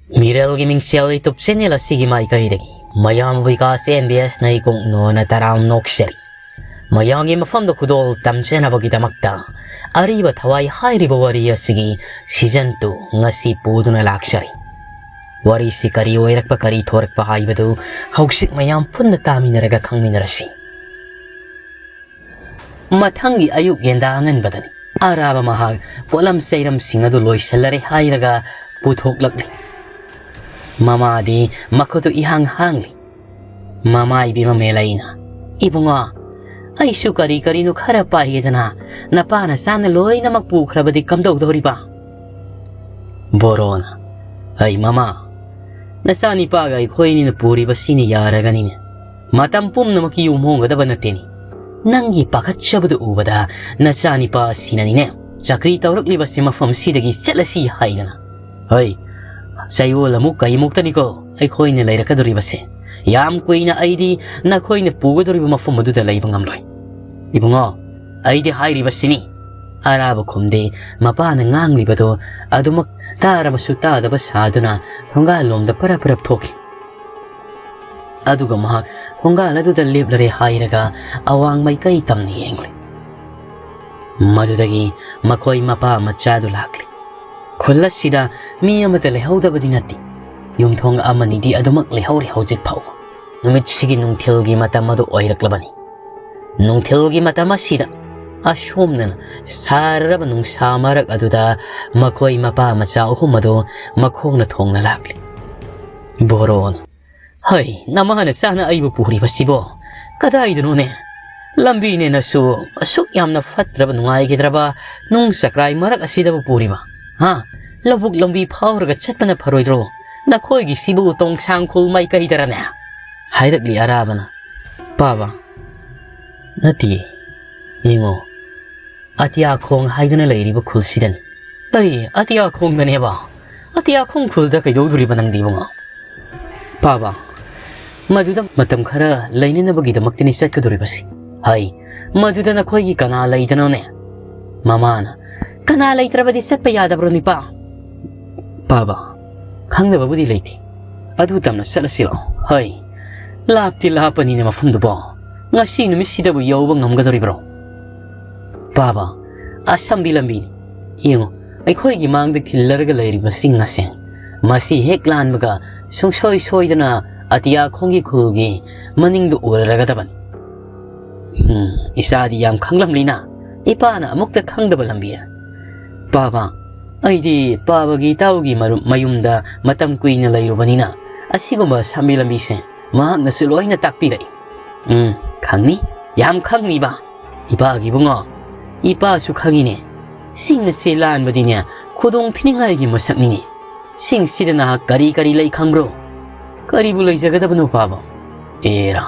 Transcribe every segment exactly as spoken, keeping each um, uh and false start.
ꯃꯤꯔꯦꯜꯒꯤ ꯃꯤꯡꯁꯦꯜ YouTube channel ꯑꯁꯤꯒꯤ ꯃꯥꯏꯀꯩꯗꯒꯤ ꯃꯌꯥꯝ ꯕꯤꯀꯥꯁ ꯑꯦꯟ ꯕꯤ ꯑꯦꯁ ꯅꯩꯀꯣꯛꯅꯣꯅ ꯇꯔꯥꯝ ꯅꯣꯛꯆꯔꯤ꯫ ꯃꯌꯥꯝꯒꯤ ꯃꯐꯝꯗ ꯈꯨꯗꯣꯜ ꯇꯝꯖꯅꯕꯒꯤꯗꯃꯛꯇ ꯑꯔꯤꯕ ꯊꯋꯥꯏ ꯍꯥꯏꯔꯤꯕ ꯋꯥꯔꯤ ꯑꯁꯤꯒꯤ season two ꯉꯁꯤ ꯄꯨꯗꯨꯅ ꯂꯥꯛꯆꯔꯤ꯫ ꯋꯥꯔꯤꯁꯤ ꯀꯔꯤ ꯑꯣꯏꯔꯛꯄ, ꯀꯔꯤ ꯊꯣꯔꯛꯄ ꯍꯥꯏꯕꯗꯨ ꯍꯧꯖꯤꯛ ꯃꯌꯥꯝ ꯄꯨꯟꯅ ꯇꯥꯃꯤꯟꯅꯔꯒ ꯈꯪꯃꯤꯟꯅꯔꯁꯤ꯫ ꯃꯊꯪꯒꯤ ꯑꯌꯨꯛ ꯌꯦꯟꯗꯥ ꯑꯉꯟꯕꯗꯅꯤ꯫ ꯑꯔꯥꯕ ꯃꯍꯥꯛ ꯄꯣꯠꯂꯝ ꯆꯩꯔꯝꯁꯤꯡ ꯑꯗꯨ ꯂꯣꯏꯁꯤꯜꯂꯔꯦ ꯍꯥꯏꯔꯒ ꯄꯨꯊꯣꯛꯂꯛꯂꯤ꯫ ꯃꯃꯥꯗꯤ ꯃꯈꯨꯠꯇꯨ ꯏꯍꯥꯡ ꯍꯥꯡꯂꯤ꯫ ꯃꯃꯥ ꯏꯕꯦꯝꯃ ꯃꯦꯂꯩꯅ, "ꯏꯕꯨꯡꯉꯣ, ꯑꯩꯁꯨ ꯀꯔꯤ ꯀꯔꯤꯅꯣ ꯈꯔ ꯄꯥꯏꯒꯦꯗꯅ, ꯅꯄꯥꯅ ꯆꯥꯅ ꯂꯣꯏꯅꯃꯛ ꯄꯨꯈ꯭ꯔꯕꯗꯤ ꯀꯝꯗꯧꯗꯧꯔꯤꯕ?" ꯕꯣꯔꯣꯅ, "ꯑꯩ ꯃꯃꯥ, ꯅꯆꯥꯅꯤꯄꯥꯒ ꯑꯩꯈꯣꯏꯅꯤꯅ ꯄꯨꯔꯤꯕꯁꯤꯅꯤ ꯌꯥꯔꯒꯅꯤꯅꯦ꯫ ꯃꯇꯝ ꯄꯨꯝꯅꯃꯛꯀꯤ ꯌꯨꯝ ꯍꯣꯡꯒꯗꯕ ꯅꯠꯇꯦꯅꯦ꯫ ꯅꯪꯒꯤ ꯄꯥꯈꯠꯆꯕꯗꯨ ꯎꯕꯗ ꯅꯆꯥꯅꯤꯄꯥ ꯑꯁꯤꯅꯅꯤꯅꯦ ꯆꯀ꯭ꯔꯤ ꯇꯧꯔꯛꯂꯤꯕꯁꯤ ꯃꯐꯝꯁꯤꯗꯒꯤ ꯆꯠꯂꯁꯤ ꯍꯥꯏꯗꯅ꯫ ꯍꯩ, ꯆꯌꯣꯜ ꯑꯃꯨꯛ ꯀꯩꯃꯨꯛꯇꯅꯤꯀꯣ ꯑꯩꯈꯣꯏꯅ ꯂꯩꯔꯛꯀꯗꯧꯔꯤꯕꯁꯦ꯫ ꯌꯥꯝ ꯀꯨꯏꯅ ꯑꯩꯗꯤ ꯅꯈꯣꯏꯅ ꯄꯨꯒꯗꯧꯔꯤꯕ ꯃꯐꯝ ꯑꯗꯨꯗ ꯂꯩꯕ ꯉꯝꯂꯣꯏ꯫ ꯏꯕꯨꯡꯉꯣ, ꯑꯩꯗꯤ ꯍꯥꯏꯔꯤꯕꯁꯤꯅꯤ꯫" ꯑꯔꯥꯕ ꯈꯨꯝꯗꯦ꯫ ꯃꯄꯥꯅ ꯉꯥꯡꯂꯤꯕꯗꯨ ꯑꯗꯨꯃꯛ ꯇꯥꯔꯕꯁꯨ ꯇꯥꯗꯕ ꯁꯥꯗꯨꯅ ꯊꯣꯡꯒꯥꯜꯂꯣꯝꯗ ꯄꯔꯞ ꯄꯔꯞ ꯊꯣꯛꯈꯤ꯫ ꯑꯗꯨꯒ ꯃꯍꯥꯛ ꯊꯣꯡꯒꯥꯜ ꯑꯗꯨꯗ ꯂꯦꯞꯂꯔꯦ ꯍꯥꯏꯔꯒ ꯑꯋꯥꯡ ꯃꯥꯏꯀꯩ ꯇꯝꯅ ꯌꯦꯡꯂꯦ꯫ ꯃꯗꯨꯗꯒꯤ ꯃꯈꯣꯏ ꯃꯄꯥ ꯃꯆꯥꯗꯨ ꯂꯥꯛꯂꯦ꯫ ꯈꯨꯜ ꯑꯁꯤꯗ ꯃꯤ ꯑꯃꯠꯇ ꯂꯩꯍꯧꯗꯕꯗꯤ ꯅꯠꯇꯦ꯫ ꯌꯨꯝꯊꯣꯡ ꯑꯃꯅꯤꯗꯤ ꯑꯗꯨꯃꯛ ꯂꯩꯍꯧꯔꯤ ꯍꯧꯖꯤꯛ ꯐꯥꯎꯕ꯫ ꯅꯨꯃꯤꯠꯁꯤꯒꯤ ꯅꯨꯡꯊꯤꯜꯒꯤ ꯃꯇꯝ ꯑꯗꯨ ꯑꯣꯏꯔꯛꯂꯕꯅꯤ꯫ ꯅꯨꯡꯊꯤꯜꯒꯤ ꯃꯇꯝ ꯑꯁꯤꯗ ꯑꯁꯣꯝꯗꯅ ꯁꯥꯔꯔꯕ ꯅꯨꯡꯁꯥ ꯃꯔꯛ ꯑꯗꯨꯗ ꯃꯈꯣꯏ ꯃꯄꯥ ꯃꯆꯥ ꯑꯍꯨꯝ ꯑꯗꯨ ꯃꯈꯣꯡꯅ ꯊꯣꯡꯅ ꯂꯥꯛꯂꯤ꯫ ꯕꯣꯔꯣꯅ, "ꯍꯩ, ꯅꯃꯥꯅ ꯆꯥꯅ ꯑꯩꯕꯨ ꯄꯨꯔꯤꯕꯁꯤꯕꯣ? ꯀꯗꯥꯏꯗꯅꯣꯅꯦ? ꯂꯝꯕꯤꯅꯦꯅꯁꯨ ꯑꯁꯨꯛ ꯌꯥꯝꯅ ꯐꯠꯇ꯭ꯔꯕ, ꯅꯨꯡꯉꯥꯏꯈꯤꯗ꯭ꯔꯕ ꯅꯨꯡ ꯆꯀ꯭ꯔꯥꯏ ꯃꯔꯛ ꯑꯁꯤꯗꯕꯨ ꯄꯨꯔꯤꯕ? ꯍꯥ? ꯂꯧꯕꯨꯛ ꯂꯝꯕꯤ ꯐꯥꯎꯔꯒ ꯆꯠꯄꯅ ꯐꯔꯣꯏꯗ꯭ꯔꯣ? ꯅꯈꯣꯏꯒꯤꯁꯤꯕꯨ ꯇꯣꯡꯁꯥꯡ ꯈꯨꯜ ꯃꯥꯏꯀꯩꯗꯔꯅꯦ?" ꯍꯥꯏꯔꯛꯂꯤ ꯑꯔꯥꯕꯅ꯫ "ꯄꯥꯕ, ꯅꯠꯇꯤꯌꯦ꯫ ꯌꯦꯡꯉꯣ, ꯑꯇꯤꯌꯥꯈꯣꯡ ꯍꯥꯏꯗꯨꯅ ꯂꯩꯔꯤꯕ ꯈꯨꯜꯁꯤꯗꯅꯤ꯫" "ꯀꯔꯤ? ꯑꯇꯤꯌꯥꯈꯣꯡꯗꯅꯦꯕ? ꯑꯇꯤꯌꯥꯈꯣꯡ ꯈꯨꯜꯗ ꯀꯩꯗꯧꯗꯣꯔꯤꯕ ꯅꯪꯗꯤ, ꯏꯕꯨꯡꯉꯣ?" "ꯄꯥꯕ, ꯃꯗꯨꯗ ꯃꯇꯝ ꯈꯔ ꯂꯩꯅꯅꯕꯒꯤꯗꯃꯛꯇꯅꯤ ꯆꯠꯀꯗꯧꯔꯤꯕꯁꯤ꯫" "ꯍꯩ, ꯃꯗꯨꯗ ꯅꯈꯣꯏꯒꯤ ꯀꯅꯥ ꯂꯩꯗꯅꯣꯅꯦ?" ꯃꯃꯥꯅ, "ꯀꯅꯥ ꯂꯩꯇ꯭ꯔꯕꯗꯤ ꯆꯠꯄ ꯌꯥꯗꯕ꯭ꯔꯣ, ꯅꯤꯄꯥ?" "ꯄꯥꯕ, ꯈꯪꯗꯕꯕꯨꯗꯤ ꯂꯩꯇꯦ꯫ ꯑꯗꯨ ꯇꯝꯅ ꯆꯠꯂꯁꯤꯔꯣ? ꯍꯣꯏ, ꯂꯥꯞꯇꯤ ꯂꯥꯞꯄꯅꯤꯅꯦ ꯃꯐꯝꯗꯨꯕꯣ꯫ ꯉꯁꯤ ꯅꯨꯃꯤꯠꯁꯤꯗꯕꯨ ꯌꯧꯕ ꯉꯝꯒꯗꯧꯔꯤꯕ꯭ꯔꯣ? ꯄꯥꯕ, ꯑꯁꯝꯕꯤ ꯂꯝꯕꯤꯅꯤ꯫ ꯌꯦꯡꯉꯨ, ꯑꯩꯈꯣꯏꯒꯤ ꯃꯥꯡꯗ ꯈꯤꯜꯂꯔꯒ ꯂꯩꯔꯤꯕ ꯆꯤꯡ ꯑꯁꯦ, ꯃꯁꯤ ꯍꯦꯛ ꯂꯥꯟꯕꯒ ꯁꯨꯡꯁꯣꯏ ꯁꯣꯏꯗꯅ ꯑꯇꯤꯌꯥꯈꯣꯡꯒꯤ ꯈꯨꯜꯒꯤ ꯃꯅꯤꯡꯗ ꯑꯣꯏꯔꯔꯒꯗꯕꯅꯤ꯫ ꯎꯝ, ꯏꯆꯥꯗꯤ ꯌꯥꯝ ꯈꯪꯂꯝꯂꯤꯅ, ꯏꯄꯥꯅ ꯑꯃꯨꯛꯇ ꯈꯪꯗꯕ ꯂꯝꯕꯤ꯫ ꯄꯥꯕ, ꯑꯩꯗꯤ ꯄꯥꯕꯒꯤ ꯏꯇꯥꯎꯒꯤ ꯃꯔꯨꯞ ꯃꯌꯨꯝꯗ ꯃꯇꯝ ꯀꯨꯏꯅ ꯂꯩꯔꯨꯕꯅꯤꯅ, ꯑꯁꯤꯒꯨꯝꯕ ꯁꯝꯕꯤ ꯂꯝꯕꯤꯁꯦ ꯃꯍꯥꯛꯅꯁꯨ ꯂꯣꯏꯅ ꯇꯥꯛꯄꯤꯔꯛꯏ꯫ ꯎꯝ, ꯈꯪꯅꯤ, ꯌꯥꯝ ꯈꯪꯅꯤꯕ꯫ ꯏꯄꯥꯒꯤ ꯏꯕꯨꯡꯉꯣ, ꯏꯄꯥꯁꯨ ꯈꯪꯉꯤꯅꯦ꯫ ꯆꯤꯡ ꯑꯁꯤ ꯂꯥꯟꯕꯗꯤꯅꯦ, ꯈꯨꯗꯣꯡ ꯊꯤꯅꯤꯡꯉꯥꯏꯒꯤ ꯃꯁꯛꯅꯤꯅꯦ꯫ ꯆꯤꯡꯁꯤꯗ ꯅꯍꯥꯛ ꯀꯔꯤ ꯀꯔꯤ ꯂꯩ ꯈꯪꯕ꯭ꯔꯣ? ꯀꯔꯤꯕꯨ ꯂꯩꯖꯒꯗꯕꯅꯣ ꯄꯥꯕ? ꯑꯦꯔꯥ,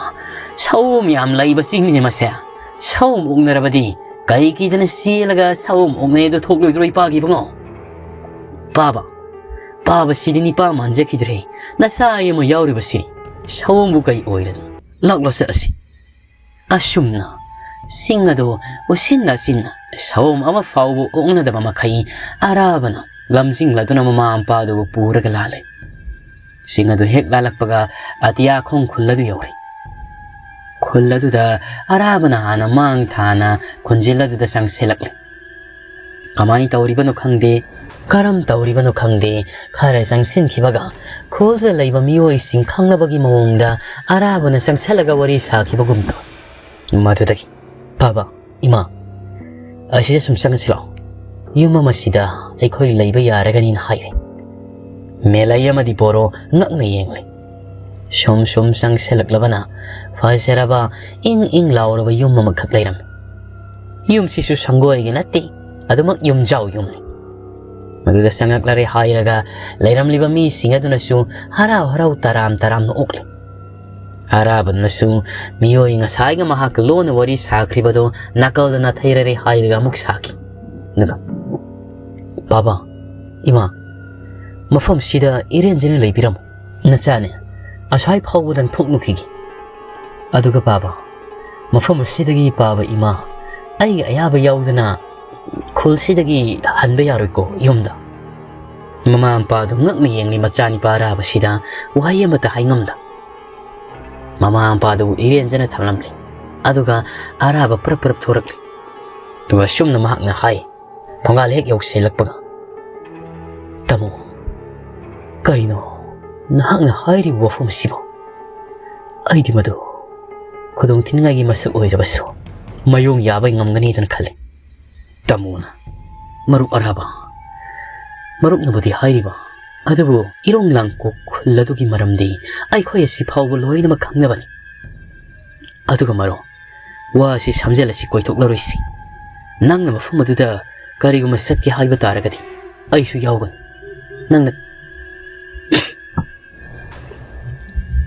ꯁꯑꯣꯝ ꯌꯥꯝ ꯂꯩꯕ ꯆꯤꯡꯅꯤꯅꯦ ꯃꯁꯦ꯫ ꯁꯑꯣꯝ ꯑꯣꯛꯅꯔꯕꯗꯤ ꯀꯩ ꯀꯤꯗꯅ ꯆꯦꯜꯂꯒ ꯁꯑꯣꯝ ꯑꯣꯛꯅꯩ ꯑꯗꯨ ꯊꯣꯛꯂꯣꯏꯗ꯭ꯔꯣ ꯏꯄꯥꯒꯤ ꯏꯕꯨꯡꯉꯣ? ꯄꯥꯕ, ꯄꯥꯕꯁꯤꯗꯤ ꯅꯤꯄꯥ ꯃꯥꯟꯖꯈꯤꯗ꯭ꯔꯦ꯫ ꯅꯆꯥ ꯑꯃ ꯌꯥꯎꯔꯤꯕꯁꯤ ꯁꯑꯣꯝꯕꯨ ꯀꯩ ꯑꯣꯏꯔꯅꯤ? ꯂꯥꯛꯂꯣ ꯆꯠꯂꯁꯤ꯫ ꯑꯁꯨꯝꯅ ꯆꯤꯡ ꯑꯗꯨ ꯎꯁꯤꯟ ꯅꯥꯁꯤꯟꯅ ꯁꯑꯣꯝ ꯑꯃ ꯐꯥꯎꯕ ꯑꯣꯛꯅꯗꯕ ꯃꯈꯩ ꯑꯔꯥꯕꯅ ꯂꯝꯖꯤꯡꯂꯗꯨꯅ ꯃꯃꯥ ꯃꯄꯥꯗꯨꯕꯨ ꯄꯨꯔꯒ ꯂꯥꯜꯂꯦ꯫ ꯆꯤꯡ ꯑꯗꯨ ꯍꯦꯛ ꯂꯥꯜꯂꯛꯄꯒ ꯑꯇꯤꯌꯥꯈꯣꯡ ꯈꯨꯜ ꯑꯗꯨ ꯌꯧꯔꯦ꯫ ꯈꯨꯜ ꯑꯗꯨꯗ ꯑꯔꯥꯕꯅ ꯍꯥꯟꯅ ꯃꯥꯡ ꯊꯥꯅ ꯈꯨꯟꯖꯤꯜ ꯑꯗꯨꯗ ꯆꯪꯁꯤꯜꯂꯛꯂꯦ꯫ ꯀꯃꯥꯏꯅ ꯇꯧꯔꯤꯕꯅꯣ ꯈꯪꯗꯦ, ꯀꯔꯝ ꯇꯧꯔꯤꯕꯅꯣ ꯈꯪꯗꯦ, ꯈꯔ ꯆꯪꯁꯤꯟꯈꯤꯕꯒ ꯈꯨꯜꯗ ꯂꯩꯕ ꯃꯤꯑꯣꯏꯁꯤꯡ ꯈꯪꯅꯕꯒꯤ ꯃꯑꯣꯡꯗ ꯑꯔꯥꯕꯅ ꯆꯪꯁꯤꯜꯂꯒ ꯋꯥꯔꯤ ꯁꯥꯈꯤꯕꯒꯨꯝ ꯇꯧꯏ꯫ ꯃꯗꯨꯗꯒꯤ, "ꯄꯥꯕ, ꯏꯃꯥ, ꯑꯁꯤꯗ ꯁꯨꯝ ꯆꯪꯉꯁꯤ ꯂꯥꯛꯑꯣ꯫ ꯌꯨꯝ ꯑꯃꯁꯤꯗ ꯑꯩꯈꯣꯏ ꯂꯩꯕ ꯌꯥꯔꯒꯅꯤꯅ" ꯍꯥꯏꯔꯦ꯫ ꯃꯦꯂꯩ ꯑꯃꯗꯤ ꯕꯣꯔꯣ ꯉꯛꯅ ꯌꯦꯡꯂꯦ꯫ ꯁꯨꯝ ꯁꯨꯝ ꯆꯪꯁꯤꯜꯂꯛꯂꯕꯅ ꯐꯖꯔꯕ ꯏꯪ ꯏꯪ ꯂꯥꯎꯔꯕ ꯌꯨꯝ ꯑꯃꯈꯛ ꯂꯩꯔꯝꯃꯤ꯫ ꯌꯨꯝꯁꯤꯁꯨ ꯁꯪꯒꯣꯏꯒꯤ ꯅꯠꯇꯦ, ꯑꯗꯨꯃꯛ ꯌꯨꯝꯖꯥꯎ ꯌꯨꯝꯅꯤ꯫ ꯃꯗꯨꯗ ꯆꯪꯉꯛꯂꯔꯦ ꯍꯥꯏꯔꯒ ꯂꯩꯔꯝꯂꯤꯕ ꯃꯤꯁꯤꯡ ꯑꯗꯨꯅꯁꯨ ꯍꯔꯥꯎ ꯍꯔꯥꯎ ꯇꯔꯥꯝ ꯇꯔꯥꯝꯅ ꯑꯣꯛꯂꯤ꯫ ꯑꯔꯥꯕꯅꯁꯨ ꯃꯤꯑꯣꯏ ꯉꯁꯥꯏꯒ ꯃꯍꯥꯛꯀ ꯂꯣꯟꯅ ꯋꯥꯔꯤ ꯁꯥꯈ꯭ꯔꯤꯕꯗꯣ ꯅꯥꯀꯜꯗ ꯅꯥꯊꯩꯔꯔꯦ ꯍꯥꯏꯔꯒ ꯑꯃꯨꯛ ꯁꯥꯈꯤ꯫ ꯑꯗꯨꯒ, "ꯕꯥꯕꯥ, ꯏꯃꯥ, ꯃꯐꯝꯁꯤꯗ ꯏꯔꯦꯟꯖꯅ ꯂꯩꯕꯤꯔꯝꯃꯨ꯫ ꯅꯆꯥꯅꯦ ꯑꯁ꯭ꯋꯥꯏ ꯐꯥꯎꯕꯗꯪ ꯊꯣꯛꯂꯨꯈꯤꯒꯦ꯫ ꯑꯗꯨꯒ ꯄꯥꯕ, ꯃꯐꯝ ꯑꯁꯤꯗꯒꯤ ꯄꯥꯕ ꯏꯃꯥ, ꯑꯩꯒꯤ ꯑꯌꯥꯕ ꯌꯥꯎꯗꯅ ꯈꯨꯜꯁꯤꯗꯒꯤ ꯍꯟꯕ ꯌꯥꯔꯣꯏꯀꯣ ꯌꯨꯝꯗ"꯫ ꯃꯃꯥ ꯃꯄꯥꯗꯨ ꯉꯛꯅ ꯌꯦꯡꯂꯤ꯫ ꯃꯆꯥꯅꯤꯄꯥ ꯑꯔꯥꯕꯁꯤꯗ ꯋꯥꯍꯩ ꯑꯃꯠꯇ ꯍꯥꯏꯉꯝꯗ ꯃꯃꯥ ꯃꯄꯥꯗꯨꯕꯨ ꯏꯔꯦꯟꯖꯅ ꯊꯝꯂꯝꯂꯤ꯫ ꯑꯗꯨꯒ ꯑꯔꯥꯕ ꯄꯔꯞ ꯄꯔꯞ ꯊꯣꯔꯛꯂꯤ꯫ ꯑꯗꯨꯒ ꯑꯁꯨꯝꯅ ꯃꯍꯥꯛꯅ ꯍꯥꯏ, ꯊꯣꯡꯒꯥꯜ ꯍꯦꯛ ꯌꯧꯁꯤꯜꯂꯛꯄꯒ, "ꯇꯥꯃꯣ, ꯀꯔꯤꯅꯣ ꯅꯍꯥꯛꯅ ꯍꯥꯏꯔꯤꯕ ꯋꯥꯐꯝ ꯑꯁꯤꯕꯣ? ꯑꯩꯗꯤ ꯃꯗꯨ ꯈꯨꯗꯣꯡ ꯊꯤꯅꯤꯡꯉꯥꯏꯒꯤ ꯃꯁꯛ ꯑꯣꯏꯔꯕꯁꯨ ꯃꯌꯣꯡ ꯌꯥꯕ ꯉꯝꯒꯅꯤꯗꯅ ꯈꯜꯂꯤ꯫ ꯇꯥꯃꯣꯅ, ꯃꯔꯨꯞ ꯑꯔꯥꯕ, ꯃꯔꯨꯞꯅꯕꯨꯗꯤ ꯍꯥꯏꯔꯤꯕ, ꯑꯗꯨꯕꯨ ꯏꯔꯣꯡ ꯂꯥꯡꯀꯣꯛ ꯈꯨꯜ ꯑꯗꯨꯒꯤ ꯃꯔꯝꯗꯤ ꯑꯩꯈꯣꯏ ꯑꯁꯤ ꯐꯥꯎꯕ ꯂꯣꯏꯅꯃꯛ ꯈꯪꯅꯕꯅꯤ꯫ ꯑꯗꯨꯒ ꯃꯔꯨꯞ, ꯋꯥ ꯑꯁꯤ ꯁꯝꯖꯜꯂꯁꯤ, ꯀꯣꯏꯊꯣꯛꯂꯔꯣꯏꯁꯤ꯫ ꯅꯪꯅ ꯃꯐꯝ ꯑꯗꯨꯗ ꯀꯔꯤꯒꯨꯝꯕ ꯆꯠꯀꯦ ꯍꯥꯏꯕ ꯇꯥꯔꯒꯗꯤ ꯑꯩꯁꯨ ꯌꯥꯎꯒꯅꯤ꯫ ꯅꯪꯅ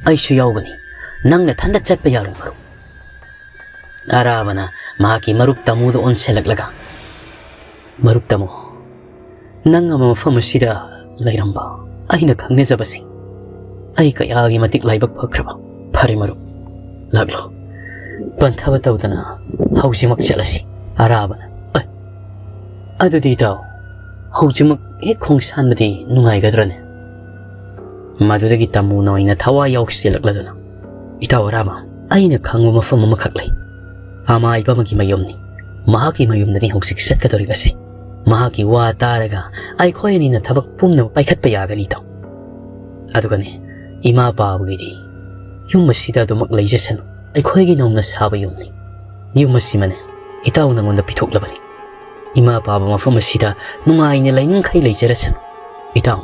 ꯑꯩꯁꯨ ꯌꯥꯎꯒꯅꯤ꯫ ꯅꯪ ꯅꯊꯟꯗ ꯆꯠꯄ ꯌꯥꯔꯣꯏ, ꯃꯔꯨꯞ꯫" ꯑꯔꯥꯕꯅ ꯃꯍꯥꯛꯀꯤ ꯃꯔꯨꯞ ꯇꯥꯃꯨꯗ ꯑꯣꯟꯁꯤꯜꯂꯛꯂꯒ, "ꯃꯔꯨꯞ ꯇꯥꯃꯨ, ꯅꯪ ꯑꯃ ꯃꯐꯝ ꯑꯁꯤꯗ ꯂꯩꯔꯝꯕ ꯑꯩꯅ ꯈꯪꯅꯖꯕꯁꯤ ꯑꯩ ꯀꯌꯥꯒꯤ ꯃꯇꯤꯛ ꯂꯥꯏꯕꯛ ꯐꯈ꯭ꯔꯕ꯫ ꯐꯔꯦ ꯃꯔꯨꯞ, ꯂꯥꯛꯂꯣ, ꯄꯟꯊꯕ ꯇꯧꯗꯅ ꯍꯧꯖꯤꯛꯃꯛ ꯆꯠꯂꯁꯤ꯫" ꯑꯔꯥꯕꯅ, "ꯑꯦ, ꯑꯗꯨꯗꯤ ꯏꯇꯥꯎ, ꯍꯧꯖꯤꯛꯃꯛ ꯍꯦꯛ ꯈꯣꯡꯁꯥꯟꯕꯗꯤ ꯅꯨꯡꯉꯥꯏꯒꯗ꯭ꯔꯅꯦ?" ꯃꯗꯨꯗꯒꯤ ꯇꯥꯃꯨꯅ ꯑꯣꯏꯅ ꯊꯋꯥꯏ ꯌꯥꯎꯁꯤꯜꯂꯛꯂꯗꯨꯅ, "ꯏꯇꯥꯎ ꯑꯔꯥꯕ, ꯑꯩꯅ ꯈꯪꯕ ꯃꯐꯝ ꯑꯃꯈꯛ ꯂꯩ꯫ ꯑꯃꯥꯏꯕ ꯑꯃꯒꯤ ꯃꯌꯨꯝꯅꯤ꯫ ꯃꯍꯥꯛꯀꯤ ꯃꯌꯨꯝꯗꯅꯤ ꯍꯧꯖꯤꯛ ꯆꯠꯀꯗꯧꯔꯤꯕꯁꯤ꯫ ꯃꯍꯥꯛꯀꯤ ꯋꯥ ꯇꯥꯔꯒ ꯑꯩꯈꯣꯏ ꯑꯅꯤꯅ ꯊꯕꯛ ꯄꯨꯝꯅꯃꯛ ꯄꯥꯏꯈꯠꯄ ꯌꯥꯒꯅꯤ ꯏꯇꯥꯎ꯫ ꯑꯗꯨꯒꯅꯦ, ꯏꯃꯥ ꯄꯥꯕꯒꯤꯗꯤ ꯌꯨꯝ ꯑꯁꯤꯗ ꯑꯗꯨꯃꯛ ꯂꯩꯖꯁꯅꯨ꯫ ꯑꯩꯈꯣꯏꯒꯤ ꯅꯧꯅ ꯁꯥꯕ ꯌꯨꯝꯅꯤ꯫ ꯌꯨꯝ ꯑꯁꯤꯃꯅꯦ ꯏꯇꯥꯎ ꯅꯉꯣꯟꯗ ꯄꯤꯊꯣꯛꯂꯕꯅꯤ꯫ ꯏꯃꯥ ꯄꯥꯕ ꯃꯐꯝ ꯑꯁꯤꯗ ꯅꯨꯡꯉꯥꯏꯅ ꯂꯩꯅꯤꯡꯈꯩ ꯂꯩꯖꯔꯁꯅꯨ꯫ ꯏꯇꯥꯎ,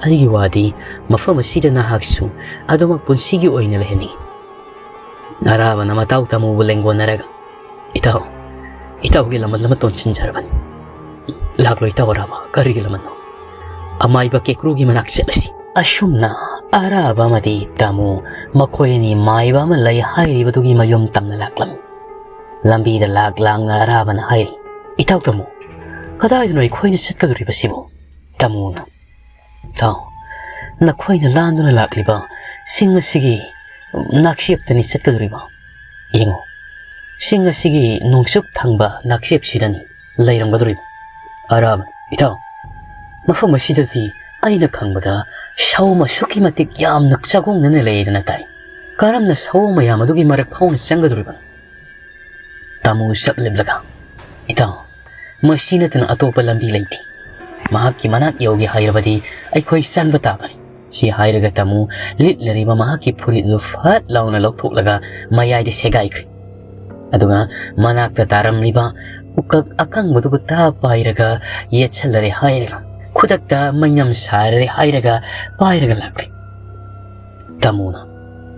ꯑꯩꯒꯤ ꯋꯥꯗꯤ ꯃꯐꯝ ꯑꯁꯤꯗ ꯅꯍꯥꯛꯁꯨ ꯑꯗꯨꯃꯛ ꯄꯨꯟꯁꯤꯒꯤ ꯑꯣꯏꯅ ꯂꯩꯍꯟꯅꯤꯡꯏ꯫" ꯑꯔꯥꯕꯅ ꯃꯇꯥꯎ ꯇꯥꯃꯨꯕꯨ ꯂꯦꯡꯒꯣꯟꯅꯔꯒ, "ꯏꯇꯥꯎ, ꯏꯇꯥꯎꯒꯤ ꯂꯃꯟ ꯑꯃ ꯇꯣꯟꯁꯤꯟꯖꯔꯕꯅꯤ꯫ ꯂꯥꯛꯂꯣ ꯏꯇꯥꯎ ꯑꯔꯥꯕ, ꯀꯔꯤꯒꯤ ꯂꯃꯟꯅꯣ? ꯑꯃꯥꯏꯕ ꯀꯦꯀ꯭ꯔꯨꯒꯤ ꯃꯅꯥꯛ ꯆꯠꯂꯁꯤ꯫" ꯑꯁꯨꯝꯅ ꯑꯔꯥꯕ ꯑꯃꯗꯤ ꯇꯥꯃꯨ ꯃꯈꯣꯏ ꯑꯅꯤ ꯃꯥꯏꯕ ꯑꯃ ꯂꯩ ꯍꯥꯏꯔꯤꯕꯗꯨꯒꯤ ꯃꯌꯨꯝ ꯇꯝꯅ ꯂꯥꯛꯂꯝꯃꯤ꯫ ꯂꯝꯕꯤꯗ ꯂꯥꯛ ꯂꯥꯛꯅ ꯑꯔꯥꯕꯅ ꯍꯥꯏꯔꯤ, "ꯏꯇꯥꯎ ꯇꯥꯃꯨ, ꯀꯗꯥꯏꯗꯅꯣ ꯑꯩꯈꯣꯏꯅ ꯆꯠꯀꯗꯧꯔꯤꯕꯁꯤꯕꯨ?" ꯇꯥꯃꯨꯅ, "ꯏꯇꯥꯎ, ꯅꯈꯣꯏꯅ ꯂꯥꯟꯗꯨꯅ ꯂꯥꯛꯂꯤꯕ ꯆꯤꯡ ꯑꯁꯤꯒꯤ ꯅꯥꯛꯆꯦꯞꯇꯅꯤ ꯆꯠꯀꯗꯧꯔꯤꯕ꯫ ꯌꯦꯡꯉꯨ, ꯆꯤꯡ ꯑꯁꯤꯒꯤ ꯅꯣꯡꯆꯨꯞ ꯊꯪꯕ ꯅꯥꯛꯆꯦꯞꯁꯤꯗꯅꯤ ꯂꯩꯔꯝꯒꯗꯧꯔꯤꯕ꯫" ꯑꯔꯥꯕ, "ꯏꯇꯥꯎ, "ꯃꯐꯝ ꯑꯁꯤꯗꯗꯤ ꯑꯩꯅ ꯈꯪꯕꯗ ꯁꯑꯣꯝ ꯑꯁꯨꯛꯀꯤ ꯃꯇꯤꯛ ꯌꯥꯝꯅ ꯆꯥꯒꯣꯡꯅꯅ ꯂꯩꯗꯅ ꯇꯥꯏ꯫ ꯀꯔꯝꯅ ꯁꯑꯣꯝ ꯃꯌꯥꯝ ꯑꯗꯨꯒꯤ ꯃꯔꯛ ꯐꯥꯎꯅ ꯆꯪꯒꯗꯧꯔꯤꯕꯅꯣ?" ꯇꯥꯃꯨ ꯆꯞ ꯂꯦꯞꯂꯒ, "ꯏꯇꯥꯎ, ꯃꯁꯤ ꯅꯠꯇꯅ ꯑꯇꯣꯞꯄ ꯂꯝꯕꯤ ꯂꯩꯇꯦ꯫ ꯃꯍꯥꯛꯀꯤ ꯃꯅꯥꯛ ꯌꯧꯒꯦ ꯍꯥꯏꯔꯕꯗꯤ ꯑꯩꯈꯣꯏ ꯆꯪꯕ ꯇꯥꯕꯅꯤ"꯫ ꯁꯤ ꯍꯥꯏꯔꯒ ꯇꯥꯃꯨ ꯂꯤꯠꯂꯤꯕ ꯃꯍꯥꯛꯀꯤ ꯐꯨꯔꯤꯠ ꯑꯗꯨ ꯐꯠ ꯂꯥꯎꯅ ꯂꯧꯊꯣꯛꯂꯒ ꯃꯌꯥꯏꯗ ꯁꯦꯒꯥꯏꯈ꯭ꯔꯦ꯫ ꯑꯗꯨꯒ ꯃꯅꯥꯛꯇ ꯇꯥꯔꯝꯂꯤꯕ ꯎꯀꯛ ꯑꯀꯪꯕꯗꯨꯕꯨ ꯇꯥ ꯄꯥꯏꯔꯒ ꯌꯦꯠꯁꯜꯂꯔꯦ ꯍꯥꯏꯔꯒ ꯈꯨꯗꯛꯇ ꯃꯩꯅꯝ ꯁꯥꯔꯔꯦ ꯍꯥꯏꯔꯒ ꯄꯥꯏꯔꯒ ꯂꯥꯛꯂꯦ꯫ ꯇꯥꯃꯨꯅ,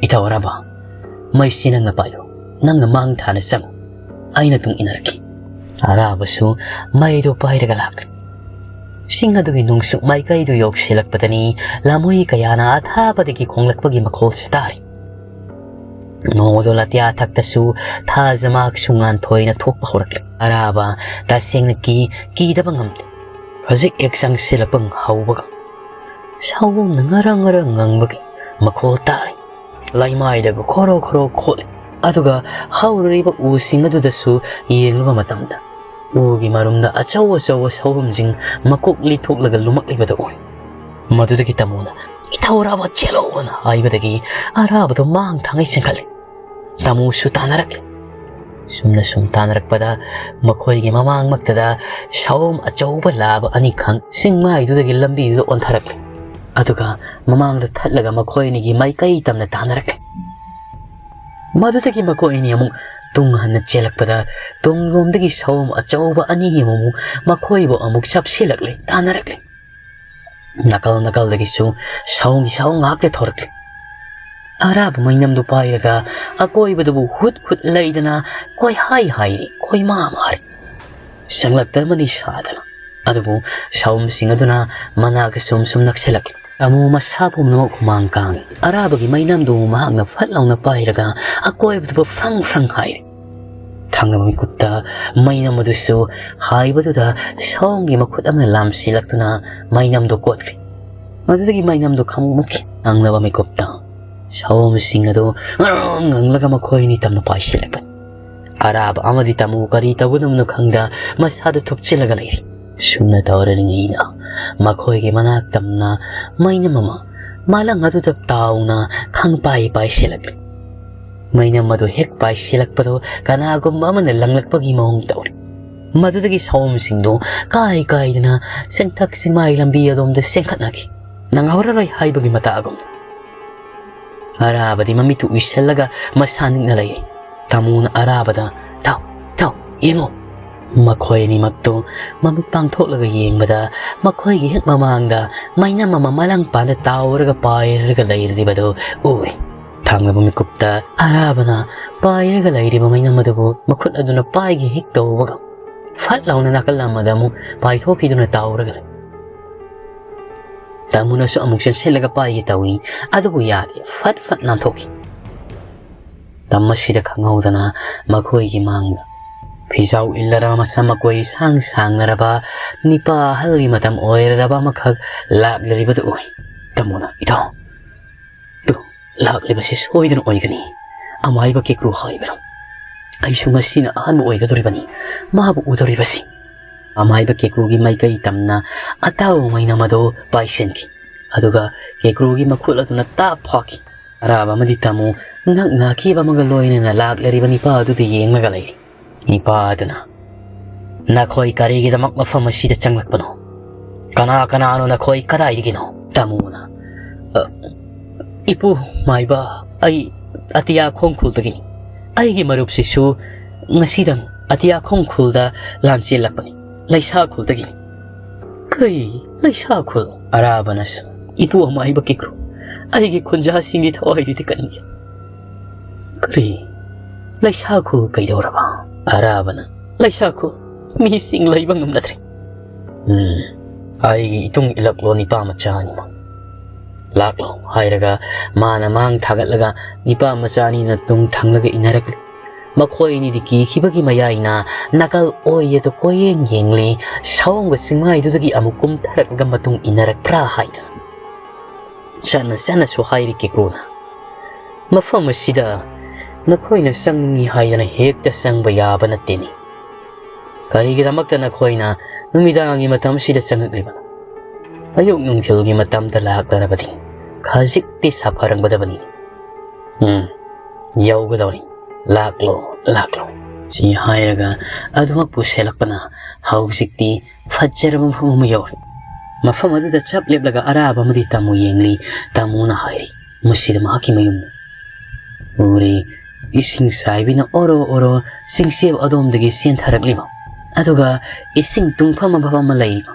"ꯏꯇꯥꯎ ꯑꯔꯥꯕ, ꯃꯩꯁꯤ ꯅꯪꯅ ꯄꯥꯏꯌꯨ, ꯅꯪꯅ ꯃꯥꯡ ꯊꯥꯅ ꯆꯪꯉꯨ, ꯑꯩꯅ ꯇꯨꯡ ꯏꯟꯅꯔꯛꯀꯦ"꯫ ꯑꯔꯥꯕꯁꯨ ꯃꯩꯗꯨ ꯄꯥꯏꯔꯒ ꯂꯥꯛꯂꯦ꯫ ꯆꯤꯡ ꯑꯗꯨꯒꯤ ꯅꯣꯡꯆꯨꯞ ꯃꯥꯏꯀꯩꯗꯨ ꯌꯧꯁꯤꯜꯂꯛꯄꯗꯅꯤ ꯂꯥꯃꯣꯏ ꯀꯌꯥꯅ ꯑꯊꯥꯞꯄꯗꯒꯤ ꯈꯣꯡꯂꯛꯄꯒꯤ ꯃꯈꯣꯜꯁꯨ ꯇꯥꯔꯤ꯫ ꯅꯣꯡꯃꯗꯣ ꯂꯥꯇꯤꯌꯥ ꯊꯛꯇꯁꯨ ꯊꯥꯖꯃꯥꯛꯁꯨ ꯉꯥꯟꯊꯣꯏꯅ ꯊꯣꯛꯄ ꯍꯧꯔꯛꯂꯦ꯫ ꯑꯔꯥꯕ ꯇꯁꯦꯡꯅ ꯀꯤ, ꯀꯤꯗꯕ ꯉꯝꯗꯦ꯫ ꯈꯖꯤꯛ ꯍꯦꯛ ꯆꯪꯁꯤꯜꯂꯛꯄ ꯍꯧꯕꯒ ꯁꯑꯣꯝꯅ ꯉꯔꯪ ꯉꯔꯪ ꯉꯪꯕꯒꯤ ꯃꯈꯣꯜ ꯇꯥꯔꯤ꯫ ꯂꯩꯃꯥꯏꯗꯒ ꯈꯣꯔꯣ ꯈꯣꯔꯣ ꯈꯣꯠꯂꯤ꯫ ꯑꯗꯨꯒ ꯍꯧꯔꯤꯕ ꯎꯁꯤꯡ ꯑꯗꯨꯗꯁꯨ ꯌꯦꯡꯂꯨꯕ ꯃꯇꯝꯗ ꯎꯒꯤ ꯃꯔꯨꯝꯗ ꯑꯆꯧ ꯑꯆꯧꯕ ꯁꯑꯣꯝꯁꯤꯡ ꯃꯀꯣꯛ ꯂꯤꯊꯣꯛꯂꯒ ꯂꯨꯝꯃꯛꯂꯤꯕꯗꯨ ꯎꯏ꯫ ꯃꯗꯨꯗꯒꯤ ꯇꯥꯃꯨꯅ, "ꯏꯇꯥꯎ ꯑꯔꯥꯕ, ꯆꯦꯜꯂꯣ!" ꯍꯥꯏꯕꯗꯒꯤ ꯑꯔꯥꯕꯗꯨ ꯃꯥꯡ ꯊꯥꯡꯉꯩ ꯆꯦꯟꯈꯠꯂꯤ꯫ ꯇꯥꯃꯨꯁꯨ ꯇꯥꯟꯅꯔꯛꯂꯤ꯫ ꯁꯨꯝꯅ ꯁꯨꯝ ꯇꯥꯟꯅꯔꯛꯄꯗ ꯃꯈꯣꯏꯒꯤ ꯃꯃꯥꯡꯃꯛꯇꯗ ꯁꯑꯣꯝ ꯑꯆꯧꯕ ꯂꯥꯕ ꯑꯅꯤꯈꯛ ꯆꯤꯡꯃꯥꯏꯗꯨꯗꯒꯤ ꯂꯝꯕꯤꯗꯨꯗ ꯑꯣꯟꯊꯔꯛꯂꯤ꯫ ꯑꯗꯨꯒ ꯃꯃꯥꯡꯗ ꯊꯠꯂꯒ ꯃꯈꯣꯏ ꯑꯅꯤꯒꯤ ꯃꯥꯏꯀꯩ ꯇꯝꯅ ꯇꯥꯟꯅꯔꯛꯂꯤ꯫ ꯃꯗꯨꯗꯒꯤ ꯃꯈꯣꯏ ꯑꯅꯤ ꯑꯃꯨꯛ ꯇꯨꯡ ꯍꯟꯅ ꯆꯦꯜꯂꯛꯄꯗ ꯇꯨꯡꯂꯣꯝꯗꯒꯤ ꯁꯑꯣꯝ ꯑꯆꯧꯕ ꯑꯅꯤ ꯑꯃꯃꯨꯛ ꯃꯈꯣꯏꯕꯨ ꯑꯃꯨꯛ ꯆꯞꯁꯤꯜꯂꯛꯂꯦ, ꯇꯥꯟꯅꯔꯛꯂꯦ꯫ ꯅꯥꯀꯜ ꯅꯥꯀꯜꯗꯒꯤꯁꯨ ꯁꯑꯣꯝꯒꯤ ꯁꯑꯣꯝ ꯉꯥꯛꯇ ꯊꯣꯔꯛꯂꯦ꯫ ꯑꯔꯥꯕ ꯃꯩꯅꯝꯗꯨ ꯄꯥꯏꯔꯒ ꯑꯀꯣꯏꯕꯗꯨꯕꯨ ꯍꯨꯠ ꯍꯨꯠ ꯂꯩꯗꯅ ꯀꯣꯏꯍꯥꯏ ꯍꯥꯏꯔꯤ, ꯀꯣꯏꯃꯥ ꯃꯥꯔꯤ꯫ ꯁꯪꯂꯛꯇꯕꯅꯤ ꯁꯥꯗꯅ꯫ ꯑꯗꯨꯕꯨ ꯁꯑꯣꯝꯁꯤꯡ ꯑꯗꯨꯅ ꯃꯅꯥꯛ ꯁꯨꯝ ꯁꯨꯝ ꯅꯛꯁꯤꯜꯂꯛꯂꯤ꯫ ꯇꯥꯃꯨ ꯃꯁꯥ ꯄꯨꯝꯅꯃꯛ ꯍꯨꯃꯥꯡ ꯀꯥꯡꯏ꯫ ꯑꯔꯥꯕꯒꯤ ꯃꯩꯅꯝꯗꯨ ꯃꯍꯥꯛꯅ ꯐꯠ ꯂꯥꯎꯅ ꯄꯥꯏꯔꯒ ꯑꯀꯣꯏꯕꯗꯨꯕꯨ ꯐ꯭ꯔꯪ ꯐ꯭ꯔꯪ ꯍꯥꯏꯔꯤ꯫ ꯊꯪꯅꯕ ꯃꯤꯀꯨꯞꯇ ꯃꯩꯅꯝ ꯑꯗꯨꯁꯨ ꯍꯥꯏꯕꯗꯨꯗ ꯁꯑꯣꯝꯒꯤ ꯃꯈꯨꯠ ꯑꯃꯅ ꯂꯥꯝꯁꯤꯜꯂꯛꯇꯨꯅ ꯃꯩꯅꯝꯗꯨ ꯀꯣꯠꯈ꯭ꯔꯦ꯫ ꯃꯗꯨꯗꯒꯤ ꯃꯩꯅꯝꯗꯨ ꯈꯪꯃꯨꯛ ꯃꯨꯛꯈꯤ꯫ ꯊꯪꯅꯕ ꯃꯤꯀꯨꯞꯇ ꯁꯑꯣꯝꯁꯤꯡ ꯑꯗꯨ ꯉꯔꯪ ꯉꯪꯂꯒ ꯃꯈꯣꯏ ꯑꯅꯤ ꯇꯝꯅ ꯄꯥꯏꯁꯤꯜꯂꯛꯄꯅꯤ꯫ ꯑꯔꯥꯕ ꯑꯃꯗꯤ ꯇꯥꯃꯨ ꯀꯔꯤ ꯇꯧꯒꯗꯕꯅꯣ ꯈꯪꯗ ꯃꯁꯥꯗꯨ ꯊꯨꯞꯆꯤꯜꯂꯒ ꯂꯩꯔꯤ꯫ ꯁꯨꯝꯅ ꯇꯧꯔꯤꯉꯩꯗ ꯃꯈꯣꯏꯒꯤ ꯃꯅꯥꯛ ꯇꯝꯅ ꯃꯩꯅꯝ ꯑꯃ ꯃꯂꯪ ꯑꯗꯨꯗ ꯇꯥꯎꯅ ꯈꯪꯄꯥꯏ ꯄꯥꯏꯁꯤꯜꯂꯛꯂꯤ꯫ ꯃꯩꯅꯝ ꯑꯗꯨ ꯍꯦꯛ ꯄꯥꯏꯁꯤꯜꯂꯛꯄꯗꯨ ꯀꯅꯥꯒꯨꯝꯕ ꯑꯃꯅ ꯂꯪꯂꯛꯄꯒꯤ ꯃꯑꯣꯡ ꯇꯧꯔꯤ꯫ ꯃꯗꯨꯗꯒꯤ ꯁꯑꯣꯝꯁꯤꯡꯗꯨ ꯀꯥꯏ ꯀꯥꯏꯗꯅ ꯆꯦꯡꯊꯛ ꯆꯤꯡꯃꯥꯏ ꯂꯝꯕꯤ ꯑꯗꯣꯝꯗ ꯆꯦꯟꯈꯠꯅꯈꯤ꯫ ꯅꯪꯍꯧꯔꯔꯣꯏ ꯍꯥꯏꯕꯒꯤ ꯃꯇꯥꯒꯨꯝ꯫ ꯑꯔꯥꯕꯗꯤ ꯃꯃꯤꯠꯇꯨ ꯎꯏꯁꯜꯂꯒ ꯃꯁꯥ ꯅꯤꯛꯅ ꯂꯩ꯫ ꯇꯥꯃꯣꯅ ꯑꯔꯥꯕꯗ, "ꯊꯧ, ꯊꯧ, ꯌꯦꯡꯉꯨ!" ꯃꯈꯣꯏ ꯑꯅꯤꯃꯛꯇꯨ ꯃꯃꯤꯠ ꯄꯥꯡꯊꯣꯛꯂꯒ ꯌꯦꯡꯕꯗ, ꯃꯈꯣꯏꯒꯤ ꯍꯦꯛ ꯃꯃꯥꯡꯗ ꯃꯩꯅꯝ ꯑꯃ ꯃꯂꯪ ꯄꯥꯟꯗ ꯇꯥꯎꯔꯒ ꯄꯥꯏꯔꯒ ꯂꯩꯔꯤꯕꯗꯨ ꯎꯏ꯫ ꯊꯪꯂꯕ ꯃꯤꯀꯨꯞꯇ ꯑꯔꯥꯕꯅ ꯄꯥꯏꯔꯒ ꯂꯩꯔꯤꯕ ꯃꯩꯅꯝ ꯑꯗꯨꯕꯨ ꯃꯈꯨꯠ ꯑꯗꯨꯅ ꯄꯥꯏꯒꯦ ꯍꯦꯛ ꯇꯧꯕꯒ, ꯐꯠ ꯂꯥꯎꯅ ꯅꯥꯀꯜ ꯑꯃꯗ ꯑꯃꯨꯛ ꯄꯥꯏꯊꯣꯛꯈꯤꯗꯨꯅ ꯇꯥꯎꯔꯒ ꯂꯩ꯫ ꯇꯥꯃꯣꯅꯁꯨ ꯑꯃꯨꯛ ꯆꯦꯟꯁꯤꯜꯂꯒ ꯄꯥꯏꯒꯦ ꯇꯧꯏ, ꯑꯗꯨꯕꯨ ꯌꯥꯗꯦ, ꯐꯠ ꯐꯠ ꯅꯥꯟꯊꯣꯛꯈꯤ꯫ ꯇꯝ ꯑꯁꯤꯗ ꯈꯪꯍꯧꯗꯅ ꯃꯈꯣꯏꯒꯤ ꯃꯥꯡꯗ ꯐꯤꯖꯥꯎ ꯏꯜꯂꯔꯕ, ꯃꯁꯝ ꯃꯀꯣꯏ ꯁꯥꯡ ꯁꯥꯡꯅꯔꯕ ꯅꯤꯄꯥ ꯑꯍꯜꯒꯤ ꯃꯇꯝ ꯑꯣꯏꯔꯔꯕ ꯑꯃꯈꯛ ꯂꯥꯛꯂꯔꯤꯕꯗꯨ ꯎꯏ꯫ ꯇꯥꯃꯣꯅ, "ꯏꯇꯥꯎ, ꯇꯨ, ꯂꯥꯛꯂꯤꯕꯁꯤ ꯁꯣꯏꯗꯅ ꯑꯣꯏꯒꯅꯤ꯫ ꯑꯃꯥꯏꯕ ꯀꯦꯀ꯭ꯔꯨ ꯍꯥꯏꯕꯗꯣ꯫ ꯑꯩꯁꯨ ꯉꯁꯤꯅ ꯑꯍꯥꯟꯕ ꯑꯣꯏꯒꯗꯧꯔꯤꯕꯅꯤ ꯃꯥꯕꯨ ꯎꯗꯧꯔꯤꯕꯁꯤ꯫" ꯑꯃꯥꯏꯕ ꯀꯦꯀ꯭ꯔꯨꯒꯤ ꯃꯥꯏꯀꯩ ꯇꯝꯅ ꯑꯇꯥꯎꯕ ꯃꯩꯅꯝ ꯑꯗꯨ ꯄꯥꯏꯁꯤꯟꯈꯤ꯫ ꯑꯗꯨꯒ ꯀꯦꯀ꯭ꯔꯨꯒꯤ ꯃꯈꯨꯠ ꯑꯗꯨꯅ ꯇꯥꯞ ꯐꯥꯈꯤ꯫ ꯑꯔꯥꯕ ꯑꯃꯗꯤ ꯇꯥꯃꯣ ꯉꯛ ꯅꯥꯈꯤꯕ ꯑꯃꯒ ꯂꯣꯏꯅꯅ ꯂꯥꯛꯂꯔꯤꯕ ꯅꯤꯄꯥ ꯑꯗꯨꯗ ꯌꯦꯡꯂꯒ ꯂꯩꯔꯤ꯫ ꯅꯤꯄꯥ ꯑꯗꯨꯅ, "ꯅꯈꯣꯏ ꯀꯔꯤꯒꯤꯗꯃꯛ ꯃꯐꯝ ꯑꯁꯤꯗ ꯆꯪꯂꯛꯄꯅꯣ? ꯀꯅꯥ ꯀꯅꯥꯅꯣ ꯅꯈꯣꯏ? ꯀꯗꯥꯏꯗꯒꯤꯅꯣ?" ꯇꯥꯃꯣꯅ, "ꯑ, ꯏꯄꯨ ꯃꯥꯏꯕ, ꯑꯩ ꯑꯇꯤꯌꯥ ꯈꯣꯡꯈꯨꯜꯗꯒꯤꯅꯤ꯫ ꯑꯩꯒꯤ ꯃꯔꯨꯞꯁꯤꯁꯨ ꯉꯁꯤꯗꯪ ꯑꯇꯤꯌꯥ ꯈꯣꯡꯈꯨꯜꯗ ꯂꯥꯟꯆꯦꯜꯂꯛꯄꯅꯤ, ꯂꯩꯁꯥ ꯈꯨꯜꯗꯒꯤꯅꯤ꯫" "ꯀꯩ ꯂꯩꯁꯥ ꯈꯨꯜ?" ꯑꯔꯥꯕꯅꯁꯨ, "ꯏꯄꯨ ꯑꯃꯥꯏꯕ ꯀꯦꯀ꯭ꯔꯨ, ꯑꯩꯒꯤ ꯈꯨꯟꯖꯥꯁꯤꯡꯒꯤ ꯊꯋꯥꯏꯗꯨꯗꯤ ꯀꯟꯒꯦ꯫" "ꯀꯔꯤ? ꯂꯩꯁꯥ ꯈꯨꯜ ꯀꯩꯗꯧꯔꯕ?" ꯑꯔꯥꯕꯅ, "ꯂꯩꯁꯥ ꯈꯨꯜ, ꯃꯤꯁꯤꯡ ꯂꯩꯕ ꯉꯝꯅꯗ꯭ꯔꯦ꯫" "ꯎꯝ, ꯑꯩꯒꯤ ꯏꯇꯨꯡ ꯏꯜꯂꯛꯂꯣ, ꯅꯤꯄꯥ ꯃꯆꯥ ꯑꯅꯤꯃꯛ꯫ ꯂꯥꯛꯂꯣ," ꯍꯥꯏꯔꯒ ꯃꯥꯅ ꯃꯥꯡ ꯊꯥꯒꯠꯂꯒ ꯅꯤꯄꯥ ꯃꯆꯥ ꯑꯅꯤꯅ ꯇꯨꯡ ꯊꯪꯂꯒ ꯏꯟꯅꯔꯛꯂꯤ꯫ ꯃꯈꯣꯏ ꯑꯅꯤꯗꯤ ꯀꯤꯈꯤꯕꯒꯤ ꯃꯌꯥꯏꯅ ꯅꯥꯀꯜ ꯑꯣꯏ ꯑꯗꯨ ꯀꯣꯏꯌꯦꯡ ꯌꯦꯡꯂꯤ, ꯁꯑꯣꯝꯒ ꯆꯤꯡꯃꯥꯏꯗꯨꯗꯒꯤ ꯑꯃꯨꯛ ꯀꯨꯝꯊꯔꯛꯂꯒ ꯃꯇꯨꯡ ꯏꯟꯅꯔꯛꯄ꯭ꯔꯥ ꯍꯥꯏꯗꯅ꯫ ꯆꯠꯅ ꯆꯠꯅꯁꯨ ꯍꯥꯏꯔꯤ ꯀꯦꯀ꯭ꯔꯨꯅ, "ꯃꯐꯝ ꯑꯁꯤꯗ ꯅꯈꯣꯏꯅ ꯆꯪꯅꯤꯡꯏ ꯍꯥꯏꯗꯅ ꯍꯦꯛꯇ ꯆꯪꯕ ꯌꯥꯕ ꯅꯠꯇꯦꯅꯦ꯫ "ꯀꯔꯤꯒꯤꯗꯃꯛꯇ ꯅꯈꯣꯏꯅ ꯅꯨꯃꯤꯗꯥꯡꯒꯤ ꯃꯇꯝꯁꯤꯗ ꯆꯪꯉꯛꯂꯤꯕꯅꯣ? ꯑꯌꯨꯛ ꯅꯨꯡꯊꯤꯜꯒꯤ ꯃꯇꯝꯗ ꯂꯥꯛꯂꯔꯕꯗꯤ ꯈꯖꯤꯛꯇꯤ ꯁꯥꯐꯔꯝꯒꯗꯕꯅꯤ꯫ ꯎꯝ, ꯌꯧꯒꯗꯧꯔꯤ꯫ ꯂꯥꯛꯂꯣ, ꯂꯥꯛꯂꯣ꯫" ꯁꯤ ꯍꯥꯏꯔꯒ ꯑꯗꯨꯃꯛꯄꯨ ꯁꯦꯜꯂꯛꯄꯅ ꯍꯧꯖꯤꯛꯇꯤ ꯐꯖꯔꯕ ꯃꯐꯝ ꯑꯃ ꯌꯧꯔꯦ꯫ ꯃꯐꯝ ꯑꯗꯨꯗ ꯆꯞ ꯂꯦꯞꯂꯒ ꯑꯔꯥꯕ ꯑꯃꯗꯤ ꯇꯥꯃꯨ ꯌꯦꯡꯂꯤ꯫ ꯇꯥꯃꯨꯅ ꯍꯥꯏꯔꯤ, "ꯃꯁꯤꯗ ꯃꯍꯥꯛꯀꯤ ꯃꯌꯨꯝꯅꯤ꯫" ꯎꯔꯦ, ꯏꯁꯤꯡ ꯆꯥꯏꯕꯤꯅ ꯑꯣꯔꯣ ꯑꯣꯔꯣ ꯆꯤꯡꯆꯦꯞ ꯑꯗꯣꯝꯗꯒꯤ ꯆꯦꯟꯊꯔꯛꯂꯤꯕ, ꯑꯗꯨꯒ ꯏꯁꯤꯡ ꯇꯨꯡꯐꯝ ꯑꯐꯕ ꯑꯃ ꯂꯩꯔꯤꯕ,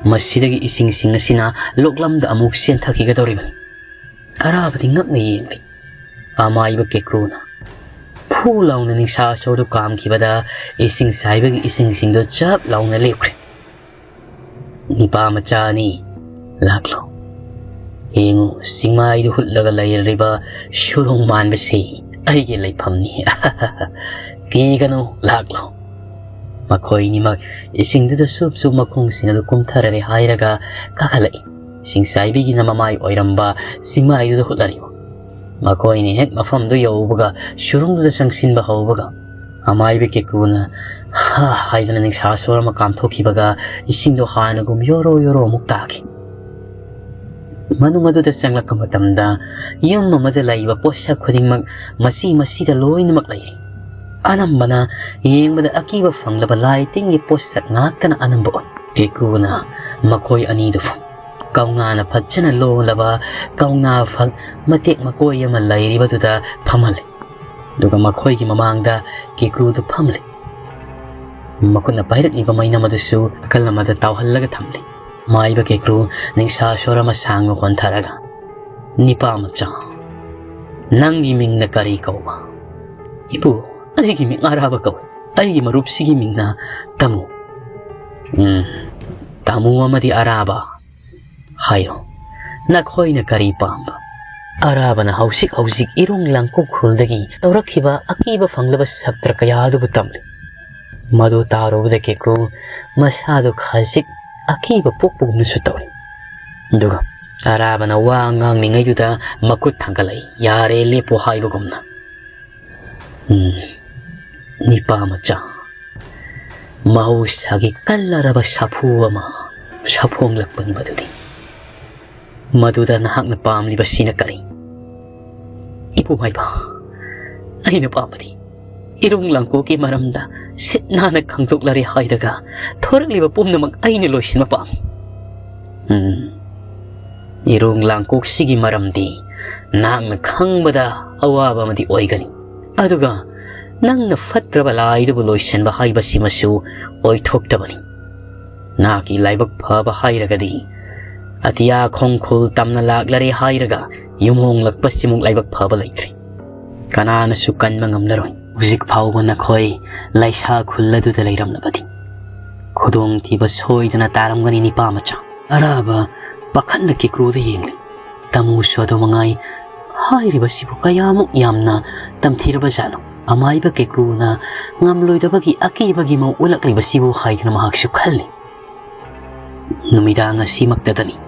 ꯃꯁꯤꯗꯒꯤ ꯏꯁꯤꯡꯁꯤꯡ ꯑꯁꯤꯅ ꯂꯣꯛꯂꯝꯗ ꯑꯃꯨꯛ ꯆꯦꯟꯊꯈꯤꯒꯗꯧꯔꯤꯕꯅꯤ꯫ ꯑꯔꯥꯕꯗꯤ ꯉꯛꯅ ꯌꯦꯡꯂꯤ꯫ ꯑꯃꯥꯏꯕ ꯀꯦꯀ꯭ꯔꯨꯅ ꯐꯨ ꯂꯥꯎꯅ ꯅꯤꯡꯁꯥ ꯁꯣꯔꯗꯨ ꯀꯥꯝꯈꯤꯕꯗ ꯏꯁꯤꯡ ꯆꯥꯏꯕꯒꯤ ꯏꯁꯤꯡꯁꯤꯡꯗꯨ ꯆꯞ ꯂꯥꯎꯅ ꯂꯦꯞꯈ꯭ꯔꯦ꯫ "ꯅꯤꯄꯥ ꯃꯆꯥꯅꯤ, ꯂꯥꯛꯂꯣ꯫ ꯌꯦꯡꯉꯨ, ꯆꯤꯡꯃꯥꯏꯗꯨ ꯍꯨꯠꯂꯒ ꯂꯩꯔꯤꯕ ꯁꯨꯔꯨꯡ ꯃꯥꯟꯕꯁꯤ ꯑꯩꯒꯤ ꯂꯩꯐꯝꯅꯤ꯫ ꯀꯤꯒꯅꯨ, ꯂꯥꯛꯂꯣ꯫" ꯃꯈꯣꯏꯅꯤꯃꯛ ꯏꯁꯤꯡꯗꯨꯗ ꯁꯨꯞ ꯁꯨꯞ ꯃꯈꯣꯡꯁꯤꯡ ꯑꯗꯨ ꯀꯨꯝꯊꯔꯔꯦ ꯍꯥꯏꯔꯒ ꯀꯥꯈꯠꯂꯛꯏ꯫ ꯁꯤꯡꯆꯥꯏꯕꯤꯒꯤꯅ ꯃꯃꯥꯏ ꯑꯣꯏꯔꯝꯕ ꯆꯤꯡꯃꯥꯏꯗꯨꯗ ꯍꯨꯠꯂꯔꯤꯕ꯫ ꯃꯈꯣꯏꯅꯤ ꯍꯦꯛ ꯃꯐꯝꯗꯨ ꯌꯧꯕꯒ, ꯁꯨꯔꯨꯡꯗꯨꯗ ꯆꯪꯁꯤꯟꯕ ꯍꯧꯕꯒ, ꯑꯃꯥꯏꯕꯤ ꯀꯦꯀ꯭ꯔꯨꯅ "ꯍꯥ" ꯍꯥꯏꯗꯨꯅ ꯅꯤꯡꯁꯥ ꯁꯣꯔ ꯑꯃ ꯀꯥꯝꯊꯣꯛꯈꯤꯕꯒ, ꯏꯁꯤꯡꯗꯣ ꯍꯥꯟꯅꯒꯨꯝ ꯌꯣꯔꯣ ꯌꯣꯔꯣ ꯑꯃꯨꯛ ꯇꯥꯈꯤ꯫ ꯃꯅꯨꯡ ꯑꯗꯨꯗ ꯆꯪꯂꯛꯄ ꯃꯇꯝꯗ, ꯌꯨꯝ ꯑꯃꯗ ꯂꯩꯕ ꯄꯣꯠꯁꯛ ꯈꯨꯗꯤꯡꯃꯛ ꯃꯁꯤ ꯃꯁꯤꯗ ꯂꯣꯏꯅꯃꯛ ꯂꯩꯔꯤ꯫ ꯑꯅꯝꯕꯅ ꯌꯦꯡꯕꯗ ꯑꯀꯤꯕ ꯐꯪꯂꯕ ꯂꯥꯏ ꯇꯤꯟꯒꯤ ꯄꯣꯠꯁꯛ ꯉꯥꯛꯇꯅ ꯑꯅꯝꯕ ꯑꯣꯏ꯫ ꯀꯦꯀ꯭ꯔꯨꯅ ꯃꯈꯣꯏ ꯑꯅꯤꯗꯨꯕꯨ ꯀꯧꯅꯥꯅ ꯐꯖꯅ ꯂꯣꯜꯂꯕ ꯀꯧꯅꯥ ꯐꯛ ꯃꯇꯦꯛ ꯃꯀꯣꯏ ꯑꯃ ꯂꯩꯔꯤꯕꯗꯨꯗ ꯐꯝꯍꯜꯂꯤ꯫ ꯑꯗꯨꯒ ꯃꯈꯣꯏꯒꯤ ꯃꯃꯥꯡꯗ ꯀꯦꯀ꯭ꯔꯨꯗꯨ ꯐꯝꯂꯤ꯫ ꯃꯈꯨꯠꯅ ꯄꯥꯏꯔꯛꯂꯤꯕ ꯃꯩꯅꯝ ꯑꯗꯨꯁꯨ ꯅꯥꯀꯜ ꯑꯃꯗ ꯇꯥꯎꯍꯜꯂꯒ ꯊꯝꯂꯤ꯫ ꯃꯥꯏꯕ ꯀꯦꯀ꯭ꯔꯨ ꯅꯤꯡꯁꯥ ꯁꯣꯔ ꯑꯃ ꯁꯥꯡꯅ ꯍꯣꯟꯊꯔꯒ, "ꯅꯤꯄꯥ ꯃꯆꯥ, ꯅꯪꯒꯤ ꯃꯤꯡꯅ ꯀꯔꯤ ꯀꯧꯕ?" "ꯏꯄꯨ, ꯑꯩꯒꯤ ꯃꯤꯡ ꯑꯔꯥꯕ ꯀꯧꯏ꯫ ꯑꯩꯒꯤ ꯃꯔꯨꯞꯁꯤꯒꯤ ꯃꯤꯡꯅ ꯇꯥꯃꯨ꯫" "ꯎꯝ, ꯇꯥꯃꯨ ꯑꯃꯗꯤ ꯑꯔꯥꯕ꯫ ꯍꯥꯏꯌꯣ, ꯅꯈꯣꯏꯅ ꯀꯔꯤ ꯄꯥꯝꯕ?" ꯑꯔꯥꯕꯅ ꯍꯧꯖꯤꯛ ꯍꯧꯖꯤꯛ ꯏꯔꯨꯡ ꯂꯥꯡꯀꯣꯛ ꯈꯨꯜꯗꯒꯤ ꯇꯧꯔꯛꯈꯤꯕ ꯑꯀꯤꯕ ꯐꯪꯂꯕ ꯁꯞꯇ꯭ꯔ ꯀꯌꯥ ꯑꯗꯨꯕꯨ ꯇꯝꯂꯤ꯫ ꯃꯗꯨ ꯇꯥꯔꯨꯕꯗ ꯀꯦꯀ꯭ꯔꯨ ꯃꯁꯥꯗꯨ ꯈꯖꯤꯛ ꯑꯀꯤꯕ ꯄꯣꯛꯄꯒꯨꯝꯅꯁꯨ ꯇꯧꯏ꯫ ꯑꯗꯨꯒ ꯑꯔꯥꯕꯅ ꯋꯥ ꯉꯥꯡꯂꯤꯉꯩꯗꯨꯗ ꯃꯈꯨꯠ ꯊꯥꯡꯒꯠꯂꯛꯏ, "ꯌꯥꯔꯦ, ꯂꯦꯞꯄꯣ" ꯍꯥꯏꯕꯒꯨꯝꯅ꯫ "ꯎꯝ, ꯅꯤꯄꯥ ꯃꯆꯥ, ꯃꯍꯧꯁꯥꯒꯤ ꯀꯜꯂꯔꯕ ꯁꯥꯐꯨ ꯑꯃ ꯁꯥꯐꯣꯡꯂꯛꯄꯅꯤ ꯃꯗꯨꯗꯤ꯫ ꯃꯗꯨꯗ ꯅꯍꯥꯛꯅ ꯄꯥꯝꯂꯤꯕꯁꯤꯅ ꯀꯔꯤ? ꯏꯄꯨ ꯃꯥꯏꯕ, ꯑꯩꯅ ꯄꯥꯝꯕꯗꯤ ꯏꯔꯣꯡ ꯂꯥꯡꯀꯣꯛꯀꯤ ꯃꯔꯝꯗ ꯁꯤꯠ ꯅꯥꯟꯅ ꯈꯪꯗꯣꯛꯂꯔꯦ ꯍꯥꯏꯔꯒ ꯊꯣꯔꯛꯂꯤꯕ ꯄꯨꯝꯅꯃꯛ ꯑꯩꯅ ꯂꯣꯏꯁꯤꯟꯕ ꯄꯥꯝꯃꯤ꯫ ꯎꯝ, ꯏꯔꯣꯡ ꯂꯥꯡꯀꯣꯛꯁꯤꯒꯤ ꯃꯔꯝꯗꯤ ꯅꯍꯥꯛꯅ ꯈꯪꯕꯗ ꯑꯋꯥꯕ ꯑꯃꯗꯤ ꯑꯣꯏꯒꯅꯤ꯫ ꯑꯗꯨꯒ ꯅꯪꯅ ꯐꯠꯇ꯭ꯔꯕ ꯂꯥꯏꯗꯨꯕꯨ ꯂꯣꯏꯁꯤꯟꯕ ꯍꯥꯏꯕꯁꯤꯃꯁꯨ ꯑꯣꯏꯊꯣꯛꯇꯕꯅꯤ꯫ ꯅꯍꯥꯛꯀꯤ ꯂꯥꯏꯕꯛ ꯐꯕ ꯍꯥꯏꯔꯒꯗꯤ ꯑꯇꯤꯌꯥ ꯈꯣꯡꯈꯨꯜ ꯇꯝꯅ ꯂꯥꯛꯂꯔꯦ ꯍꯥꯏꯔꯒ ꯌꯨꯝꯍꯣꯡꯂꯛꯄꯁꯤꯃꯨꯛ ꯂꯥꯏꯕꯛ ꯐꯕ ꯂꯩꯇ꯭ꯔꯦ꯫ ꯀꯅꯥꯅꯁꯨ ꯀꯟꯕ ꯉꯝꯂꯔꯣꯏ꯫ ꯍꯧꯖꯤꯛ ꯐꯥꯎꯕ ꯅꯈꯣꯏ ꯂꯩꯁꯥ ꯈꯨꯜ ꯑꯗꯨꯗ ꯂꯩꯔꯝꯂꯕꯗꯤ ꯈꯨꯗꯣꯡꯊꯤꯕ ꯁꯣꯏꯗꯅ ꯇꯥꯔꯝꯒꯅꯤ, ꯅꯤꯄꯥ ꯃꯆꯥ꯫ ꯑꯔꯥꯕ ꯄꯥꯈꯠꯅ ꯀꯦꯀ꯭ꯔꯨꯗ ꯌꯦꯡꯂꯤ꯫ ꯇꯥꯃꯨꯁꯨ ꯑꯗꯨ ꯃꯉꯥꯏ꯫ ꯍꯥꯏꯔꯤꯕꯁꯤꯕꯨ ꯀꯌꯥꯃꯨꯛ ꯌꯥꯝꯅ ꯇꯝꯊꯤꯔꯕꯖꯥꯠꯅꯣ? ꯑꯃꯥꯏꯕ ꯀꯦꯀ꯭ꯔꯨꯅ ꯉꯝꯂꯣꯏꯗꯕꯒꯤ ꯑꯀꯤꯕꯒꯤ ꯃꯑꯣꯡ ꯎꯠꯂꯛꯂꯤꯕꯁꯤꯕꯨ ꯍꯥꯏꯗꯨꯅ ꯃꯍꯥꯛꯁꯨ ꯈꯜꯂꯤ꯫ ꯅꯨꯃꯤꯗꯥꯡ ꯑꯁꯤꯃꯛꯇꯗꯅꯤ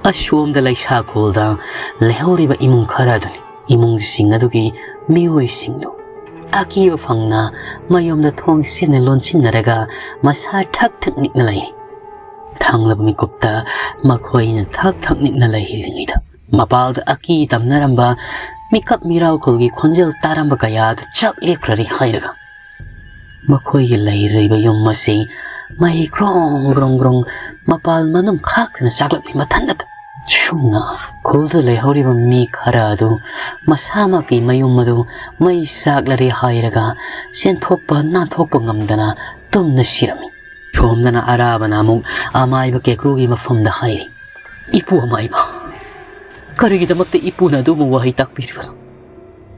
ꯑꯁꯣꯝꯗ ꯂꯩꯁꯥꯈꯣꯜꯗ ꯂꯩꯍꯧꯔꯤꯕ ꯏꯃꯨꯡ ꯈꯔ ꯑꯗꯨꯅꯤ ꯏꯃꯨꯡꯁꯤꯡ ꯑꯗꯨꯒꯤ ꯃꯤꯑꯣꯏꯁꯤꯡꯗꯨ ꯑꯀꯤꯕ ꯐꯪꯅ ꯃꯌꯨꯝꯗ ꯊꯣꯡ ꯁꯤꯟꯅ ꯂꯣꯟꯁꯤꯟꯅꯔꯒ ꯃꯁꯥ ꯊꯛ ꯊꯛ ꯅꯤꯛꯅ ꯂꯩꯔꯤ꯫ ꯊꯥꯡꯂꯕ ꯃꯤꯀꯨꯞꯇ ꯃꯈꯣꯏꯅ ꯊꯛ ꯊꯛ ꯅꯤꯛꯅ ꯂꯩꯔꯤꯉꯩꯗ ꯃꯄꯥꯜꯗ ꯑꯀꯤ ꯇꯝꯅꯔꯝꯕ ꯃꯤꯀꯞ ꯃꯤꯔꯥꯎꯈꯣꯜꯒꯤ ꯈꯣꯟꯖꯦꯜ ꯇꯥꯔꯝꯕ ꯀꯌꯥ ꯑꯗꯨ ꯆꯞ ꯂꯦꯞꯈ꯭ꯔꯔꯤ ꯍꯥꯏꯔꯒ ꯃꯈꯣꯏꯒꯤ ꯂꯩꯔꯤꯕ ꯌꯨꯝ ꯑꯁꯤ ꯃꯩ ꯒ꯭ꯔꯣꯡ ꯒ꯭ꯔꯣꯡ ꯒ꯭ꯔꯣꯡ ꯃꯄꯥꯜ ꯃꯅꯨꯡ ꯈꯥꯛꯇꯅ ꯆꯥꯛꯂꯛꯂꯤ ꯃꯊꯟꯇꯇ꯫ ꯁꯨꯝꯅ ꯈꯨꯜꯗ ꯂꯩꯍꯧꯔꯤꯕ ꯃꯤ ꯈꯔ ꯑꯗꯨ ꯃꯁꯥꯃꯛꯀꯤ ꯃꯌꯨꯝ ꯑꯗꯨ ꯃꯩ ꯆꯥꯛꯂꯔꯦ ꯍꯥꯏꯔꯒ ꯆꯦꯟꯊꯣꯛꯄ ꯅꯥꯟꯊꯣꯛꯄ ꯉꯝꯗꯅ ꯇꯨꯝꯅ ꯁꯤꯔꯝꯃꯤ꯫ ꯁꯣꯝꯗꯅ ꯑꯔꯥꯕꯅ ꯑꯃꯨꯛ ꯑꯃꯥꯏꯕ ꯀꯦꯀ꯭ꯔꯨꯒꯤ ꯃꯐꯝꯗ ꯍꯥꯏꯔꯤ, "ꯏꯄꯨ ꯑꯃꯥꯏꯕ, ꯀꯔꯤꯒꯤꯗꯃꯛꯇ ꯏꯄꯨꯅ ꯑꯗꯨꯒꯨꯝꯕ ꯋꯥꯍꯩ ꯇꯥꯛꯄꯤꯔꯤꯕꯅꯣ?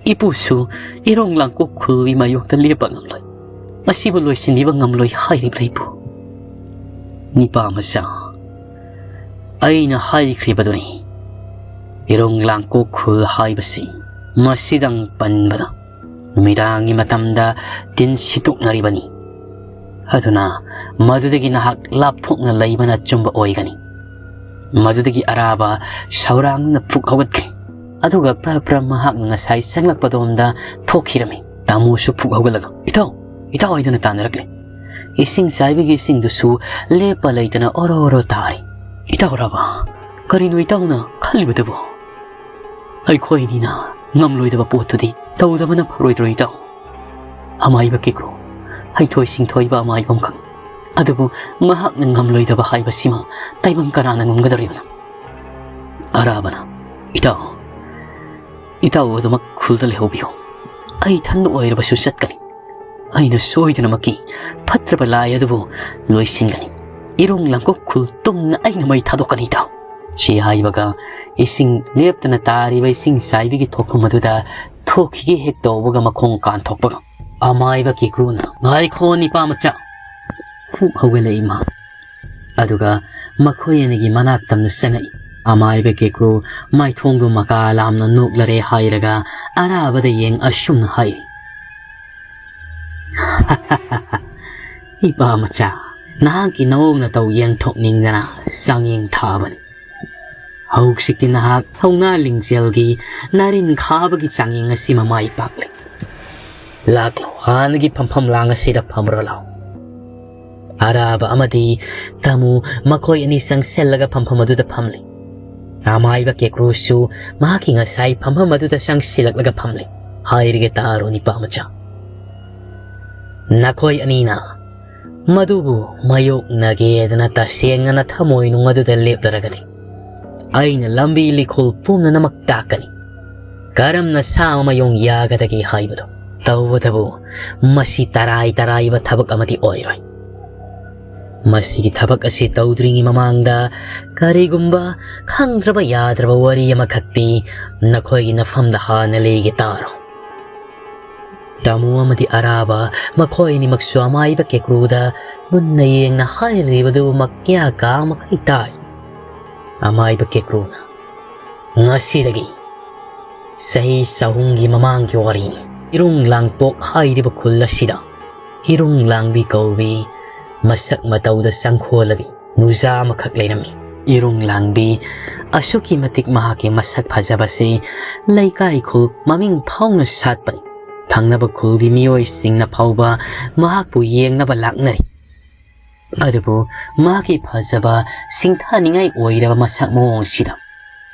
ꯏꯄꯨꯁꯨ ꯏꯔꯣꯡ ꯂꯥꯡꯀꯣꯛ ꯈꯨꯜꯒꯤ ꯃꯥꯌꯣꯛꯇ ꯂꯦꯞꯄ ꯉꯝꯂꯣꯏ, ꯃꯁꯤꯕꯨ ꯂꯣꯏꯁꯤꯟꯕꯤꯕ ꯉꯝꯂꯣꯏ ꯍꯥꯏꯔꯤꯕ꯭ꯔꯥ ꯏꯄꯨ?" ꯅꯤꯄꯥ ꯃꯆꯥ, ꯑꯩꯅ ꯍꯥꯏꯈ꯭ꯔꯤꯕꯗꯨꯅꯤ, ꯏꯔꯣꯡ ꯂꯥꯡꯀꯣꯛ ꯈꯨꯜ ꯍꯥꯏꯕꯁꯤ ꯃꯁꯤꯗꯪ ꯄꯟꯕꯗ ꯅꯨꯃꯤꯗꯥꯡꯒꯤ ꯃꯇꯝꯗ ꯇꯤꯟ ꯁꯤꯠꯇꯣꯛꯅꯔꯤꯕꯅꯤ꯫ ꯑꯗꯨꯅ ꯃꯗꯨꯗꯒꯤ ꯅꯍꯥꯛ ꯂꯥꯞꯊꯣꯛꯅ ꯂꯩꯕꯅ ꯑꯆꯨꯝꯕ ꯑꯣꯏꯒꯅꯤ꯫ ꯃꯗꯨꯗꯒꯤ ꯑꯔꯥꯕ ꯁꯧꯔꯥꯡꯅ ꯐꯨꯛ ꯍꯧꯒꯠꯈꯤ꯫ ꯑꯗꯨꯒ ꯄ꯭ꯔ ꯄ꯭ꯔ ꯃꯍꯥꯛꯅ ꯉꯁꯥꯏ ꯆꯪꯂꯛꯄꯗꯣꯝꯗ ꯊꯣꯛꯈꯤꯔꯝꯃꯤ꯫ ꯇꯥꯃꯨꯁꯨ ꯐꯨꯛ ꯍꯧꯒꯠꯂꯒ, "ꯏꯇꯥꯎ, ꯏꯇꯥꯎ" ꯍꯥꯏꯗꯨꯅ ꯇꯥꯟꯅꯔꯛꯂꯤ꯫ ꯏꯁꯤꯡ ꯆꯥꯏꯕꯤꯒꯤ ꯏꯁꯤꯡꯗꯨꯁꯨ ꯂꯦꯞꯄ ꯂꯩꯇꯅ ꯑꯣꯔꯣ ꯑꯣꯔꯣ ꯇꯥꯔꯤ꯫ "ꯏꯇꯥꯎ ꯔꯥꯕ, ꯀꯔꯤꯅꯣ ꯏꯇꯥꯎꯅ ꯈꯜꯂꯤꯕꯗꯨꯕꯣ? ꯑꯩꯈꯣꯏꯅꯤꯅ ꯉꯝꯂꯣꯏꯗꯕ ꯄꯣꯠꯇꯨꯗꯤ ꯇꯧꯗꯕꯅ ꯐꯔꯣꯏꯗ꯭ꯔꯣ ꯏꯇꯥꯎ? ꯑꯃꯥꯏꯕ ꯀꯦꯀ꯭ꯔꯨ, ꯍꯩꯊꯣꯏ ꯁꯤꯡꯊꯣꯏꯕ ꯑꯃꯥꯏꯕ ꯑꯃꯈꯛ꯫ ꯑꯗꯨꯕꯨ ꯃꯍꯥꯛꯅ ꯉꯝꯂꯣꯏꯗꯕ ꯍꯥꯏꯕꯁꯤꯃ ꯇꯥꯏꯕꯪ ꯀꯅꯥꯅ ꯉꯝꯒꯗꯧꯔꯤꯕꯅꯣ?" ꯑꯔꯥꯕꯅ, "ꯏꯇꯥꯎ, ꯏꯇꯥꯎ ꯑꯗꯨꯃꯛ ꯈꯨꯜꯗ ꯂꯩꯍꯧꯕꯤꯌꯨ꯫ ꯑꯩ ꯏꯊꯟꯗ ꯑꯣꯏꯔꯕꯁꯨ ꯆꯠꯀꯅꯤ꯫ ꯑꯩꯅ ꯁꯣꯏꯗꯅꯃꯛꯀꯤ ꯐꯠꯇ꯭ꯔꯕ ꯂꯥꯏ ꯑꯗꯨꯕꯨ ꯂꯣꯏꯁꯤꯟꯒꯅꯤ꯫ ꯏꯔꯨꯡ ꯂꯥꯡꯀꯣꯛ ꯈꯨꯜ ꯇꯨꯝꯅ ꯑꯩꯅ ꯃꯩ ꯊꯥꯗꯣꯛꯀꯅꯤ ꯏꯇꯥꯎ꯫" ꯁꯤ ꯍꯥꯏꯕꯒ ꯏꯁꯤꯡ ꯂꯦꯞꯇꯅ ꯇꯥꯔꯤꯕ ꯏꯁꯤꯡ ꯆꯥꯏꯕꯤꯒꯤ ꯊꯣꯛꯐꯝ ꯑꯗꯨꯗ ꯊꯣꯛꯈꯤꯒꯦ ꯍꯦꯛ ꯇꯧꯕꯒ ꯃꯈꯣꯡ ꯀꯥꯟꯊꯣꯛꯄꯒ ꯑꯃꯥꯏꯕ ꯀꯦꯀ꯭ꯔꯨꯅ, "ꯉꯥꯏꯈꯣ ꯅꯤꯄꯥ ꯃꯆꯥ!" ꯐꯨꯛ ꯍꯧꯒꯠꯂꯛꯏ ꯃꯥ꯫ ꯑꯗꯨꯒ ꯃꯈꯣꯏ ꯑꯅꯤꯒꯤ ꯃꯅꯥꯛ ꯇꯝꯅ ꯆꯪꯉꯛꯏ꯫ ꯑꯃꯥꯏꯕ ꯀꯦꯀ꯭ꯔꯨ ꯃꯥꯏꯊꯣꯡꯗꯨ ꯃꯀꯥ ꯂꯥꯝꯅ ꯅꯣꯛꯂꯔꯦ ꯍꯥꯏꯔꯒ ꯑꯔꯥꯕꯗ ꯌꯦꯡ ꯑꯁꯨꯝꯅ ꯍꯥꯏꯔꯤ, "ꯏꯄꯥ ꯃꯆꯥ, ꯅꯍꯥꯛꯀꯤ ꯅꯑꯣꯡ ꯅꯇꯧ ꯌꯦꯡꯊꯣꯛꯅꯤꯡꯗꯅ ꯆꯥꯡꯌꯦꯡ ꯊꯥꯕꯅꯤ꯫ ꯍꯧꯖꯤꯛꯇꯤ ꯅꯍꯥꯛ ꯊꯧꯅꯥ ꯂꯤꯡꯖꯦꯜꯒꯤ ꯅꯥꯔꯤꯟ ꯈꯥꯕꯒꯤ ꯆꯥꯡꯌꯦꯡ ꯑꯁꯤꯃ ꯃꯥꯏ ꯄꯥꯛꯂꯦ꯫ ꯂꯥꯛꯂꯣ, ꯍꯥꯟꯅꯒꯤ ꯐꯝꯐꯝ ꯂꯥꯡ ꯑꯁꯤꯗ ꯐꯝꯔꯣ ꯂꯥꯎ꯫" ꯑꯔꯥꯕ ꯑꯃꯗꯤ ꯇꯥꯃꯨ ꯃꯈꯣꯏ ꯑꯅꯤ ꯆꯪꯁꯤꯜꯂꯒ ꯐꯝꯐꯝ ꯑꯗꯨꯗ ꯐꯝꯂꯤ꯫ ꯑꯃꯥꯏꯕ ꯀꯦꯀ꯭ꯔꯨꯁꯨ ꯃꯍꯥꯛꯀꯤ ꯉꯁꯥꯏ ꯐꯝꯐꯝ ꯑꯗꯨꯗ ꯆꯪꯁꯤꯜꯂꯛꯂꯒ ꯐꯝꯂꯤ꯫ "ꯍꯥꯏꯔꯒꯦ ꯇꯥꯔꯣ ꯅꯤꯄꯥ ꯃꯆꯥ꯫ ꯅꯈꯣꯏ ꯑꯅꯤꯅ ꯃꯗꯨꯕꯨ ꯃꯥꯌꯣꯛꯅꯒꯦꯗꯅ ꯇꯁꯦꯡꯅ ꯅꯊꯃꯣꯏꯅꯨꯡ ꯑꯗꯨꯗ ꯂꯦꯞꯂꯔꯒꯗꯤ ꯑꯩꯅ ꯂꯝꯕꯤ ꯂꯤꯈꯣꯜ ꯄꯨꯝꯅꯃꯛ ꯇꯥꯛꯀꯅꯤ꯫ ꯀꯔꯝꯅ ꯁꯥ ꯑꯃ ꯌꯣꯡ ꯌꯥꯒꯗꯒꯦ ꯍꯥꯏꯕꯗꯨ꯫ ꯇꯧꯕꯇꯕꯨ ꯃꯁꯤ ꯇꯔꯥꯏ ꯇꯔꯥꯏꯕ ꯊꯕꯛ ꯑꯃꯗꯤ ꯑꯣꯏꯔꯣꯏ꯫ ꯃꯁꯤꯒꯤ ꯊꯕꯛ ꯑꯁꯤ ꯇꯧꯗ꯭ꯔꯤꯉꯩ ꯃꯃꯥꯡꯗ ꯀꯔꯤꯒꯨꯝꯕ ꯈꯪꯗ꯭ꯔꯕ ꯌꯥꯗ꯭ꯔꯕ ꯋꯥꯔꯤ ꯑꯃꯈꯛꯇꯤ ꯅꯈꯣꯏꯒꯤ ꯅꯐꯝꯗ ꯍꯥꯟꯅ ꯂꯤꯒꯦ ꯇꯥꯔꯣ꯫" ꯇꯥꯃꯨ ꯑꯃꯗꯤ ꯑꯔꯥꯕ ꯃꯈꯣꯏ ꯑꯅꯤꯃꯛꯁꯨ ꯑꯃꯥꯏꯕ ꯀꯦꯀ꯭ꯔꯨꯗ ꯃꯨꯟꯅ ꯌꯦꯡꯅ ꯍꯥꯏꯔꯤꯕꯗꯨꯃꯛ ꯀꯌꯥ ꯀꯥ ꯃꯈꯩ ꯇꯥꯏ꯫ ꯑꯃꯥꯏꯕ ꯀꯦꯀ꯭ꯔꯨꯅ, "ꯉꯁꯤꯗꯒꯤ ꯆꯍꯤ ꯆꯍꯨꯝꯒꯤ ꯃꯃꯥꯡꯒꯤ ꯋꯥꯔꯤꯅꯤ꯫ ꯏꯔꯨꯡ ꯂꯥꯡꯄꯣꯛ ꯍꯥꯏꯔꯤꯕ ꯈꯨꯜ ꯑꯁꯤꯗ ꯏꯔꯨꯡ ꯂꯥꯡꯕꯤ ꯀꯧꯕꯤ ꯃꯁꯛ ꯃꯇꯧꯗ ꯆꯪꯈꯣꯜꯂꯕꯤ ꯅꯨꯖꯥ ꯑꯃꯈꯛ ꯂꯩꯔꯝꯃꯤ꯫ ꯏꯔꯨꯡ ꯂꯥꯡꯕꯤ ꯑꯁꯨꯛꯀꯤ ꯃꯇꯤꯛ ꯃꯍꯥꯛꯀꯤ ꯃꯁꯛ ꯐꯖꯕꯁꯤ ꯂꯩꯀꯥꯏ ꯈꯨꯜ ꯃꯃꯤꯡ ꯐꯥꯎꯅ ꯁꯥꯠꯄꯅꯤ꯫ ꯊꯪꯅꯕ ꯈꯨꯜꯒꯤ ꯃꯤꯑꯣꯏꯁꯤꯡꯅ ꯐꯥꯎꯕ ꯃꯍꯥꯛꯄꯨ ꯌꯦꯡꯅꯕ ꯂꯥꯛꯅꯔꯤ꯫ ꯑꯗꯨꯕꯨ ꯃꯍꯥꯛꯀꯤ ꯐꯖꯕ, ꯁꯤꯡꯊꯥꯅꯤꯡꯉꯥꯏ ꯑꯣꯏꯔꯕ ꯃꯁꯛ ꯃꯑꯣꯡꯁꯤꯗ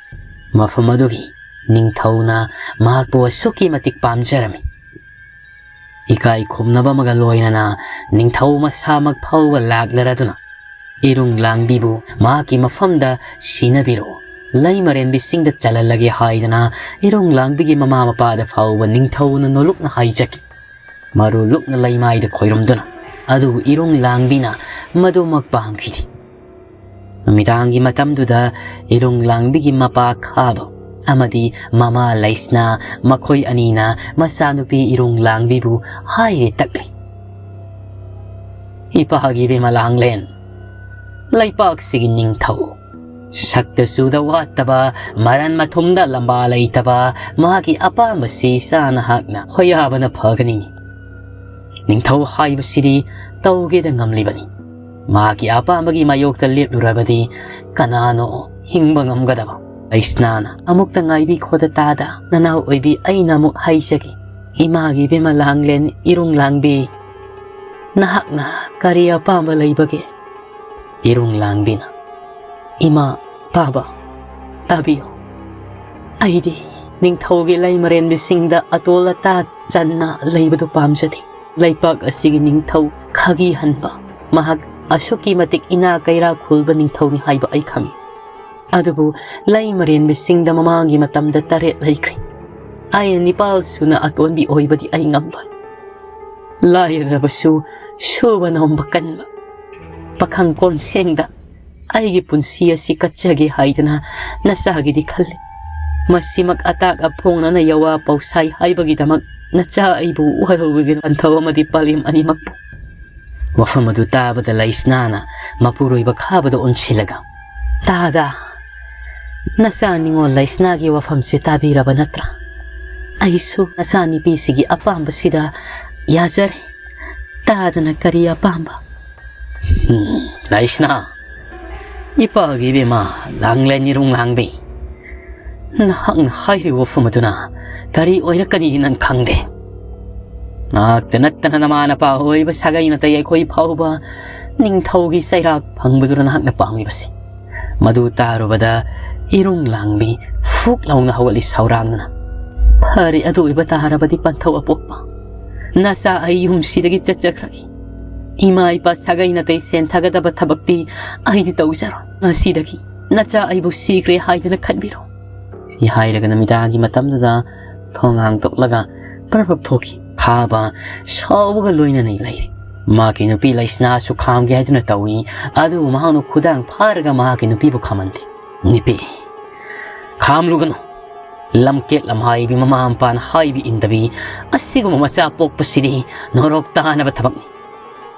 ꯃꯐꯝ ꯑꯗꯨꯒꯤ ꯅꯤꯡꯊꯧꯅ ꯃꯍꯥꯛꯄꯨ ꯑꯁꯨꯛꯀꯤ ꯃꯇꯤꯛ ꯄꯥꯝꯖꯔꯝꯃꯤ꯫ ꯏꯀꯥꯏ ꯈꯨꯝꯅꯕ ꯑꯃꯒ ꯂꯣꯏꯅꯅ ꯅꯤꯡꯊꯧ ꯃꯁꯥꯃꯛ ꯐꯥꯎꯕ ꯂꯥꯛꯂꯔꯗꯨꯅ ꯏꯔꯨꯡ ꯂꯥꯡꯕꯤꯕꯨ ꯃꯍꯥꯛꯀꯤ ꯃꯐꯝꯗ ꯁꯤꯟꯅꯕꯤꯔꯛꯎ, ꯂꯩꯃꯔꯦꯟꯕꯤꯁꯤꯡꯗ ꯆꯜꯍꯜꯂꯒꯦ ꯍꯥꯏꯗꯅ ꯏꯔꯨꯡ ꯂꯥꯡꯕꯤꯒꯤ ꯃꯃꯥ ꯃꯄꯥꯗ ꯐꯥꯎꯕ ꯅꯤꯡꯊꯧꯅ ꯅꯣꯂꯨꯛꯅ ꯍꯥꯏꯖꯈꯤ꯫ ꯃꯔꯨ ꯂꯨꯛꯅ ꯂꯩꯃꯥꯏꯗ ꯈꯣꯏꯔꯝꯗꯨꯅ꯫ ꯑꯗꯨꯕꯨ ꯏꯔꯨꯡ ꯂꯥꯡꯕꯤꯅ ꯃꯗꯨꯃꯛ ꯄꯥꯝꯈꯤꯗꯦ꯫ ꯅꯨꯃꯤꯗꯥꯡꯒꯤ ꯃꯇꯝꯗꯨꯗ ꯏꯔꯨꯡ ꯂꯥꯡꯕꯤꯒꯤ ꯃꯄꯥ ꯈꯥꯕ ꯑꯃꯗꯤ ꯃꯃꯥ ꯂꯩꯁꯅꯥ, ꯃꯈꯣꯏ ꯑꯅꯤꯅ ꯃꯆꯥꯅꯨꯄꯤ ꯏꯔꯨꯡ ꯂꯥꯡꯕꯤꯕꯨ ꯍꯥꯏꯔꯦ ꯇꯛꯂꯤ꯫ "ꯏꯄꯥꯒꯤ ꯏꯕꯦꯝꯃ ꯂꯥꯡꯂꯦꯟ, ꯂꯩꯄꯥꯛꯁꯤꯒꯤ ꯅꯤꯡꯊꯧ, ꯁꯛꯇ ꯆꯨꯗ ꯋꯥꯠꯇꯕ, ꯃꯔꯟ ꯃꯊꯨꯝꯗ ꯂꯝꯕꯥ ꯂꯩꯇꯕ, ꯃꯍꯥꯛꯀꯤ ꯑꯄꯥꯝꯕꯁꯤ ꯏꯆꯥ ꯅꯍꯥꯛꯅ ꯍꯣꯌꯥꯕꯅ ꯐꯒꯅꯤ꯫ ꯅꯤꯡꯊꯧ ꯍꯥꯏꯕꯁꯤꯗꯤ ꯇꯧꯒꯦꯗ ꯉꯝꯂꯤꯕꯅꯤ꯫ ꯃꯍꯥꯛꯀꯤ ꯑꯄꯥꯝꯕꯒꯤ ꯃꯥꯌꯣꯛꯇ ꯂꯦꯞꯂꯨꯔꯕꯗꯤ ꯀꯅꯥꯅꯣ ꯍꯤꯡꯕ ꯉꯝꯒꯗꯕ?" ꯂꯩꯁꯅꯥꯅ ꯑꯃꯨꯛꯇ ꯉꯥꯏꯕꯤꯈꯣꯗ ꯇꯥꯗ, ꯅꯅꯥꯎ ꯑꯣꯏꯕꯤ ꯑꯩꯅ ꯑꯃꯨꯛ ꯍꯥꯏꯖꯒꯦ꯫ "ꯏꯃꯥꯒꯤ ꯏꯕꯦꯝꯃ ꯂꯥꯡꯂꯦꯟ ꯏꯔꯨꯡ ꯂꯥꯡꯕꯤ, ꯅꯍꯥꯛꯅ ꯀꯔꯤ ꯑꯄꯥꯝꯕ ꯂꯩꯕꯒꯦ?" ꯏꯔꯨꯡ ꯂꯥꯡꯕꯤꯅ, "ꯏꯃꯥ, ꯄꯥꯕ, ꯇꯥꯕꯤꯌꯨ꯫ ꯑꯩꯗꯤ ꯅꯤꯡꯊꯧꯒꯤ ꯂꯩꯃꯔꯦꯟꯕꯤꯁꯤꯡꯗ ꯑꯇꯣꯜ ꯑꯇꯥ ꯆꯟꯅ ꯂꯩꯕꯗꯨ ꯄꯥꯝꯖꯗꯦ꯫ ꯂꯩꯄꯥꯛ ꯑꯁꯤꯒꯤ ꯅꯤꯡꯊꯧ ꯈꯥꯒꯤ ꯍꯟꯕ, ꯃꯍꯥꯛ ꯑꯁꯨꯛꯀꯤ ꯃꯇꯤꯛ ꯏꯅꯥ ꯀꯩꯔꯥ ꯈꯨꯜꯕ ꯅꯤꯡꯊꯧꯅꯤ ꯍꯥꯏꯕ ꯑꯩ ꯈꯪꯏ꯫ ꯑꯗꯨꯕꯨ ꯂꯩꯃꯔꯦꯟꯕꯤꯁꯤꯡꯗ ꯃꯃꯥꯡꯒꯤ ꯃꯇꯝꯗ ꯇꯔꯦꯠ ꯂꯩꯈ꯭ꯔꯦ꯫ ꯑꯩꯅ ꯅꯤꯄꯥꯜ ꯁꯨꯅ ꯑꯇꯣꯟꯕꯤ ꯑꯣꯏꯕꯗꯤ ꯑꯩ ꯉꯝꯂꯣꯏ꯫ ꯂꯥꯏꯔꯔꯕꯁꯨ ꯁꯨꯕ ꯅꯣꯝꯕ ꯀꯟꯕ ꯄꯥꯈꯪ ꯀꯣꯟꯁꯦꯡꯗ ꯑꯩꯒꯤ ꯄꯨꯟꯁꯤ ꯑꯁꯤ ꯀꯠꯆꯒꯦ ꯍꯥꯏꯗꯅ ꯅꯆꯥꯒꯤꯗꯤ ꯈꯜꯂꯤ꯫ ꯃꯁꯤꯃꯛ ꯑꯇꯥꯛ ꯑꯐꯣꯡꯅꯅ ꯌꯋꯥ ꯄꯥꯎꯁꯥꯏ ꯍꯥꯏꯕꯒꯤꯗꯃꯛ ꯅꯆꯥ ꯑꯩꯕꯨ ꯋꯥꯔꯧꯕꯒꯤ ꯄꯟꯊꯧ ꯑꯃꯗꯤ ꯄꯥꯂꯦꯝ ꯑꯅꯤꯃꯛꯄꯨ꯫" ꯋꯥꯐꯝ ꯑꯗꯨ ꯇꯥꯕꯗ ꯂꯩꯁꯅꯥꯅ ꯃꯄꯨꯔꯣꯏꯕ ꯈꯥꯕꯗ ꯑꯣꯟꯁꯤꯜꯂꯒ, "ꯇꯥꯗ, ꯅꯆꯥ ꯅꯤꯉꯣꯜ ꯂꯩꯁꯅꯥꯒꯤ ꯋꯥꯐꯝꯁꯦ ꯇꯥꯕꯤꯔꯕ ꯅꯠꯇ꯭ꯔꯥ? ꯑꯩꯁꯨ ꯅꯆꯥꯅꯨꯄꯤꯁꯤꯒꯤ ꯑꯄꯥꯝꯕꯁꯤꯗ ꯌꯥꯖꯔꯦ꯫ ꯇꯥꯗꯅ ꯀꯔꯤ ꯑꯄꯥꯝꯕ?" "ꯎꯝ, ꯂꯩꯁꯅꯥ, ꯏꯄꯥꯒꯤ ꯏꯕꯦꯝꯃ ꯂꯥꯡꯂꯦꯟ ꯏꯔꯨꯡ ꯂꯥꯡꯕꯤ, ꯅꯍꯥꯛꯅ ꯍꯥꯏꯔꯤꯕ ꯋꯥꯐꯝ ꯑꯗꯨꯅ ꯀꯔꯤ ꯑꯣꯏꯔꯛꯀꯅꯤ ꯅꯪ ꯈꯪꯗꯦ꯫ ꯉꯥꯛꯇ ꯅꯠꯇꯅ ꯅꯃꯥ ꯅꯄꯥ ꯑꯣꯏꯕ ꯁꯥꯒꯩ ꯅꯥꯇꯩ ꯑꯩꯈꯣꯏ ꯐꯥꯎꯕ ꯅꯤꯡꯊꯧꯒꯤ ꯆꯩꯔꯥꯛ ꯐꯪꯕꯗꯨꯔ ꯅꯍꯥꯛꯅ ꯄꯥꯝꯂꯤꯕꯁꯤ?" ꯃꯗꯨ ꯇꯥꯔꯨꯕꯗ ꯏꯔꯨꯡ ꯂꯥꯡꯕꯤ ꯐꯨꯛ ꯂꯥꯎꯅ ꯍꯧꯒꯠꯂꯤ ꯁꯥꯎꯔꯥꯡꯗꯨꯅ꯫ "ꯐꯔꯦ, ꯑꯗꯨ ꯑꯣꯏꯕ ꯇꯥꯔꯕꯗꯤ ꯄꯟꯊꯧ ꯑꯄꯣꯛꯄ, ꯅꯆꯥ ꯑꯩ ꯌꯨꯝꯁꯤꯗꯒꯤ ꯆꯠꯆꯈ꯭ꯔꯒꯦ꯫ ꯏꯃꯥ ꯏꯄꯥ ꯁꯥꯒꯩ ꯅꯥꯇꯩ ꯁꯦꯟꯊꯒꯗꯕ ꯊꯕꯛꯇꯤ ꯑꯩꯗꯤ ꯇꯧꯖꯔꯣꯏ꯫ ꯉꯁꯤꯗꯒꯤ ꯅꯆꯥ ꯑꯩꯕꯨ ꯁꯤꯈ꯭ꯔꯦ ꯍꯥꯏꯗꯅ ꯈꯟꯕꯤꯔꯣ"꯫ ꯁꯤ ꯍꯥꯏꯔꯒ ꯅꯨꯃꯤꯗꯥꯡꯒꯤ ꯃꯇꯝꯗꯨꯗ ꯊꯣꯡ ꯍꯥꯡꯗꯣꯛꯂꯒ ꯄ꯭ꯔꯞ ꯄ꯭ꯔꯞ ꯊꯣꯛꯈꯤ꯫ ꯈꯥꯕ ꯁꯥꯎꯕꯒ ꯂꯣꯏꯅꯅ ꯂꯩꯔꯤ꯫ ꯃꯍꯥꯛꯀꯤ ꯅꯨꯄꯤ ꯂꯩꯁꯅꯥꯁꯨ ꯈꯥꯝꯒꯦ ꯍꯥꯏꯗꯨꯅ ꯇꯧꯏ, ꯑꯗꯨꯕꯨ ꯃꯍꯥꯛꯅ ꯈꯨꯗꯥꯡ ꯐꯥꯔꯒ ꯃꯍꯥꯛꯀꯤ ꯅꯨꯄꯤꯕꯨ ꯈꯥꯝꯍꯟꯗꯦ꯫ "ꯅꯨꯄꯤ, ꯈꯥꯝꯂꯨꯒꯅꯨ꯫ ꯂꯝꯀꯦꯠ ꯂꯝꯍꯥꯏꯕꯤ ꯃꯃꯥ ꯃꯄꯥꯅ ꯍꯥꯏꯕ ꯏꯟꯗꯕꯤ ꯑꯁꯤꯒꯨꯝꯕ ꯃꯆꯥ ꯄꯣꯛꯄꯁꯤꯗꯤ ꯅꯣꯔꯣꯛ ꯇꯥꯅꯕ ꯊꯕꯛꯅꯤ꯫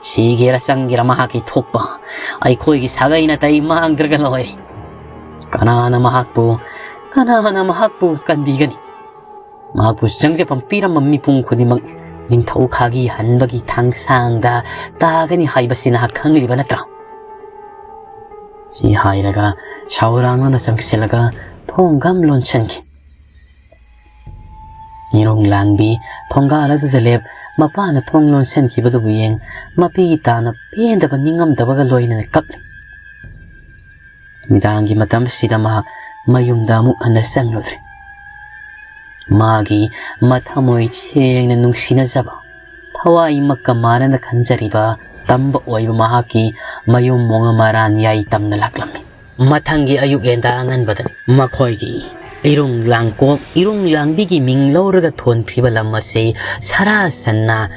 ꯁꯤꯒꯦꯔꯥ ꯆꯪꯒꯦꯔꯥ ꯃꯍꯥꯛꯀꯤ ꯊꯣꯛꯄ, ꯑꯩꯈꯣꯏꯒꯤ ꯁꯥꯒꯩ ꯅꯥꯇꯩ ꯃꯥꯡꯗ꯭ꯔꯒ ꯂꯣꯏꯔꯦ꯫ ꯀꯅꯥꯅ ꯃꯍꯥꯛꯄꯨ, ꯀꯅꯥꯅ ꯃꯍꯥꯛꯄꯨ ꯀꯟꯕꯤꯒꯅꯤ? ꯃꯍꯥꯛꯄꯨ ꯆꯪꯖꯐꯝ ꯄꯤꯔꯝꯕ ꯃꯤꯄꯨꯝ ꯈꯨꯗꯤꯡꯃꯛ ꯅꯤꯡꯊꯧ ꯈꯥꯒꯤ ꯍꯟꯕꯒꯤ ꯊꯥꯡꯁꯥꯡꯗ ꯇꯥꯒꯅꯤ ꯍꯥꯏꯕꯁꯤ ꯅꯍꯥꯛ ꯈꯪꯂꯤꯕ ꯅꯠꯇ꯭ꯔꯥ?" ꯁꯤ ꯍꯥꯏꯔꯒ ꯁꯥꯎꯔꯥꯡꯂꯅ ꯆꯪꯁꯤꯜꯂꯒ ꯊꯣꯡ ꯒꯝ ꯂꯣꯟꯁꯤꯟꯈꯤ꯫ ꯏꯔꯨꯡ ꯂꯥꯡꯕꯤ ꯊꯣꯡꯒꯥꯜ ꯑꯗꯨꯗ ꯂꯦꯞ, ꯃꯄꯥꯅ ꯊꯣꯡ ꯂꯣꯟꯁꯤꯟꯈꯤꯕꯗꯨꯕꯨ ꯌꯦꯡ, ꯃꯄꯤ ꯇꯥꯅ ꯄꯦꯟꯗꯕ ꯅꯤꯡꯉꯝꯗꯕꯒ ꯂꯣꯏꯅꯅ ꯀꯞꯂꯤ꯫ ꯅꯨꯃꯤꯗꯥꯡꯒꯤ ꯃꯇꯝꯁꯤꯗ ꯃꯍꯥꯛ ꯃꯌꯨꯝꯗ ꯑꯃꯨꯛ ꯍꯟꯅ ꯆꯪꯂꯨꯗ꯭ꯔꯤ꯫ ꯃꯥꯒꯤ ꯃꯊꯃꯣꯏ ꯁꯦꯡꯅ ꯅꯨꯡꯁꯤꯅꯖꯕ, ꯊꯋꯥꯏꯃꯛꯀ ꯃꯥꯟꯅꯅ ꯈꯟꯖꯔꯤꯕ ꯇꯝꯕ ꯑꯣꯏꯕ ꯃꯍꯥꯛꯀꯤ ꯃꯌꯨꯝ ꯃꯣꯡꯉ ꯃꯔꯥꯟ ꯌꯥꯏ ꯇꯝꯅ ꯂꯥꯛꯂꯝꯃꯤ꯫ ꯃꯊꯪꯒꯤ ꯑꯌꯨꯛ ꯉꯟꯇꯥ ꯑꯉꯟꯕꯗ ꯃꯈꯣꯏꯒꯤ ꯏꯔꯨꯡ ꯂꯥꯡꯀꯣꯛ, ꯏꯔꯨꯡ ꯂꯥꯡꯕꯤꯒꯤ ꯃꯤꯡ ꯂꯧꯔꯒ ꯊꯣꯟꯈꯤꯕ ꯂꯝ ꯑꯁꯤ ꯁꯔꯥ ꯁꯟꯅ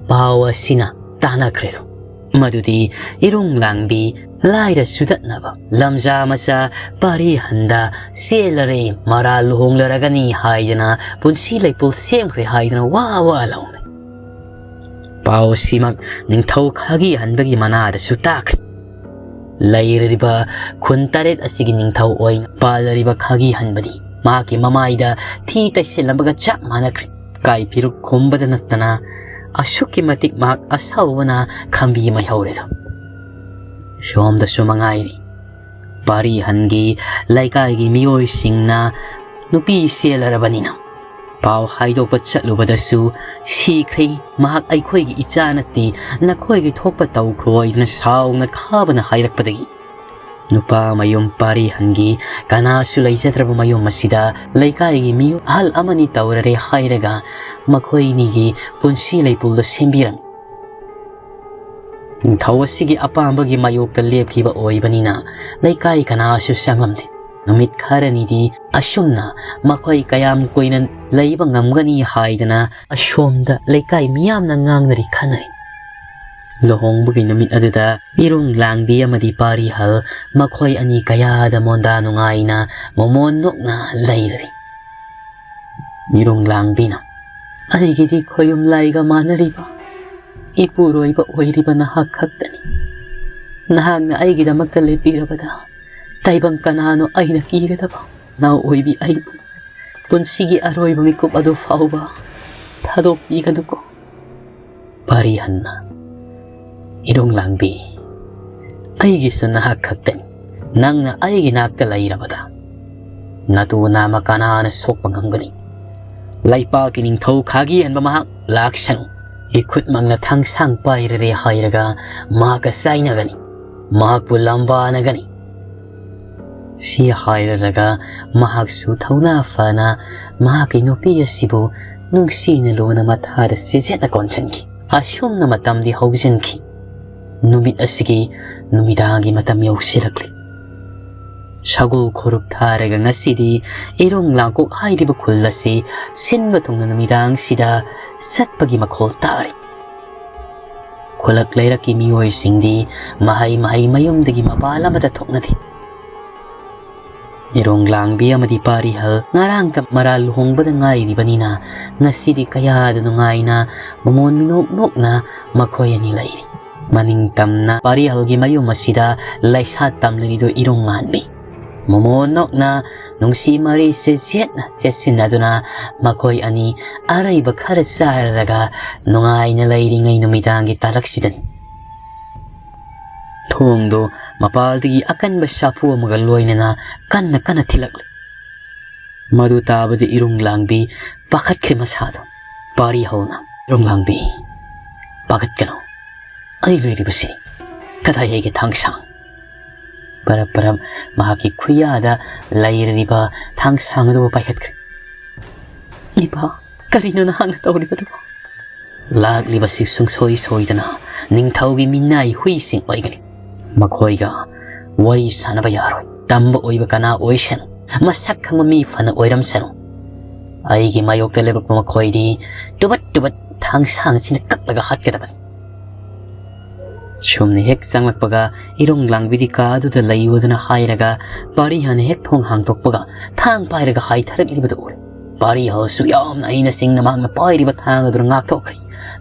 ꯄꯥꯎ ꯑꯁꯤꯅ ꯇꯥꯅꯈ꯭ꯔꯦꯗꯣ꯫ ꯃꯗꯨꯗꯤ ꯏꯔꯨꯡ ꯂꯥꯡꯕꯤ ꯂꯥꯏꯔ ꯆꯨꯗꯠꯅꯕ ꯂꯝꯖꯥ ꯃꯆꯥ ꯄꯥꯔꯤꯍꯟꯗ ꯆꯦꯜꯂꯔꯦ, ꯃꯔꯥ ꯂꯨꯍꯣꯡꯂꯔꯒꯅꯤ ꯍꯥꯏꯗꯅ ꯄꯨꯟꯁꯤ ꯂꯩꯄꯣꯜ ꯁꯦꯝꯈ꯭ꯔꯦ ꯍꯥꯏꯗꯅ ꯋꯥ ꯋꯥ ꯂꯥꯎꯅꯩ꯫ ꯄꯥꯎ ꯑꯁꯤꯃꯛ ꯅꯤꯡꯊꯧ ꯈꯥꯒꯤ ꯍꯟꯕꯒꯤ ꯃꯅꯥꯗꯁꯨ ꯇꯥꯈ꯭ꯔꯦ꯫ ꯂꯩꯔꯤꯕ ꯈꯨꯟ ꯇꯔꯦꯠ ꯑꯁꯤꯒꯤ ꯅꯤꯡꯊꯧ ꯑꯣꯏꯅ ꯄꯥꯜꯂꯔꯤꯕ ꯈꯥꯒꯤ ꯍꯟꯕꯗꯤ ꯃꯍꯥꯛꯀꯤ ꯃꯃꯥꯏꯗ ꯊꯤ ꯇꯩꯁꯤꯜꯂꯝꯕꯒ ꯆꯞ ꯃꯥꯟꯅꯈ꯭ꯔꯦ꯫ ꯏꯀꯥꯏ ꯐꯤꯔꯨꯛ ꯈꯨꯝꯕꯗ ꯅꯠꯇꯅ ꯑꯁꯨꯛꯀꯤ ꯃꯇꯤꯛ ꯃꯍꯥꯛ ꯑꯁꯥꯎꯕꯅ ꯈꯝꯕꯤ ꯃꯩꯍꯧꯔꯦꯗꯣ꯫ ꯁꯣꯝꯗꯁꯨ ꯃꯉꯥꯏꯔꯤ, ꯄꯥꯔꯤꯍꯟꯒꯤ ꯂꯩꯀꯥꯏꯒꯤ ꯃꯤꯑꯣꯏꯁꯤꯡꯅ ꯅꯨꯄꯤ ꯆꯦꯜꯂꯔꯕꯅꯤꯅ ꯄꯥꯎ ꯍꯥꯏꯗꯣꯛꯄ ꯆꯠꯂꯨꯕꯗꯁꯨ "ꯁꯤꯈ꯭ꯔꯦ, ꯃꯍꯥꯛ ꯑꯩꯈꯣꯏꯒꯤ ꯏꯆꯥ ꯅꯠꯇꯦ, ꯅꯈꯣꯏꯒꯤ ꯊꯣꯛꯄ ꯇꯧꯈ꯭ꯔꯣ" ꯍꯥꯏꯗꯨꯅ ꯁꯥꯎꯅ ꯈꯥꯕꯅ ꯍꯥꯏꯔꯛꯄꯗꯒꯤ ꯅꯨꯄꯥ ꯃꯌꯨꯝ ꯄꯥꯔꯤꯍꯟꯒꯤ ꯀꯅꯥꯁꯨ ꯂꯩꯖꯗ꯭ꯔꯕ ꯃꯌꯨꯝ ꯑꯁꯤꯗ ꯂꯩꯀꯥꯏꯒꯤ ꯃꯤꯑꯣꯏ ꯑꯍꯜ ꯑꯃꯅꯤ ꯇꯧꯔꯔꯦ ꯍꯥꯏꯔꯒ ꯃꯈꯣꯏ ꯑꯅꯤꯒꯤ ꯄꯨꯟꯁꯤ ꯂꯩꯄꯨꯜꯗ ꯁꯦꯝꯕꯤꯔꯝꯃꯤ꯫ ꯅꯤꯡꯊꯧ ꯑꯁꯤꯒꯤ ꯑꯄꯥꯝꯕꯒꯤ ꯃꯥꯌꯣꯛꯇ ꯂꯦꯞꯈꯤꯕ ꯑꯣꯏꯕꯅꯤꯅ ꯂꯩꯀꯥꯏ ꯀꯅꯥꯁꯨ ꯆꯪꯂꯝꯗꯦ꯫ ꯅꯨꯃꯤꯠ ꯈꯔꯅꯤꯗꯤ ꯑꯁꯨꯝꯅ ꯃꯈꯣꯏ ꯀꯌꯥꯝ ꯀꯨꯏꯅ ꯂꯩꯕ ꯉꯝꯒꯅꯤ ꯍꯥꯏꯗꯅ ꯑꯁꯣꯝꯗ ꯂꯩꯀꯥꯏ ꯃꯤꯌꯥꯝꯅ ꯉꯥꯡꯅꯔꯤ ꯈꯟꯅꯔꯤ꯫ ꯂꯨꯍꯣꯡꯕꯒꯤ ꯅꯨꯃꯤꯠ ꯑꯗꯨꯗ ꯏꯔꯨꯡ ꯂꯥꯡꯕꯤ ꯑꯃꯗꯤ ꯄꯥꯔꯤꯍꯜ ꯃꯈꯣꯏ ꯑꯅꯤ ꯀꯌꯥꯗ ꯃꯣꯟꯗꯥ ꯅꯨꯡꯉꯥꯏꯅ ꯃꯃꯣꯟ ꯅꯣꯛꯅ ꯂꯩꯔꯔꯤ꯫ ꯏꯔꯨꯡ ꯂꯥꯡꯕꯤꯅ, "ꯑꯩꯒꯤꯗꯤ ꯈꯣꯌꯨꯝ ꯂꯥꯏꯒ ꯃꯥꯟꯅꯔꯤꯕ ꯏꯄꯨꯔꯣꯏꯕ ꯑꯣꯏꯔꯤꯕ ꯅꯍꯥꯛ ꯈꯛꯇꯅꯤ꯫ ꯅꯍꯥꯛꯅ ꯑꯩꯒꯤꯗꯃꯛꯇ ꯂꯦꯞꯄꯤꯔꯕꯗ ꯇꯥꯏꯕꯪ ꯀꯅꯥꯅꯣ ꯑꯩꯅ ꯀꯤꯒꯗꯕ? ꯅꯅꯥꯎ ꯑꯣꯏꯕꯤ ꯑꯩꯕꯨ ꯄꯨꯟꯁꯤꯒꯤ ꯑꯔꯣꯏꯕ ꯃꯤꯀꯨꯞ ꯑꯗꯨ ꯐꯥꯎꯕ ꯊꯥꯗꯣꯛꯄꯤꯒꯅꯨꯀꯣ"꯫ ꯄꯥꯔꯤꯍꯟꯅ, "ꯏꯔꯨꯡ ꯂꯥꯡꯕꯤ, ꯑꯩꯒꯤꯁꯨ ꯅꯍꯥꯛ ꯈꯛꯇꯅꯤ꯫ ꯅꯪꯅ ꯑꯩꯒꯤ ꯅꯥꯛꯇ ꯂꯩꯔꯕꯗ ꯅꯇꯨ ꯅꯥꯃ ꯀꯅꯥꯅ ꯁꯣꯛꯄ ꯉꯝꯒꯅꯤ? ꯂꯩꯄꯥꯛꯀꯤ ꯅꯤꯡꯊꯧ ꯈꯥꯒꯦ ꯍꯟꯕ ꯃꯍꯥꯛ ꯂꯥꯛꯁꯅꯨ꯫ ꯏꯈꯨꯠꯃꯛꯅ ꯊꯥꯡꯁꯥꯡ ꯄꯥꯏꯔꯔꯦ ꯍꯥꯏꯔꯒ ꯃꯍꯥꯛꯀ ꯆꯥꯏꯅꯒꯅꯤ, ꯃꯍꯥꯛꯄꯨ ꯂꯝꯕꯥꯅꯒꯅꯤ"꯫ ꯁꯤ ꯍꯥꯏꯔꯔꯒ ꯃꯍꯥꯛꯁꯨ ꯊꯧꯅꯥ ꯐꯅ ꯃꯍꯥꯛꯀꯤ ꯅꯨꯄꯤ ꯑꯁꯤꯕꯨ ꯅꯨꯡꯁꯤꯅ ꯂꯨꯅ ꯃꯊꯥꯗ ꯆꯦꯖꯦꯠꯅ ꯀꯣꯟꯁꯤꯟꯈꯤ꯫ ꯑꯁꯨꯝꯅ ꯃꯇꯝꯗꯤ ꯍꯧꯖꯤꯟꯈꯤ꯫ ꯅꯨꯃꯤꯠ ꯑꯁꯤꯒꯤ ꯅꯨꯃꯤꯗꯥꯡꯒꯤ ꯃꯇꯝ ꯌꯧꯁꯤꯜꯂꯛꯂꯤ꯫ ꯁꯒꯣꯜ ꯈꯨꯔꯨꯞ ꯊꯥꯔꯒ ꯉꯁꯤꯗꯤ ꯏꯔꯣꯡ ꯂꯥꯡꯀꯣꯛ ꯍꯥꯏꯔꯤꯕ ꯈꯨꯜ ꯑꯁꯤ ꯁꯤꯟꯕ ꯊꯨꯡꯅ ꯅꯨꯃꯤꯗꯥꯡꯁꯤꯗ ꯆꯠꯄꯒꯤ ꯃꯈꯣꯜ ꯇꯥꯔꯤ꯫ ꯈꯨꯜꯂꯛ ꯂꯩꯔꯛꯀꯤ ꯃꯤꯑꯣꯏꯁꯤꯡꯗꯤ ꯃꯍꯩ ꯃꯍꯩ ꯃꯌꯨꯝꯗꯒꯤ ꯃꯄꯥꯜ ꯑꯃꯗ ꯊꯣꯛꯅꯗꯦ꯫ ꯏꯔꯣꯡ ꯂꯥꯡꯕꯤ ꯑꯃꯗꯤ ꯄꯥꯔꯤꯍꯜ ꯉꯔꯥꯡꯇ ꯃꯔꯥꯜ ꯂꯨꯍꯣꯡꯕꯗ ꯉꯥꯏꯔꯤꯕꯅꯤꯅ ꯉꯁꯤꯗꯤ ꯀꯌꯥꯗ ꯅꯨꯡꯉꯥꯏꯅ ꯃꯃꯣꯟ ꯃꯤꯅꯣꯛ ꯅꯣꯛꯅ ꯃꯈꯣꯏ ꯑꯅꯤ ꯂꯩꯔꯤ꯫ ꯃꯅꯤꯡ ꯇꯝꯅ ꯄꯥꯔꯤꯍꯜꯒꯤ ꯃꯌꯨꯝ ꯑꯁꯤꯗ ꯂꯩꯁꯥ ꯇꯝꯂꯤꯗꯨ ꯏꯔꯣꯡ ꯉꯥꯟꯕꯤ꯫ ꯃꯃꯣꯟ ꯅꯣꯛꯅ ꯅꯨꯡꯁꯤ ꯃꯔꯩꯁꯦ ꯆꯦꯠꯅ ꯆꯦꯠꯁꯤꯟꯅꯗꯨꯅ ꯃꯈꯣꯏ ꯑꯅꯤ ꯑꯔꯩꯕ ꯈꯔ ꯆꯥꯔꯔꯒ ꯅꯨꯡꯉꯥꯏꯅ ꯂꯩꯔꯤꯉꯩ ꯅꯨꯃꯤꯗꯥꯡꯒꯤ ꯇꯥꯂꯛꯁꯤꯗꯅꯤ꯫ ꯊꯣꯡꯗꯣ ꯃꯄꯥꯜꯗꯒꯤ ꯑꯀꯟꯕ ꯁꯥꯐꯨ ꯑꯃꯒ ꯂꯣꯏꯅꯅ ꯀꯟꯅ ꯀꯟꯅ ꯊꯤꯜꯂꯛꯂꯤ꯫ ꯃꯗꯨ ꯇꯥꯕꯗ ꯏꯔꯨꯡ ꯂꯥꯡꯕꯤ ꯄꯥꯈꯠꯈ꯭ꯔꯦ ꯃꯁꯥꯗꯣ꯫ ꯄꯥꯔꯤ ꯍꯧꯅ, "ꯏꯔꯨꯡ ꯂꯥꯡꯕꯤ, ꯄꯥꯈꯠꯀꯅꯨ꯫ ꯑꯩ ꯂꯩꯔꯤꯕꯁꯤ ꯀꯗꯥꯏ ꯍꯥꯏꯒꯦ? ꯊꯥꯡꯁꯥꯡ꯫" ꯄꯔꯞ ꯄꯔꯞ ꯃꯍꯥꯛꯀꯤ ꯈꯨꯌꯥꯗ ꯂꯩꯔꯤꯕ ꯊꯥꯡꯁꯥꯡ ꯑꯗꯨꯕꯨ ꯄꯥꯏꯈꯠꯈ꯭ꯔꯦ꯫ "ꯏꯄꯥ, ꯀꯔꯤꯅꯣ ꯅꯍꯥꯛꯅ ꯇꯧꯔꯤꯕꯗꯨꯕꯨ?" "ꯂꯥꯛꯂꯤꯕꯁꯤ ꯁꯨꯡꯁꯣꯏ ꯁꯣꯏꯗꯅ ꯅꯤꯡꯊꯧꯒꯤ ꯃꯤꯅꯥꯏ ꯍꯨꯏꯁꯤꯡ ꯑꯣꯏꯒꯅꯤ꯫ ꯃꯈꯣꯏꯒ ꯋꯥꯔꯤ ꯁꯥꯟꯅꯕ ꯌꯥꯔꯣꯏ꯫ ꯇꯝꯕ ꯑꯣꯏꯕ ꯀꯅꯥ ꯑꯣꯏꯁꯅꯨ, ꯃꯁꯛ ꯈꯪꯕ ꯃꯤ ꯐꯅ ꯑꯣꯏꯔꯝꯁꯅꯨ, ꯑꯩꯒꯤ ꯃꯥꯌꯣꯛꯇ ꯂꯦꯞꯂꯛꯄ ꯃꯈꯣꯏꯗꯤ ꯇꯨꯕꯠ ꯇꯨꯕꯠ ꯊꯥꯡꯁꯥꯡ ꯑꯁꯤꯅ ꯀꯛꯂꯒ ꯍꯥꯠꯀꯗꯕꯅꯤ꯫" ꯁꯨꯝꯅ ꯍꯦꯛ ꯆꯪꯂꯛꯄꯒ ꯏꯔꯨꯡ ꯂꯥꯡꯕꯤꯗꯤ ꯀꯥ ꯑꯗꯨꯗ ꯂꯩꯌꯨꯗꯅ ꯍꯥꯏꯔꯒ ꯄꯥꯔꯤꯍꯜꯅ ꯍꯦꯛ ꯊꯣꯡ ꯍꯥꯡꯗꯣꯛꯄꯒ ꯊꯥꯡ ꯄꯥꯏꯔꯒ ꯍꯥꯏꯊꯔꯛꯂꯤꯕꯗꯨ ꯎꯔꯦ꯫ ꯄꯥꯔꯤꯍꯜꯁꯨ ꯌꯥꯝꯅ ꯍꯩꯅ ꯁꯤꯡꯅ ꯃꯍꯥꯛꯅ ꯄꯥꯏꯔꯤꯕ ꯊꯥꯡ ꯑꯗꯨꯅ ꯉꯥꯛꯊꯣꯛꯈ꯭ꯔꯦ꯫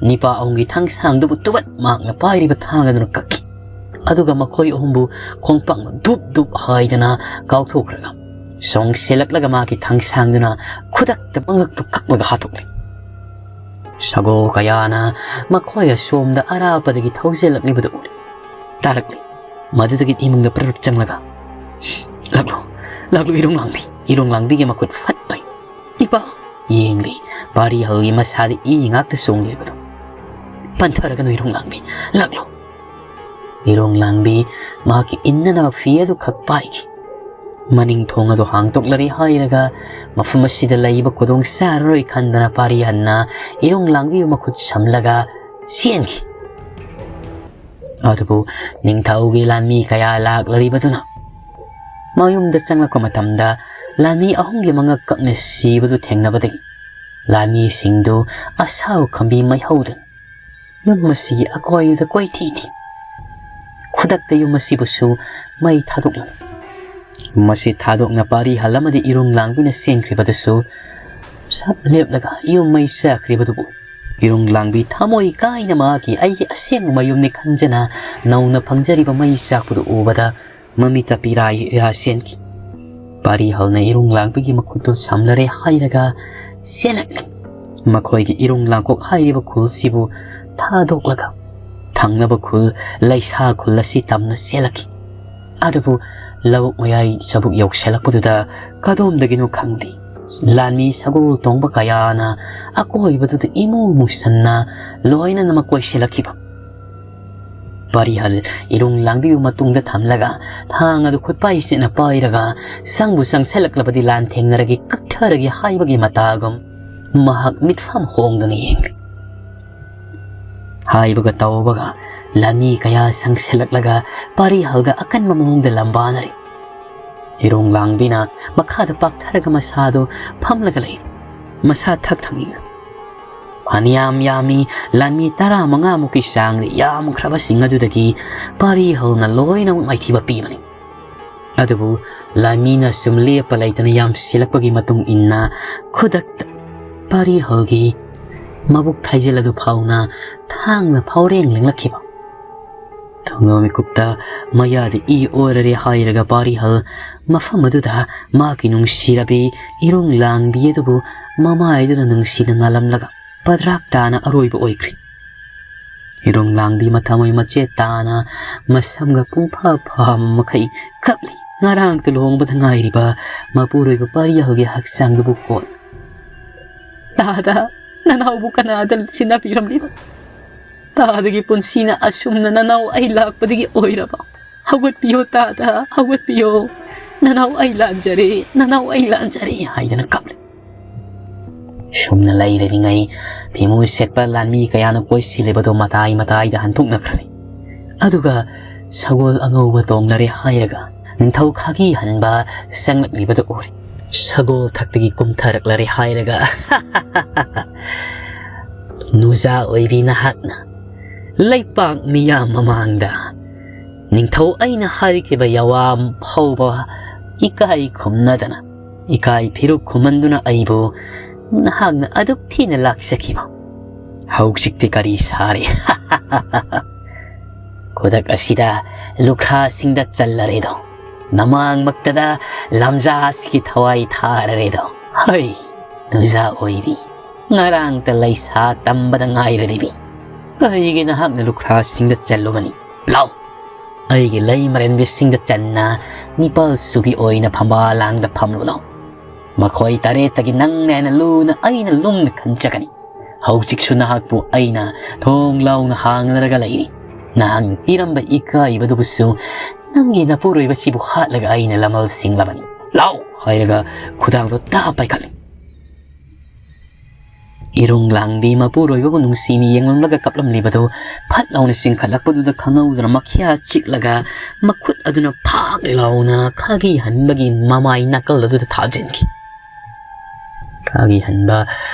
ꯅꯤꯄꯥ ꯑꯍꯨꯝꯒꯤ ꯊꯥꯡꯁꯥꯡꯗꯨꯕꯨ ꯇꯨꯕꯠ ꯃꯍꯥꯛꯅ ꯄꯥꯏꯔꯤꯕ ꯊꯥꯡ ꯑꯗꯨꯅ ꯀꯛꯈꯤ꯫ ꯑꯗꯨꯒ ꯃꯈꯣꯏ ꯑꯍꯨꯝꯕꯨ ꯈꯣꯡꯄꯥꯛꯅ ꯗꯨꯞ ꯗꯨꯞ ꯍꯥꯏꯗꯅ ꯀꯥꯎꯊꯣꯛꯈ꯭ꯔꯒ ꯁꯣꯡꯁꯤꯜꯂꯛꯂꯒ ꯃꯍꯥꯛꯀꯤ ꯊꯥꯡꯁꯥꯡꯗꯨꯅ ꯈꯨꯗꯛꯇ ꯃꯉꯛꯇꯨ ꯀꯛꯂꯒ ꯍꯥꯠꯇꯣꯛꯂꯦ꯫ ꯁꯒꯣꯜ ꯀꯌꯥꯅ ꯃꯈꯣꯏ ꯑꯁꯣꯝꯗ ꯑꯔꯥꯞꯄꯗꯒꯤ ꯊꯧꯖꯤꯜꯂꯛꯂꯤꯕꯗꯨ ꯎꯔꯦ꯫ ꯇꯥꯔꯛꯂꯤ꯫ ꯃꯗꯨꯗꯒꯤ ꯏꯃꯨꯡꯗ ꯄ꯭ꯔꯞ ꯆꯪꯂꯒ, "ꯂꯥꯛꯂꯣ, ꯂꯥꯛꯂꯣ, ꯏꯔꯨꯡ ꯂꯥꯡꯕꯤ꯫" ꯏꯔꯨꯡ ꯂꯥꯡꯕꯤꯒꯤ ꯃꯈꯨꯠ ꯐꯠ ꯄꯥꯏ꯫ "ꯏꯄꯥ!" ꯌꯦꯡꯂꯤ꯫ ꯄꯥꯔꯤꯍꯜꯒꯤ ꯃꯁꯥꯗ ꯏ ꯉꯥꯛꯇ ꯆꯣꯡꯂꯤꯕꯗꯨ꯫ "ꯄꯟꯊꯔꯒꯅꯨ, ꯏꯔꯨꯡ ꯂꯥꯡꯕꯤ꯫ ꯂꯥꯛꯂꯣ꯫" ꯏꯔꯨꯡ ꯂꯥꯡꯕꯤ ꯃꯍꯥꯛꯀꯤ ꯏꯟꯅꯅꯕ ꯐꯤ ꯑꯗꯨ ꯈꯛ ꯄꯥꯏꯈꯤ꯫ ꯃꯅꯤꯡ ꯊꯣꯡ ꯑꯗꯨ ꯍꯥꯡꯗꯣꯛꯂꯔꯦ ꯍꯥꯏꯔꯒ ꯃꯐꯝ ꯑꯁꯤꯗ ꯂꯩꯕ ꯈꯨꯗꯣꯡ ꯆꯥꯔꯔꯣꯏ ꯈꯟꯗꯅ ꯄꯥꯔꯤꯍꯜꯅ ꯏꯔꯨꯡ ꯂꯥꯡꯕꯤꯕꯨ ꯃꯈꯨꯠ ꯁꯝꯂꯒ ꯆꯦꯟꯈꯤ꯫ ꯑꯗꯨꯕꯨ ꯅꯤꯡꯊꯧꯒꯤ ꯂꯥꯟꯃꯤ ꯀꯌꯥ ꯂꯥꯛꯂꯔꯤꯕꯗꯨꯅ ꯃꯌꯨꯝꯗ ꯆꯪꯂꯛꯄ ꯃꯇꯝꯗ ꯂꯥꯟꯃꯤ ꯑꯍꯨꯝꯒꯤ ꯃꯉꯛ ꯀꯛꯅ ꯁꯤꯕꯗꯨ ꯊꯦꯡꯅꯕꯗꯒꯤ ꯂꯥꯟꯃꯤꯁꯤꯡꯗꯨ ꯑꯁꯥꯎ ꯈꯝꯕꯤ ꯃꯩꯍꯧꯗꯨꯅ ꯌꯨꯝ ꯑꯁꯤꯒꯤ ꯑꯀꯣꯏꯕꯗ ꯀꯣꯏꯊꯤ ꯊꯤ꯫ ꯈꯨꯗꯛꯇ ꯌꯨꯝ ꯑꯁꯤꯕꯨꯁꯨ ꯃꯩ ꯊꯥꯗꯣꯛꯂꯝꯃꯤ꯫ ꯃꯁꯤ ꯊꯥꯗꯣꯛꯅ ꯄꯥꯔꯤꯍꯜ ꯑꯃꯗꯤ ꯏꯔꯨꯡ ꯂꯥꯡꯕꯤꯅ ꯆꯦꯟꯈ꯭ꯔꯤꯕꯗꯨꯁꯨ ꯁꯞ ꯂꯦꯞꯂꯒ ꯌꯨꯝ ꯃꯩ ꯆꯥꯛꯈ꯭ꯔꯤꯕꯗꯨꯕꯨ ꯏꯔꯨꯡ ꯂꯥꯡꯕꯤ ꯊꯃꯣꯏ ꯀꯥꯏꯅ ꯃꯍꯥꯛꯀꯤ "ꯑꯩꯒꯤ ꯑꯁꯦꯡꯕ ꯃꯌꯨꯝꯅꯤ" ꯈꯟꯖꯅ ꯅꯧꯅ ꯐꯪꯖꯔꯤꯕ ꯃꯩ ꯆꯥꯛꯄꯗꯨ ꯎꯕꯗ ꯃꯃꯤꯠꯇ ꯄꯤꯔꯥ ꯏꯔꯥ ꯆꯦꯟꯈꯤ꯫ ꯄꯥꯔꯤꯍꯜꯅ ꯏꯔꯨꯡ ꯂꯥꯡꯕꯤꯒꯤ ꯃꯈꯨꯠꯇꯨ ꯁꯝꯂꯔꯦ ꯍꯥꯏꯔꯒ ꯆꯦꯜꯂꯛꯂꯤ꯫ ꯃꯈꯣꯏꯒꯤ ꯏꯔꯨꯡ ꯂꯥꯡꯀꯣꯛ ꯍꯥꯏꯔꯤꯕ ꯈꯨꯜꯁꯤꯕꯨ ꯊꯥꯗꯣꯛꯂꯒ ꯊꯪꯅꯕ ꯈꯨꯜ ꯂꯩꯁꯥ ꯈꯨꯜ ꯑꯁꯤ ꯇꯝꯅ ꯆꯦꯜꯂꯛꯈꯤ꯫ ꯑꯗꯨꯕꯨ ꯂꯧꯕꯨꯛ ꯃꯌꯥꯏ ꯆꯕꯨꯛ ꯌꯧꯁꯤꯜꯂꯛꯄꯗꯨꯗ ꯀꯗꯣꯝꯗꯒꯤꯅꯣ ꯈꯪꯗꯦ, ꯂꯥꯟꯃꯤ ꯁꯒꯣꯜ ꯇꯣꯡꯕ ꯀꯌꯥꯅ ꯑꯀꯣꯏꯕꯗꯨꯗ ꯏꯃꯨ ꯃꯨꯁꯟꯅ ꯂꯣꯏꯅꯅꯃꯛ ꯀꯣꯏꯁꯤꯜꯂꯛꯈꯤꯕ꯫ ꯄꯥꯔꯤꯍꯜ ꯏꯔꯨꯡ ꯂꯥꯡꯕꯤꯕꯨ ꯃꯇꯨꯡꯗ ꯊꯝꯂꯒ ꯊꯥꯡ ꯑꯗꯨ ꯈꯨꯠꯄꯥꯏꯁꯤꯅ ꯄꯥꯏꯔꯒ ꯆꯪꯕꯨ ꯆꯪꯁꯤꯜꯂꯛꯂꯕꯗꯤ ꯂꯥꯟ ꯊꯦꯡꯅꯔꯒꯦ, ꯀꯛꯊꯔꯒꯦ ꯍꯥꯏꯕꯒꯤ ꯃꯇꯥꯒꯨꯝ ꯃꯍꯥꯛ ꯃꯤꯠꯐꯝ ꯍꯣꯡꯗꯅ ꯌꯦꯡꯂꯤ꯫ ꯍꯥꯏꯕꯒ ꯇꯧꯕꯒ ꯂꯥꯟꯃꯤ ꯀꯌꯥ ꯆꯪꯁꯤꯜꯂꯛꯂꯒ ꯄꯥꯔꯤꯍꯜꯒ ꯑꯀꯟꯕ ꯃꯑꯣꯡꯗ ꯂꯝꯕꯥꯅꯔꯤ꯫ ꯏꯔꯣꯡ ꯂꯥꯡꯕꯤꯅ ꯃꯈꯥꯗ ꯄꯥꯛꯊꯔꯒ ꯃꯁꯥꯗꯨ ꯐꯝꯂꯒ ꯂꯩ꯫ ꯃꯁꯥ ꯊꯛ ꯊꯛꯅꯤꯡꯅ꯫ ꯐꯅꯌꯥꯝ ꯌꯥꯝꯃꯤ, ꯂꯥꯟꯃꯤ ꯇꯔꯥꯃꯉꯥꯃꯨꯛꯀꯤ ꯆꯥꯡꯗ ꯌꯥꯝꯈ꯭ꯔꯕꯁꯤꯡ ꯑꯗꯨꯗꯒꯤ ꯄꯥꯔꯤꯍꯜꯅ ꯂꯣꯏꯅꯃꯛ ꯃꯥꯏꯊꯤꯕ ꯄꯤꯕꯅꯤ꯫ ꯑꯗꯨꯕꯨ ꯂꯥꯟꯃꯤꯅ ꯁꯨꯝ ꯂꯦꯞꯄ ꯂꯩꯇꯅ ꯌꯥꯝꯁꯤꯜꯂꯛꯄꯒꯤ ꯃꯇꯨꯡ ꯏꯟꯅ ꯈꯨꯗꯛꯇ ꯄꯥꯔꯤꯍꯜꯒꯤ ꯃꯕꯨꯛ ꯊꯥꯏꯖꯤꯜ ꯑꯗꯨ ꯐꯥꯎꯅ ꯊꯥꯡꯅ ꯐꯥꯎꯔꯦꯡ ꯂꯦꯡꯂꯛꯈꯤꯕ꯫ ꯊꯣꯡꯅꯥꯎ ꯃꯤꯀꯨꯞꯇ ꯃꯌꯥꯗ ꯏ ꯑꯣꯔꯔꯦ ꯍꯥꯏꯔꯒ ꯄꯥꯔꯤꯍꯜ ꯃꯐꯝ ꯑꯗꯨꯗ ꯃꯍꯥꯛꯀꯤ ꯅꯨꯡꯁꯤꯔꯕꯤ ꯏꯔꯨꯡ ꯂꯥꯡꯕꯤ ꯑꯗꯨꯕꯨ ꯃꯃꯥꯏꯗꯨꯅ ꯅꯨꯡꯁꯤꯅ ꯅꯥꯜꯂꯝꯂꯒ ꯄꯗ꯭ꯔꯥꯛ ꯇꯥꯅ ꯑꯔꯣꯏꯕ ꯑꯣꯏꯈ꯭ꯔꯤ꯫ ꯏꯔꯨꯡ ꯂꯥꯡꯕꯤ ꯃꯊꯃꯣꯏ ꯃꯆꯦꯠ ꯇꯥꯅ ꯃꯁꯝꯒ ꯄꯨꯡꯐꯥ ꯐꯥꯕ ꯃꯈꯩ ꯀꯞꯂꯤ꯫ ꯉꯔꯥꯡꯇ ꯂꯨꯍꯣꯡꯕꯗ ꯉꯥꯏꯔꯤꯕ ꯃꯄꯨꯔꯣꯏꯕ ꯄꯥꯔꯤꯍꯜꯒꯤ ꯍꯛꯆꯥꯡꯗꯨꯕꯨ ꯀꯣꯟ꯫ "ꯇꯥꯗ, ꯅꯅꯥꯎꯕꯨ ꯀꯅꯥꯗ ꯁꯤꯟꯅꯕꯤꯔꯝꯂꯤꯕ? ꯇꯥꯗꯒꯤ ꯄꯨꯟꯁꯤꯅ ꯑꯁꯨꯝꯅ ꯅꯅꯥꯎ ꯑꯩ ꯂꯥꯛꯄꯗꯒꯤ ꯑꯣꯏꯔꯕ? ꯍꯧꯒꯠꯄꯤꯌꯣ ꯇꯥꯗ, ꯍꯧꯒꯠꯄꯤꯌꯣ꯫ ꯅꯅꯥꯎ ꯑꯩ ꯂꯥꯟꯖꯔꯦ, ꯅꯅꯥꯎ ꯑꯩ ꯂꯥꯟꯖꯔꯦ" ꯍꯥꯏꯗꯅ ꯀꯞꯂꯤ꯫ ꯁꯨꯝꯅ ꯂꯩꯔꯔꯤꯉꯩ ꯐꯤꯃꯨ ꯁꯦꯠꯄ ꯂꯥꯟꯃꯤ ꯀꯌꯥꯅ ꯀꯣꯏꯁꯤꯜꯂꯤꯕꯗꯨ ꯃꯇꯥꯏ ꯃꯇꯥꯏꯗ ꯍꯟꯗꯣꯛꯅꯈ꯭ꯔꯦ꯫ ꯑꯗꯨꯒ ꯁꯒꯣꯜ ꯑꯉꯧꯕ ꯇꯣꯡꯂꯔꯦ ꯍꯥꯏꯔꯒ ꯅꯤꯡꯊꯧ ꯈꯥꯒꯤ ꯍꯟꯕ ꯆꯪꯂꯛꯂꯤꯕꯗꯨ ꯎꯔꯦ꯫ ꯁꯒꯣꯜ ꯊꯛꯇꯒꯤ ꯀꯨꯝꯊꯔꯛꯂꯔꯦ ꯍꯥꯏꯔꯒ "ꯅꯨꯖꯥ ꯑꯣꯏꯕꯤ ꯅꯍꯥꯛꯅ ꯂꯩꯄꯥꯛ ꯃꯤꯌꯥꯝ ꯃꯃꯥꯡꯗ ꯅꯤꯡꯊꯧ ꯑꯩꯅ ꯍꯥꯏꯈꯤꯕ ꯌꯥꯋꯥ ꯐꯥꯎꯕ ꯏꯀꯥꯏ ꯈꯨꯝꯅꯗꯅ, ꯏꯀꯥꯏ ꯐꯤꯔꯨꯛ ꯈꯨꯝꯍꯟꯗꯨꯅ ꯑꯩꯕꯨ ꯅꯍꯥꯛꯅ ꯑꯗꯨꯛ ꯊꯤꯅ ꯂꯥꯛꯆꯈꯤꯕ꯫ ꯍꯧꯖꯤꯛꯇꯤ ꯀꯔꯤ ꯁꯥꯔꯦ? ꯈꯨꯗꯛ ꯑꯁꯤꯗ ꯂꯨꯈ꯭ꯔꯥꯁꯤꯡꯗ ꯆꯜꯂꯔꯦꯗꯣ꯫ ꯅꯃꯥꯡꯃꯛꯇꯗ ꯂꯝꯖꯥꯁꯤꯒꯤ ꯊꯋꯥꯏ ꯊꯥꯔꯔꯦꯗꯣ꯫ ꯍꯩ, ꯅꯨꯖꯥ ꯑꯣꯏꯕꯤ, ꯉꯔꯥꯡꯇ ꯂꯩꯁꯥ ꯇꯝꯕꯗ ꯉꯥꯏꯔꯔꯤꯕꯤ꯫ ꯀꯔꯤꯒꯤ ꯅꯍꯥꯛꯅ ꯂꯨꯈ꯭ꯔꯥꯁꯤꯡꯗ ꯆꯜꯂꯨꯒꯅꯤ? ꯂꯥꯎ, ꯑꯩꯒꯤ ꯂꯩꯃꯔꯦꯟꯕꯤꯁꯤꯡꯗ ꯆꯟꯅ ꯅꯤꯄꯥꯜ ꯁꯨꯕꯤ ꯑꯣꯏꯅ ꯐꯝꯕꯥꯜ ꯂꯥꯡꯗ ꯐꯝꯂꯨ ꯂꯥꯎ꯫ ꯃꯈꯣꯏ ꯇꯔꯦꯠꯇꯒꯤ ꯅꯪꯅ ꯍꯦꯟꯅ ꯂꯨꯅ ꯑꯩꯅ ꯂꯨꯝꯅ ꯈꯟꯖꯒꯅꯤ꯫ ꯍꯧꯖꯤꯛꯁꯨ ꯅꯍꯥꯛꯄꯨ ꯑꯩꯅ ꯊꯣꯡ ꯂꯥꯎꯅ ꯍꯥꯡꯂꯔꯒ ꯂꯩꯔꯤ꯫ ꯅꯍꯥꯛꯅ ꯄꯤꯔꯝꯕ ꯏꯀꯥꯏꯕꯗꯨꯕꯨꯁꯨ ꯅꯪꯒꯤ ꯅꯄꯨꯔꯣꯏꯕꯁꯤꯕꯨ ꯍꯥꯠꯂꯒ ꯑꯩꯅ ꯂꯃꯜ ꯁꯤꯡꯂꯕꯅꯤ꯫ ꯂꯥꯎ ꯍꯥꯏꯔꯒ ꯈꯨꯗꯥꯡꯗꯣ ꯇꯥ ꯄꯥꯏꯈꯠꯂꯤ꯫ ꯏꯔꯨꯡ ꯂꯥꯡꯕꯤ ꯃꯄꯨꯔꯣꯏꯕꯕꯨ ꯅꯨꯡꯁꯤꯅ ꯌꯦꯡꯂꯝꯂꯒ ꯀꯞꯂꯝꯂꯤꯕꯗꯨ ꯐꯠ ꯂꯥꯎꯅ ꯆꯤꯡꯈꯠꯂꯛꯄꯗꯨꯗ ꯈꯪꯍꯧꯗꯅ ꯃꯈ꯭ꯌꯥ ꯆꯤꯛꯂꯒ ꯃꯈꯨꯠ ꯑꯗꯨꯅ ꯐꯥꯛ ꯂꯥꯎꯅ ꯈꯥꯒꯤ ꯍꯟꯕꯒꯤ ꯃꯃꯥꯏ ꯅꯥꯀꯜ ꯑꯗꯨꯗ ꯊꯥꯖꯤꯟꯈꯤ꯫ ꯈꯥꯒꯤ ꯍꯟꯕ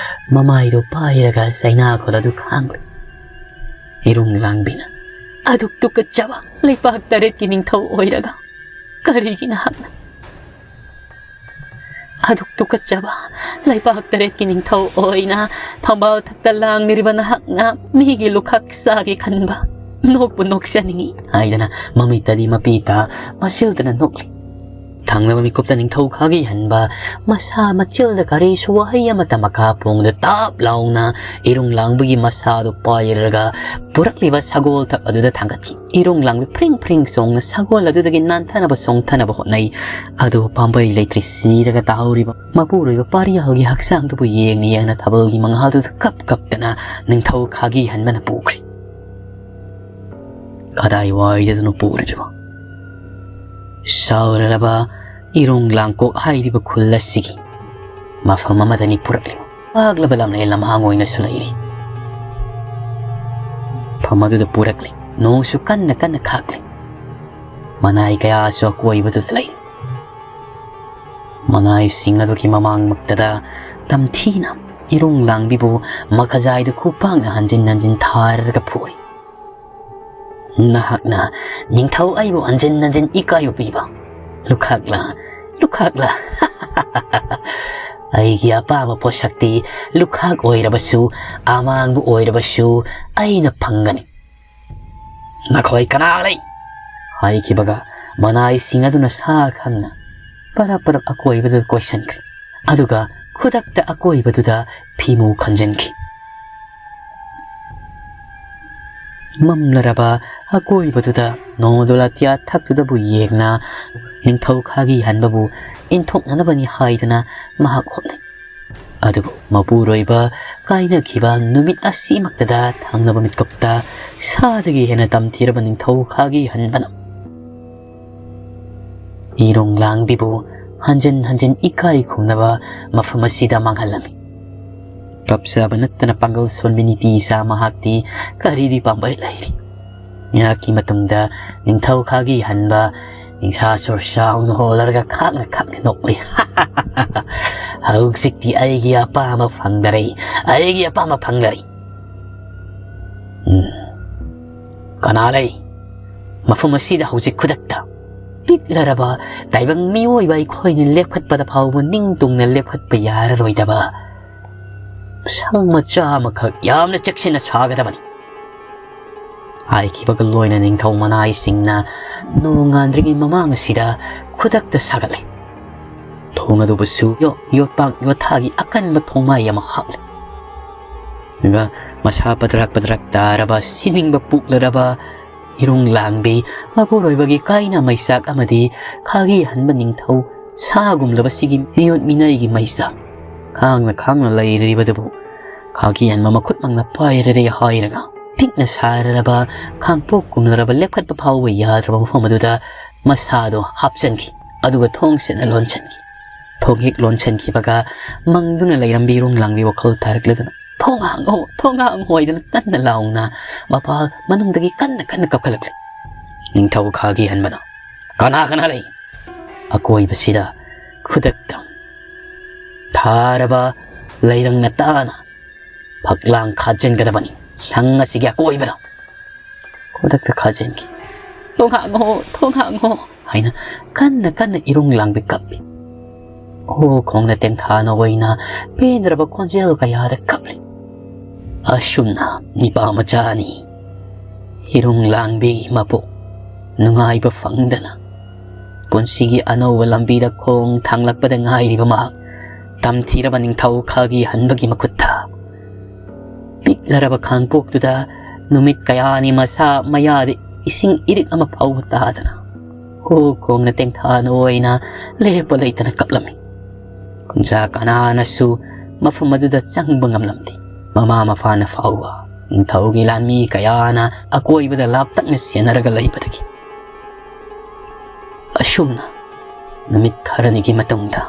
ꯃꯃꯥꯏꯗꯨ ꯄꯥꯏꯔꯒ ꯆꯩꯅꯥ ꯈꯨꯠ ꯑꯗꯨ ꯈꯥꯡꯂꯤ꯫ ꯏꯔꯨꯡ ꯂꯥꯡꯕꯤꯅ, "ꯑꯗꯨꯛ ꯇꯨꯀꯠꯆꯕ ꯂꯩꯄꯥꯛ ꯇꯔꯦꯠꯀꯤ ꯅꯤꯡꯊꯧ ꯑꯣꯏꯔꯒ ꯀꯔꯤꯒꯤ ꯅꯍꯥꯛꯅ ꯑꯗꯨꯛ ꯇꯨꯀꯠꯆꯕ ꯂꯩꯄꯥꯛ ꯇꯔꯦꯠꯀꯤ ꯅꯤꯡꯊꯧ ꯑꯣꯏꯅ ꯐꯝꯕꯥꯜ ꯊꯛꯇ ꯂꯥꯡꯂꯤꯕ ꯅꯍꯥꯛꯅ ꯃꯤꯒꯤ ꯂꯨꯈꯥꯛ ꯆꯥꯒꯦ ꯈꯟꯕ? ꯅꯣꯛꯄꯨ ꯅꯣꯛꯆꯅꯤꯡꯏ" ꯍꯥꯏꯗꯅ ꯃꯃꯤꯠꯇꯗꯤ ꯃꯄꯤ ꯇꯥ ꯃꯆꯤꯜꯗꯅ ꯅꯣꯛꯂꯤ꯫ ꯊꯪꯅꯕ ꯃꯤꯀꯨꯞꯇ ꯅꯤꯡꯊꯧ ꯈꯥꯒꯤ ꯍꯟꯕ ꯃꯁꯥ ꯃꯆꯤꯜꯗ ꯀꯔꯤꯁꯨ ꯋꯥꯍꯩ ꯑꯃꯠꯇ ꯃꯈꯥ ꯐꯣꯡꯗ ꯇꯥꯞ ꯂꯥꯎꯅ ꯏꯔꯨꯡ ꯂꯥꯡꯕꯒꯤ ꯃꯁꯥꯗꯨ ꯄꯥꯏꯔꯒ ꯄꯨꯔꯛꯂꯤꯕ ꯁꯒꯣꯜ ꯊꯛ ꯑꯗꯨꯗ ꯊꯥꯡꯒꯠꯈꯤ꯫ ꯏꯔꯨꯡ ꯂꯥꯡꯕꯤ ꯐ꯭ꯔꯤꯡ ꯐ꯭ꯔꯤꯡ ꯆꯣꯡꯅ ꯁꯒꯣꯜ ꯑꯗꯨꯗꯒꯤ ꯅꯥꯟꯊꯅꯕ ꯆꯣꯡꯊꯅꯕ ꯍꯣꯠꯅꯩ꯫ ꯑꯗꯨꯕꯨ ꯄꯥꯝꯕꯩ ꯂꯩꯇ꯭ꯔꯤ ꯁꯤꯔꯒ ꯇꯥꯍꯧꯔꯤꯕ ꯃꯄꯨꯔꯣꯏꯕ ꯄꯥꯔꯤꯌꯥꯜꯒꯤ ꯍꯛꯆꯥꯡꯗꯨꯕꯨ ꯌꯦꯡꯅ ꯌꯦꯡꯅ ꯊꯥꯕꯜꯒꯤ ꯃꯉꯥꯜꯗꯨꯗ ꯀꯞ ꯀꯞꯇꯅ ꯅꯤꯡꯊꯧ ꯈꯥꯒꯤ ꯍꯟꯕꯅ ꯄꯨꯈ꯭ꯔꯤ꯫ ꯀꯗꯥꯏꯋꯥꯏꯗꯅꯣ ꯄꯨꯔꯤꯕ? ꯁꯥꯎꯔꯔꯕ ꯏꯔꯣꯡ ꯂꯥꯡꯀꯣꯛ ꯍꯥꯏꯔꯤꯕ ꯈꯨꯜ ꯑꯁꯤꯒꯤ ꯃꯐꯝ ꯑꯃꯗꯅꯤ ꯄꯨꯔꯛꯂꯤꯕ꯫ ꯄꯥꯛꯂꯕ ꯂꯝꯂꯦꯟ ꯂꯝꯍꯥꯡ ꯑꯣꯏꯅꯁꯨ ꯂꯩꯔꯤ꯫ ꯃꯐꯝ ꯑꯗꯨꯗ ꯄꯨꯔꯛꯂꯤ꯫ ꯅꯣꯡꯁꯨ ꯀꯟꯅ ꯀꯟꯅ ꯈꯥꯛꯂꯤ꯫ ꯃꯅꯥꯏ ꯀꯌꯥꯁꯨ ꯑꯀꯣꯏꯕꯗꯨꯗ ꯂꯩ꯫ ꯃꯅꯥꯏꯁꯤꯡ ꯑꯗꯨꯒꯤ ꯃꯃꯥꯡꯃꯛꯇꯗ ꯇꯝꯊꯤꯅ ꯏꯔꯣꯡ ꯂꯥꯡꯕꯤꯕꯨ ꯃꯈꯖꯥꯏꯗ ꯈꯨꯄꯥꯛꯅ ꯍꯟꯖꯤꯟ ꯍꯟꯖꯤꯟ ꯊꯥꯔꯒ ꯐꯨꯔꯤ꯫ "ꯅꯍꯥꯛꯅ ꯅꯤꯡꯊꯧ ꯑꯩꯕꯨ ꯍꯟꯖꯤꯟ ꯍꯟꯖꯤꯟ ꯏꯀꯥꯏꯕ ꯄꯤꯕ ꯂꯨꯈꯥꯛꯂꯥ? ꯂꯨꯈꯥꯛꯂꯥ? ꯑꯩꯒꯤ ꯑꯄꯥꯝꯕ ꯄꯣꯠꯁꯛꯇꯤ ꯂꯨꯈꯥꯛ ꯑꯣꯏꯔꯕꯁꯨ, ꯑꯃꯥꯡꯕ ꯑꯣꯏꯔꯕꯁꯨ ꯑꯩꯅ ꯐꯪꯒꯅꯤ꯫ ꯅꯈꯣꯏ ꯀꯅꯥ ꯂꯩ?" ꯍꯥꯏꯈꯤꯕꯒ ꯃꯅꯥꯏꯁꯤꯡ ꯑꯗꯨꯅ ꯁꯥ ꯈꯪꯅ ꯄꯔꯞ ꯄꯔꯞ ꯑꯀꯣꯏꯕꯗꯨꯗ ꯀꯣꯏꯁꯤꯟꯈ꯭ꯔꯦ꯫ ꯑꯗꯨꯒ ꯈꯨꯗꯛꯇ ꯑꯀꯣꯏꯕꯗꯨꯗ ꯐꯤꯃꯨ ꯈꯟꯖꯤꯟꯈꯤ꯫ ꯃꯝꯂꯔꯕ ꯑꯀꯣꯏꯕꯗꯨꯗ ꯅꯣꯡꯃꯗꯣ ꯂꯥꯇꯤꯌꯥ ꯊꯛꯇꯨꯗꯕꯨ ꯌꯦꯡꯅ ꯅꯤꯡꯊꯧ ꯈꯥꯒꯤ ꯍꯟꯕꯕꯨ ꯏꯟꯊꯣꯛꯅꯅꯕꯅꯤ ꯍꯥꯏꯗꯅ ꯃꯍꯥꯛ ꯍꯣꯠꯅꯩ꯫ ꯑꯗꯨꯕꯨ ꯃꯄꯨꯔꯣꯏꯕ ꯀꯥꯏꯅꯈꯤꯕ ꯅꯨꯃꯤꯠ ꯑꯁꯤꯃꯛꯇꯗ ꯊꯪꯅꯕ ꯃꯤꯠꯀꯨꯞꯇ ꯁꯥꯗꯒꯤ ꯍꯦꯟꯅ ꯇꯝꯊꯤꯔꯕ ꯅꯤꯡꯊꯧ ꯈꯥꯒꯤ ꯍꯟꯕꯅ ꯏꯔꯣꯡ ꯂꯥꯡꯕꯤꯕꯨ ꯍꯟꯖꯤꯟ ꯍꯟꯖꯤꯟ ꯏꯀꯥꯏ ꯈꯨꯝꯅꯕ ꯃꯐꯝ ꯑꯁꯤꯗ ꯃꯥꯡꯍꯜꯂꯝꯃꯤ꯫ ꯀꯞꯆꯕ ꯅꯠꯇꯅ ꯄꯥꯡꯒꯜ ꯁꯣꯟꯕꯤ ꯅꯨꯄꯤ ꯏꯆꯥ ꯃꯍꯥꯛꯇꯤ ꯀꯔꯤꯗꯤ ꯄꯥꯝꯕꯩ ꯂꯩꯔꯤ? ꯉꯥꯏꯍꯥꯛꯀꯤ ꯃꯇꯨꯡꯗ ꯅꯤꯡꯊꯧ ꯈꯥꯒꯤ ꯍꯟꯕ ꯅꯤꯡꯁꯥ ꯁꯣꯔ ꯆꯥꯎꯅ ꯍꯣꯜꯂꯔꯒ ꯈꯥꯛꯅ ꯈꯥꯛꯅ ꯅꯣꯛꯂꯤ꯫ "ꯍꯧꯖꯤꯛꯇꯤ ꯑꯩꯒꯤ ꯑꯄꯥꯝꯕ ꯐꯪꯗꯔꯦ, ꯑꯩꯒꯤ ꯑꯄꯥꯝꯕ ꯐꯪꯗꯔꯦ꯫ ꯎꯝ, ꯀꯅꯥ ꯂꯩ ꯃꯐꯝ ꯑꯁꯤꯗ ꯍꯧꯖꯤꯛ ꯈꯨꯗꯛꯇ?" ꯄꯤꯛꯂꯔꯕ ꯇꯥꯏꯕꯪ ꯃꯤꯑꯣꯏꯕ ꯑꯩꯈꯣꯏꯅ ꯂꯦꯞꯈꯠꯄꯗ ꯐꯥꯎꯕ ꯅꯤꯡꯇꯨꯡꯅ ꯂꯦꯞꯈꯠꯄ ꯌꯥꯔꯔꯣꯏꯗꯕ ꯁꯪ ꯃꯆꯥ ꯑꯃꯈꯛ ꯌꯥꯝꯅ ꯆꯦꯛꯁꯤꯟꯅ ꯁꯥꯒꯗꯕꯅꯤ꯫ ꯍꯥꯏꯈꯤꯕꯒ ꯂꯣꯏꯅ ꯅꯤꯡꯊꯧ ꯃꯅꯥꯏꯁꯤꯡꯅ ꯅꯣꯡꯉꯥꯟꯗ꯭ꯔꯤꯉꯩ ꯃꯃꯥꯡ ꯑꯁꯤꯗ ꯈꯨꯗꯛꯇ ꯁꯥꯒꯠꯂꯦ꯫ ꯊꯣꯡ ꯑꯗꯨꯕꯨꯁꯨ ꯌꯣ-, ꯌꯣꯠꯄꯥꯛ ꯌꯣꯠꯊꯥꯒꯤ ꯑꯀꯟꯕ ꯊꯣꯡꯃꯥꯏ ꯑꯃ ꯍꯥꯞꯂꯦ꯫ ꯑꯗꯨꯒ ꯃꯁꯥ ꯄꯗ꯭ꯔꯛ ꯄꯗ꯭ꯔꯛ ꯇꯥꯔꯕ, ꯁꯤꯅꯤꯡꯕ ꯄꯣꯛꯂꯔꯕ ꯏꯔꯨꯡ ꯂꯥꯡꯕꯤ, ꯃꯄꯨꯔꯣꯏꯕꯒꯤ ꯀꯥꯏꯅ ꯃꯩꯆꯥꯛ ꯑꯃꯗꯤ ꯈꯥꯒꯤ ꯍꯟꯕ ꯅꯤꯡꯊꯧ ꯁꯥꯒꯨꯝꯂꯕꯁꯤꯒꯤ ꯃꯤꯑꯣꯠ ꯃꯤꯅꯩꯒꯤ ꯃꯩꯆꯥꯛ ꯈꯥꯡꯅ ꯈꯥꯡꯅ ꯂꯩꯔꯤꯕꯗꯨꯕꯨ ꯈꯥꯒꯤ ꯍꯟꯕ ꯃꯈꯨꯠꯃꯛꯅ ꯄꯥꯏꯔꯔꯦ ꯍꯥꯏꯔꯒ ꯄꯤꯛꯅ ꯁꯥꯔꯔꯕ ꯈꯥꯡꯄꯣꯛ ꯀꯨꯝꯂꯔꯕ ꯂꯦꯞꯈꯠꯄ ꯐꯥꯎꯕ ꯌꯥꯗ꯭ꯔꯕ ꯃꯐꯝ ꯑꯗꯨꯗ ꯃꯁꯥꯗꯣ ꯍꯥꯞꯆꯟꯈꯤ꯫ ꯑꯗꯨꯒ ꯊꯣꯡꯁꯤꯅ ꯂꯣꯟꯁꯤꯟꯈꯤ꯫ ꯊꯣꯡ ꯍꯦꯛ ꯂꯣꯟꯁꯤꯟꯈꯤꯕꯒ ꯃꯪꯗꯨꯅ ꯂꯩꯔꯝꯕ ꯏꯔꯨꯡ ꯂꯥꯡꯕꯤ ꯋꯥꯈꯜ ꯇꯥꯔꯛꯂꯗꯨꯅ, "ꯊꯣꯡ ꯍꯥꯡꯉꯣ, ꯊꯣꯡ ꯍꯥꯡꯉꯣ" ꯍꯥꯏꯗꯅ ꯀꯟꯅ ꯂꯥꯎꯅ ꯃꯄꯥ ꯃꯅꯨꯡꯗꯒꯤ ꯀꯟꯅ ꯀꯟꯅ ꯀꯞꯈꯠꯂꯛꯂꯦ꯫ ꯅꯤꯡꯊꯧ ꯈꯥꯒꯤ ꯍꯟꯕꯅ, "ꯀꯅꯥ ꯀꯅꯥ ꯂꯩ?" ꯑꯀꯣꯏꯕꯁꯤꯗ ꯈꯨꯗꯛꯇ ꯊꯥꯔꯕ ꯂꯩꯔꯪꯅ ꯇꯥꯅ ꯐꯛꯂꯥꯡ ꯈꯥꯖꯤꯟꯒꯗꯕꯅꯤ ꯁꯪ ꯑꯁꯤꯒꯤ ꯑꯀꯣꯏꯕꯗ꯫ ꯈꯨꯗꯛꯇ ꯈꯥꯖꯤꯟꯈꯤ꯫ "ꯊꯣꯡ ꯍꯥꯡꯉꯣ, ꯊꯣꯡ ꯍꯥꯡꯉꯣ" ꯍꯥꯏꯅ ꯀꯟꯅ ꯀꯟꯅ ꯏꯔꯨꯡ ꯂꯥꯡꯕꯤ ꯀꯞꯄꯤ꯫ ꯍꯣ ꯈꯣꯡꯅ ꯇꯦꯡꯊꯥꯅ ꯑꯣꯏꯅ ꯄꯦꯟꯗ꯭ꯔꯕ ꯈꯣꯟꯖꯦꯜ ꯀꯌꯥꯗ ꯀꯞꯂꯤ꯫ ꯑꯁꯨꯝꯅ ꯅꯤꯄꯥ ꯃꯆꯥ ꯑꯅꯤ ꯏꯔꯨꯡ ꯂꯥꯡꯕꯤ ꯃꯄꯣꯛ ꯅꯨꯡꯉꯥꯏꯕ ꯐꯪꯗꯅ ꯄꯨꯟꯁꯤꯒꯤ ꯑꯅꯧꯕ ꯂꯝꯕꯤꯗ ꯈꯣꯡ ꯊꯥꯡꯂꯛꯄꯗ ꯉꯥꯏꯔꯤꯕ ꯃꯍꯥꯛ ꯇꯝꯊꯤꯔꯕ ꯅꯤꯡꯊꯧ ꯈꯥꯒꯤ ꯍꯟꯕꯒꯤ ꯃꯈꯨꯠꯇ ꯄꯤꯛꯂꯔꯕ ꯈꯥꯡꯄꯣꯛꯇꯨꯗ ꯅꯨꯃꯤꯠ ꯀꯌꯥꯅꯤ ꯃꯁꯥ ꯃꯌꯥꯗ ꯏꯁꯤꯡ ꯏꯔꯤꯛ ꯑꯃ ꯐꯥꯎꯕ ꯇꯥꯗꯅ ꯈꯣꯡ ꯈꯣꯡꯅ ꯇꯦꯡꯊꯥꯅ ꯑꯣꯏꯅ ꯂꯦꯞꯄ ꯂꯩꯇꯅ ꯀꯞꯂꯝꯃꯤ꯫ ꯀꯨꯟꯖꯥ ꯀꯅꯥꯅꯁꯨ ꯃꯐꯝ ꯑꯗꯨꯗ ꯆꯪꯕ ꯉꯝꯂꯝꯗꯦ꯫ ꯃꯃꯥ ꯃꯄꯥꯅ ꯐꯥꯎꯕ ꯅꯤꯡꯊꯧꯒꯤ ꯂꯥꯟꯃꯤ ꯀꯌꯥꯅ ꯑꯀꯣꯏꯕꯗ ꯂꯥꯞꯇꯛꯅ ꯁꯦꯟꯅꯔꯒ ꯂꯩꯕꯗꯒꯤ꯫ ꯑꯁꯨꯝꯅ ꯅꯨꯃꯤꯠ ꯈꯔꯅꯤꯒꯤ ꯃꯇꯨꯡꯗ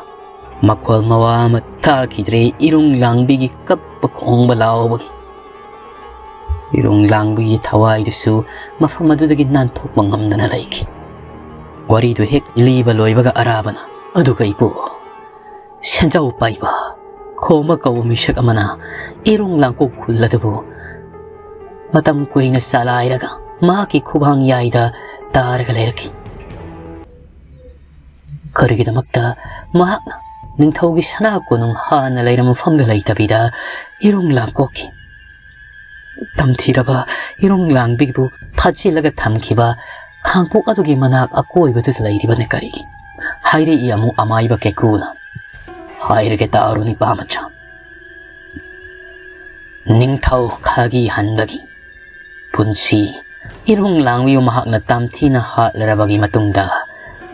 ꯃꯈꯣꯜ ꯃꯋꯥ ꯑꯃ ꯇꯥꯈꯤꯗ꯭ꯔꯦ ꯏꯔꯨꯡ ꯂꯥꯡꯕꯤꯒꯤ ꯀꯞꯄ ꯈꯣꯡꯕ ꯂꯥꯎꯕꯒꯤ꯫ ꯏꯔꯨꯡ ꯂꯥꯡꯕꯤꯒꯤ ꯊꯋꯥꯏꯗꯨꯁꯨ ꯃꯐꯝ ꯑꯗꯨꯗꯒꯤ ꯅꯥꯟꯊꯣꯛꯄ ꯉꯝꯗꯅ ꯂꯩꯈꯤ꯫ ꯋꯥꯔꯤꯗꯨ ꯍꯦꯛ ꯂꯤꯕ ꯂꯣꯏꯕꯒ ꯑꯔꯥꯕꯅ, "ꯑꯗꯨꯒ ꯏꯄꯨ, ꯁꯦꯟꯖꯥꯎ ꯄꯥꯏꯕ ꯈꯣꯃ ꯀꯧꯕ ꯃꯤꯁꯛ ꯑꯃꯅ ꯏꯔꯨꯡ ꯂꯥꯡꯀꯣꯛ ꯈꯨꯜ ꯑꯗꯨꯕꯨ ꯃꯇꯝ ꯀꯨꯏꯅ ꯆꯂꯥꯏꯔꯒ ꯃꯍꯥꯛꯀꯤ ꯈꯨꯕꯥꯡ ꯌꯥꯏꯗ ꯇꯥꯔꯒ ꯂꯩꯔꯛꯈꯤ꯫ ꯀꯔꯤꯒꯤꯗꯃꯛꯇ ꯃꯍꯥꯛꯅ ꯅꯤꯡꯊꯧꯒꯤ ꯁꯅꯥ ꯀꯣꯅꯨꯡ ꯍꯥꯟꯅ ꯂꯩꯔꯝꯕ ꯃꯐꯝꯗ ꯂꯩꯇꯕꯤꯗ ꯏꯔꯨꯡ ꯂꯥꯡꯀꯣꯛꯈꯤ? ꯇꯝꯊꯤꯔꯕ ꯏꯔꯨꯡ ꯂꯥꯡꯕꯤꯕꯨ ꯐꯥꯖꯤꯜꯂꯒ ꯊꯝꯈꯤꯕ ꯈꯥꯡꯄꯣꯛ ꯑꯗꯨꯒꯤ ꯃꯅꯥꯛ ꯑꯀꯣꯏꯕꯗꯨꯗ ꯂꯩꯔꯤꯕꯅ ꯀꯔꯤꯒꯤ?" ꯍꯥꯏꯔꯛꯏ ꯑꯃꯨꯛ ꯑꯃꯥꯏꯕ ꯀꯦꯀ꯭ꯔꯨꯅ꯫ "ꯍꯥꯏꯔꯒꯦ ꯇꯥꯔꯣ ꯅꯤꯄꯥ ꯃꯆꯥ꯫ ꯅꯤꯡꯊꯧ ꯈꯥꯒꯤ ꯍꯟꯕꯒꯤ ꯄꯨꯟꯁꯤ ꯏꯔꯨꯡ ꯂꯥꯡꯕꯤꯕꯨ ꯃꯍꯥꯛꯅ ꯇꯝꯊꯤꯅ ꯍꯥꯠꯂꯔꯕꯒꯤ ꯃꯇꯨꯡꯗ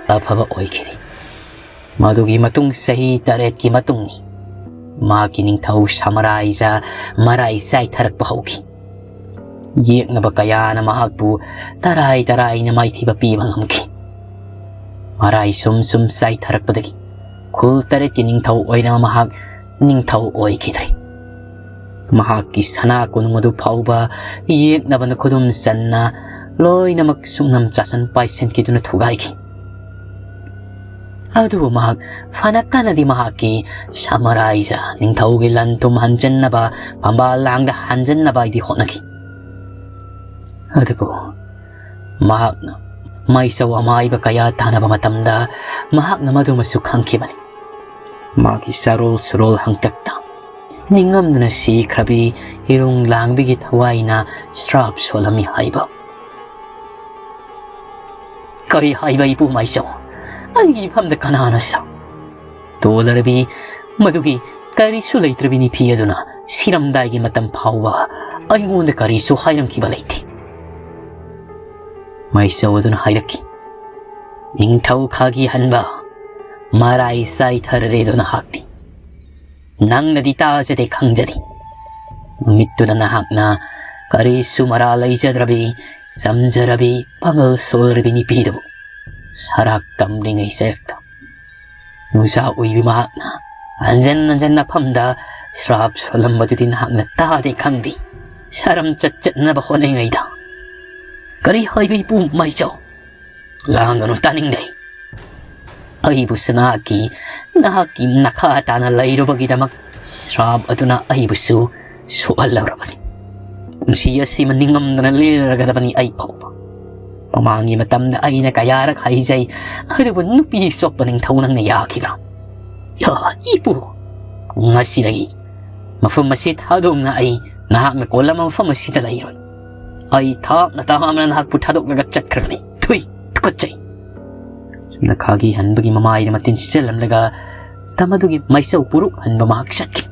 ꯑꯐꯕ ꯑꯣꯏꯈꯤꯗꯦ꯫ ꯃꯗꯨꯒꯤ ꯃꯇꯨꯡ ꯆꯍꯤ ꯇꯔꯦꯠꯀꯤ ꯃꯇꯨꯡꯅꯤ꯫ ꯃꯍꯥꯛꯀꯤ ꯅꯤꯡꯊꯧ ꯁꯃꯔꯥꯏꯖ ꯃꯔꯥꯏ ꯆꯥꯏꯊꯔꯛꯄ ꯍꯧꯈꯤ꯫ ꯌꯦꯛꯅꯕ ꯀꯌꯥꯅ ꯃꯍꯥꯛꯄꯨ ꯇꯔꯥꯏ ꯇꯔꯥꯏꯅ ꯃꯥꯏꯊꯤꯕ ꯄꯤꯕ ꯉꯝꯈꯤ꯫ ꯃꯔꯥꯏ ꯁꯨꯝ ꯁꯨꯝ ꯆꯥꯏꯊꯔꯛꯄꯗꯒꯤ ꯈꯨꯜ ꯇꯔꯦꯠꯀꯤ ꯅꯤꯡꯊꯧ ꯑꯣꯏꯔꯝꯕ ꯃꯍꯥꯛ ꯅꯤꯡꯊꯧ ꯑꯣꯏꯈꯤꯗ꯭ꯔꯦ꯫ ꯃꯍꯥꯛꯀꯤ ꯁꯅꯥ ꯀꯣꯅꯨꯡ ꯑꯗꯨ ꯐꯥꯎꯕ ꯌꯦꯛꯅꯕꯅ ꯈꯨꯗꯨꯝ ꯆꯟꯅ ꯂꯣꯏꯅꯃꯛ ꯁꯨꯞꯅꯝ ꯆꯥꯁꯟ ꯄꯥꯏꯁꯟꯈꯤꯗꯨꯅ ꯊꯨꯒꯥꯏꯈꯤ꯫ ꯑꯗꯨꯕꯨ ꯃꯍꯥꯛ ꯐꯅ ꯀꯟꯅꯗꯤ ꯃꯍꯥꯛꯀꯤ ꯁꯃꯔꯥꯏꯖ ꯅꯤꯡꯊꯧꯒꯤ ꯂꯟ ꯊꯨꯝ ꯍꯟꯖꯟꯅꯕ, ꯐꯝꯕꯥꯜ ꯂꯥꯡꯗ ꯍꯟꯖꯟꯅꯕ ꯍꯥꯏꯗꯤ ꯍꯣꯠꯅꯈꯤ꯫ ꯑꯗꯨꯕꯨ ꯃꯍꯥꯛꯅ ꯃꯥꯏꯆꯧ ꯑꯃꯥꯏꯕ ꯀꯌꯥ ꯇꯥꯟꯅꯕ ꯃꯇꯝꯗ ꯃꯍꯥꯛꯅ ꯃꯗꯨꯃꯁꯨ ꯈꯪꯈꯤꯕꯅꯤ꯫ ꯃꯥꯒꯤ ꯆꯥꯔꯣꯜ ꯁꯨꯔꯣꯜ ꯍꯪꯇꯛꯇ ꯅꯤꯡꯉꯝꯗꯅ ꯁꯤꯈ꯭ꯔꯕꯤ ꯏꯔꯨꯡ ꯂꯥꯡꯕꯤꯒꯤ ꯊꯋꯥꯏꯅ ꯁ꯭ꯔꯥꯞ ꯁꯣꯜꯂꯝꯃꯤ ꯍꯥꯏꯕ꯫ "ꯀꯔꯤ ꯍꯥꯏꯕ ꯏꯄꯨ ꯃꯥꯏꯆꯧ? ꯑꯩꯒꯤ ꯏꯐꯝꯗ ꯀꯅꯥꯅ ꯁꯥ-" ꯇꯣꯜꯂꯔꯕꯤ ꯃꯗꯨꯒꯤ ꯀꯔꯤꯁꯨ ꯂꯩꯇ꯭ꯔꯕꯤ ꯅꯤꯐꯤ ꯑꯗꯨꯅ ꯁꯤꯔꯝꯗꯥꯏꯒꯤ ꯃꯇꯝ ꯐꯥꯎꯕ ꯑꯩꯉꯣꯟꯗ ꯀꯔꯤꯁꯨ ꯍꯥꯏꯔꯝꯈꯤꯕ ꯂꯩꯇꯦ꯫ ꯃꯥꯏꯆꯧ ꯑꯗꯨꯅ ꯍꯥꯏꯔꯛꯈꯤ, "ꯅꯤꯡꯊꯧ ꯈꯥꯒꯤ ꯍꯟꯕ ꯃꯔꯥꯏ ꯆꯥꯏꯊꯔꯔꯦꯗꯣ ꯅꯍꯥꯛꯇꯤ꯫ ꯅꯪꯅꯗꯤ ꯇꯥꯖꯗꯦ ꯈꯪꯖꯗꯦ꯫ ꯅꯨꯃꯤꯠꯇꯨꯗ ꯅꯍꯥꯛꯅ ꯀꯔꯤꯁꯨ ꯃꯔꯥ ꯂꯩꯖꯗ꯭ꯔꯕꯤ, ꯆꯝꯖꯔꯕꯤ, ꯄꯥꯡꯒꯜ ꯁꯣꯜꯂꯕꯤ ꯅꯨꯄꯤꯗꯨꯕꯨ ꯁꯔꯥꯛ ꯇꯝꯂꯤꯉꯩ ꯆꯩꯔꯛꯇ ꯅꯨꯡꯁꯥ ꯑꯣꯏꯕꯤ ꯃꯍꯥꯛꯅ ꯍꯟꯖꯟ ꯍꯟꯖꯟ ꯅꯐꯝꯗ ꯁ꯭ꯔꯥꯞ ꯁꯣꯜꯂꯝꯕꯗꯨꯗꯤ ꯅꯍꯥꯛꯅ ꯇꯥꯗꯦ ꯈꯪꯗꯦ꯫ ꯁꯔꯝ ꯆꯠ ꯆꯠꯅꯕ ꯍꯣꯠꯅꯔꯤꯉꯩꯗ꯫ ꯀꯔꯤ ꯍꯥꯏꯕ ꯏꯄꯨ ꯃꯥꯏꯆꯧ? ꯂꯥꯡꯒꯅꯨ, ꯇꯥꯅꯤꯡꯗꯦ꯫ ꯑꯩꯕꯨꯁꯨ ꯅꯍꯥꯛꯀꯤ, ꯅꯍꯥꯛꯀꯤ ꯅꯈꯥ ꯇꯥꯅ ꯂꯩꯔꯨꯕꯒꯤꯗꯃꯛ ꯁ꯭ꯔꯥꯞ ꯑꯗꯨꯅ ꯑꯩꯕꯨꯁꯨ ꯁꯣꯛꯍꯜꯂꯧꯔꯕꯅꯤ꯫ ꯄꯨꯟꯁꯤ ꯑꯁꯤꯃ ꯅꯤꯡꯉꯝꯗꯅ ꯂꯦꯜꯂꯒꯗꯕꯅꯤ ꯑꯩ ꯐꯥꯎꯕ꯫ ꯃꯃꯥꯡꯒꯤ ꯃꯇꯝꯗ ꯑꯩꯅ ꯀꯌꯥꯔꯛ ꯍꯥꯏꯖꯩ, ꯑꯗꯨꯕꯨ ꯅꯨꯄꯤ ꯆꯣꯞꯄ ꯅꯤꯡꯊꯧ ꯅꯪꯅ ꯌꯥꯈꯤꯕ꯭ꯔꯥ? ꯌꯥ, ꯏꯄꯨ, ꯉꯁꯤꯗꯒꯤ ꯃꯐꯝ ꯑꯁꯤ ꯊꯥꯗꯣꯛꯅ ꯑꯩ ꯅꯍꯥꯛꯅ ꯀꯣꯜꯂꯝꯕ ꯃꯐꯝ ꯑꯁꯤꯗ ꯂꯩꯔꯣꯏ꯫ ꯑꯩ ꯊꯥꯞꯅ ꯇꯥꯝꯅ ꯅꯍꯥꯛꯄꯨ ꯊꯥꯗꯣꯛꯂꯒ ꯆꯠꯈ꯭ꯔꯒꯅꯤ꯫ ꯊꯨꯏ, ꯇꯨꯀꯠꯆꯩ꯫ ꯁꯨꯝꯅ ꯈꯥꯒꯤ ꯍꯟꯕꯒꯤ ꯃꯃꯥꯏꯗ ꯃꯇꯤꯟ ꯁꯤꯠꯆꯜꯂꯝꯂꯒ ꯇꯃꯗꯨꯒꯤ ꯃꯥꯏꯆꯧ ꯄꯨꯔꯨꯛ ꯍꯟꯕ ꯃꯍꯥꯛ ꯆꯠꯈꯤ꯫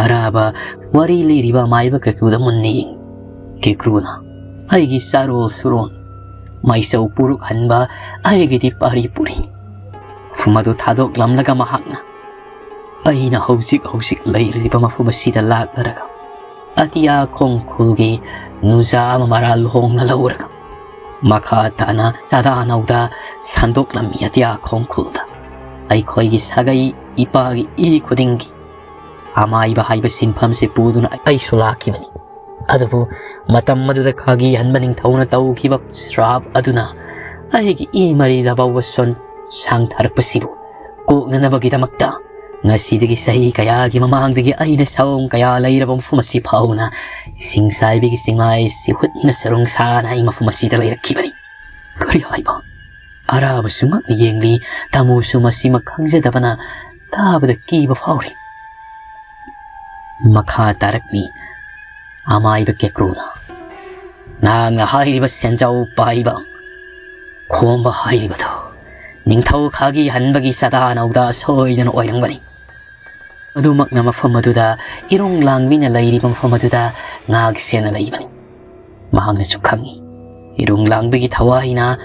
ꯑꯔꯥꯕ ꯋꯥꯔꯤ ꯂꯤꯔꯤꯕ ꯑꯃꯥꯏꯕ ꯀꯦꯀ꯭ꯔꯨꯗ ꯃꯨꯟꯅ ꯌꯦꯡ꯫ ꯀꯦꯀ꯭ꯔꯨꯅ, "ꯑꯩꯒꯤ ꯆꯥꯔꯣꯜ ꯁꯨꯔꯣꯜ, ꯃꯥꯏꯆꯧ ꯄꯨꯔꯨꯛ ꯍꯟꯕ ꯑꯩꯒꯤꯗꯤ ꯄꯥꯔꯤ ꯄꯨꯔꯤ꯫" ꯃꯐꯝ ꯑꯗꯨ ꯊꯥꯗꯣꯛꯂꯝꯂꯒ ꯃꯍꯥꯛꯅ, "ꯑꯩꯅ ꯍꯧꯖꯤꯛ ꯍꯧꯖꯤꯛ ꯂꯩꯔꯤꯕ ꯃꯐꯝ ꯑꯁꯤꯗ ꯂꯥꯛꯂꯔꯒ ꯑꯇꯤꯌꯥ ꯈꯣꯡꯈꯨꯜꯒꯤ ꯅꯨꯖꯥ ꯑꯃ ꯃꯔꯥꯜ ꯍꯣꯡꯅ ꯂꯧꯔꯒ ꯃꯈꯥ ꯇꯥꯅ ꯆꯥꯗꯥ ꯅꯧꯗꯥ ꯁꯟꯗꯣꯛꯂꯝꯃꯤ꯫ ꯑꯇꯤꯌꯥ ꯈꯣꯡꯈꯨꯜꯗ ꯑꯩꯈꯣꯏꯒꯤ ꯁꯥꯒꯩ ꯏꯄꯥꯒꯤ ꯏ ꯈꯨꯗꯤꯡꯒꯤ ꯑꯃꯥꯏꯕ ꯍꯥꯏꯕ ꯁꯤꯟꯐꯝꯁꯤ ꯄꯨꯗꯨꯅ ꯑꯩꯁꯨ ꯂꯥꯛꯈꯤꯕꯅꯤ꯫ ꯑꯗꯨꯕꯨ ꯃꯇꯝ ꯑꯗꯨꯗ ꯈꯥꯒꯤ ꯍꯟꯕ ꯅꯤꯡꯊꯧꯅ ꯇꯧꯈꯤꯕ ꯁ꯭ꯔꯥꯞ ꯑꯗꯨꯅ ꯑꯩꯒꯤ ꯏ ꯃꯔꯤꯗ ꯐꯥꯎꯕ ꯁꯣꯟ ꯁꯥꯡꯊꯔꯛꯄꯁꯤꯕꯨ ꯀꯣꯛꯅꯅꯕꯒꯤꯗꯃꯛꯇ ꯉꯁꯤꯗꯒꯤ ꯆꯍꯤ ꯀꯌꯥꯒꯤ ꯃꯃꯥꯡꯗꯒꯤ ꯑꯩꯅ ꯁꯑꯣꯡ ꯀꯌꯥ ꯂꯩꯔꯕ ꯃꯐꯝ ꯑꯁꯤ ꯐꯥꯎꯅ ꯁꯤꯡꯆꯥꯏꯕꯤꯒꯤ ꯆꯤꯡꯃꯥꯏ ꯑꯁꯤ ꯍꯨꯠꯅ ꯆꯔꯣꯡ ꯁꯥꯅ ꯑꯩ ꯃꯐꯝ ꯑꯁꯤꯗ ꯂꯩꯔꯛꯈꯤꯕꯅꯤ꯫" ꯀꯔꯤ ꯍꯥꯏꯕ? ꯑꯔꯥꯕꯁꯨ ꯉꯛꯅ ꯌꯦꯡꯂꯤ꯫ ꯇꯥꯃꯣꯁꯨ ꯃꯁꯤꯃꯛ ꯈꯪꯖꯗꯕꯅ ꯇꯥꯕꯗ ꯀꯤꯕ ꯐꯥꯎꯔꯤ꯫ ꯃꯈꯥ ꯇꯥꯔꯛꯂꯤ ꯑꯃꯥꯏꯕ ꯀꯦꯀ꯭ꯔꯨꯅ, "ꯅꯍꯥꯛꯅ ꯍꯥꯏꯔꯤꯕ ꯁꯦꯟꯖꯥꯎ ꯄꯥꯏꯕ ꯈꯣꯝꯕ ꯍꯥꯏꯔꯤꯕꯗꯨ ꯅꯤꯡꯊꯧ ꯈꯥꯒꯤ ꯍꯟꯕꯒꯤ ꯆꯥꯗꯥ ꯅꯧꯗꯥ ꯁꯣꯏꯗꯅ ꯑꯣꯏꯔꯝꯒꯅꯤ꯫ ꯑꯗꯨꯃꯛꯅ ꯃꯐꯝ ꯑꯗꯨꯗ ꯏꯔꯨꯡ ꯂꯥꯡꯕꯤꯅ ꯂꯩꯔꯤꯕ ꯃꯐꯝ ꯑꯗꯨꯗ ꯉꯥꯛ ꯁꯦꯟꯅ ꯂꯩꯕꯅꯤ꯫ ꯃꯍꯥꯛꯅꯁꯨ ꯈꯪꯏ, ꯏꯔꯨꯡ ꯂꯥꯡꯕꯒꯤ ꯊꯋꯥꯏꯅ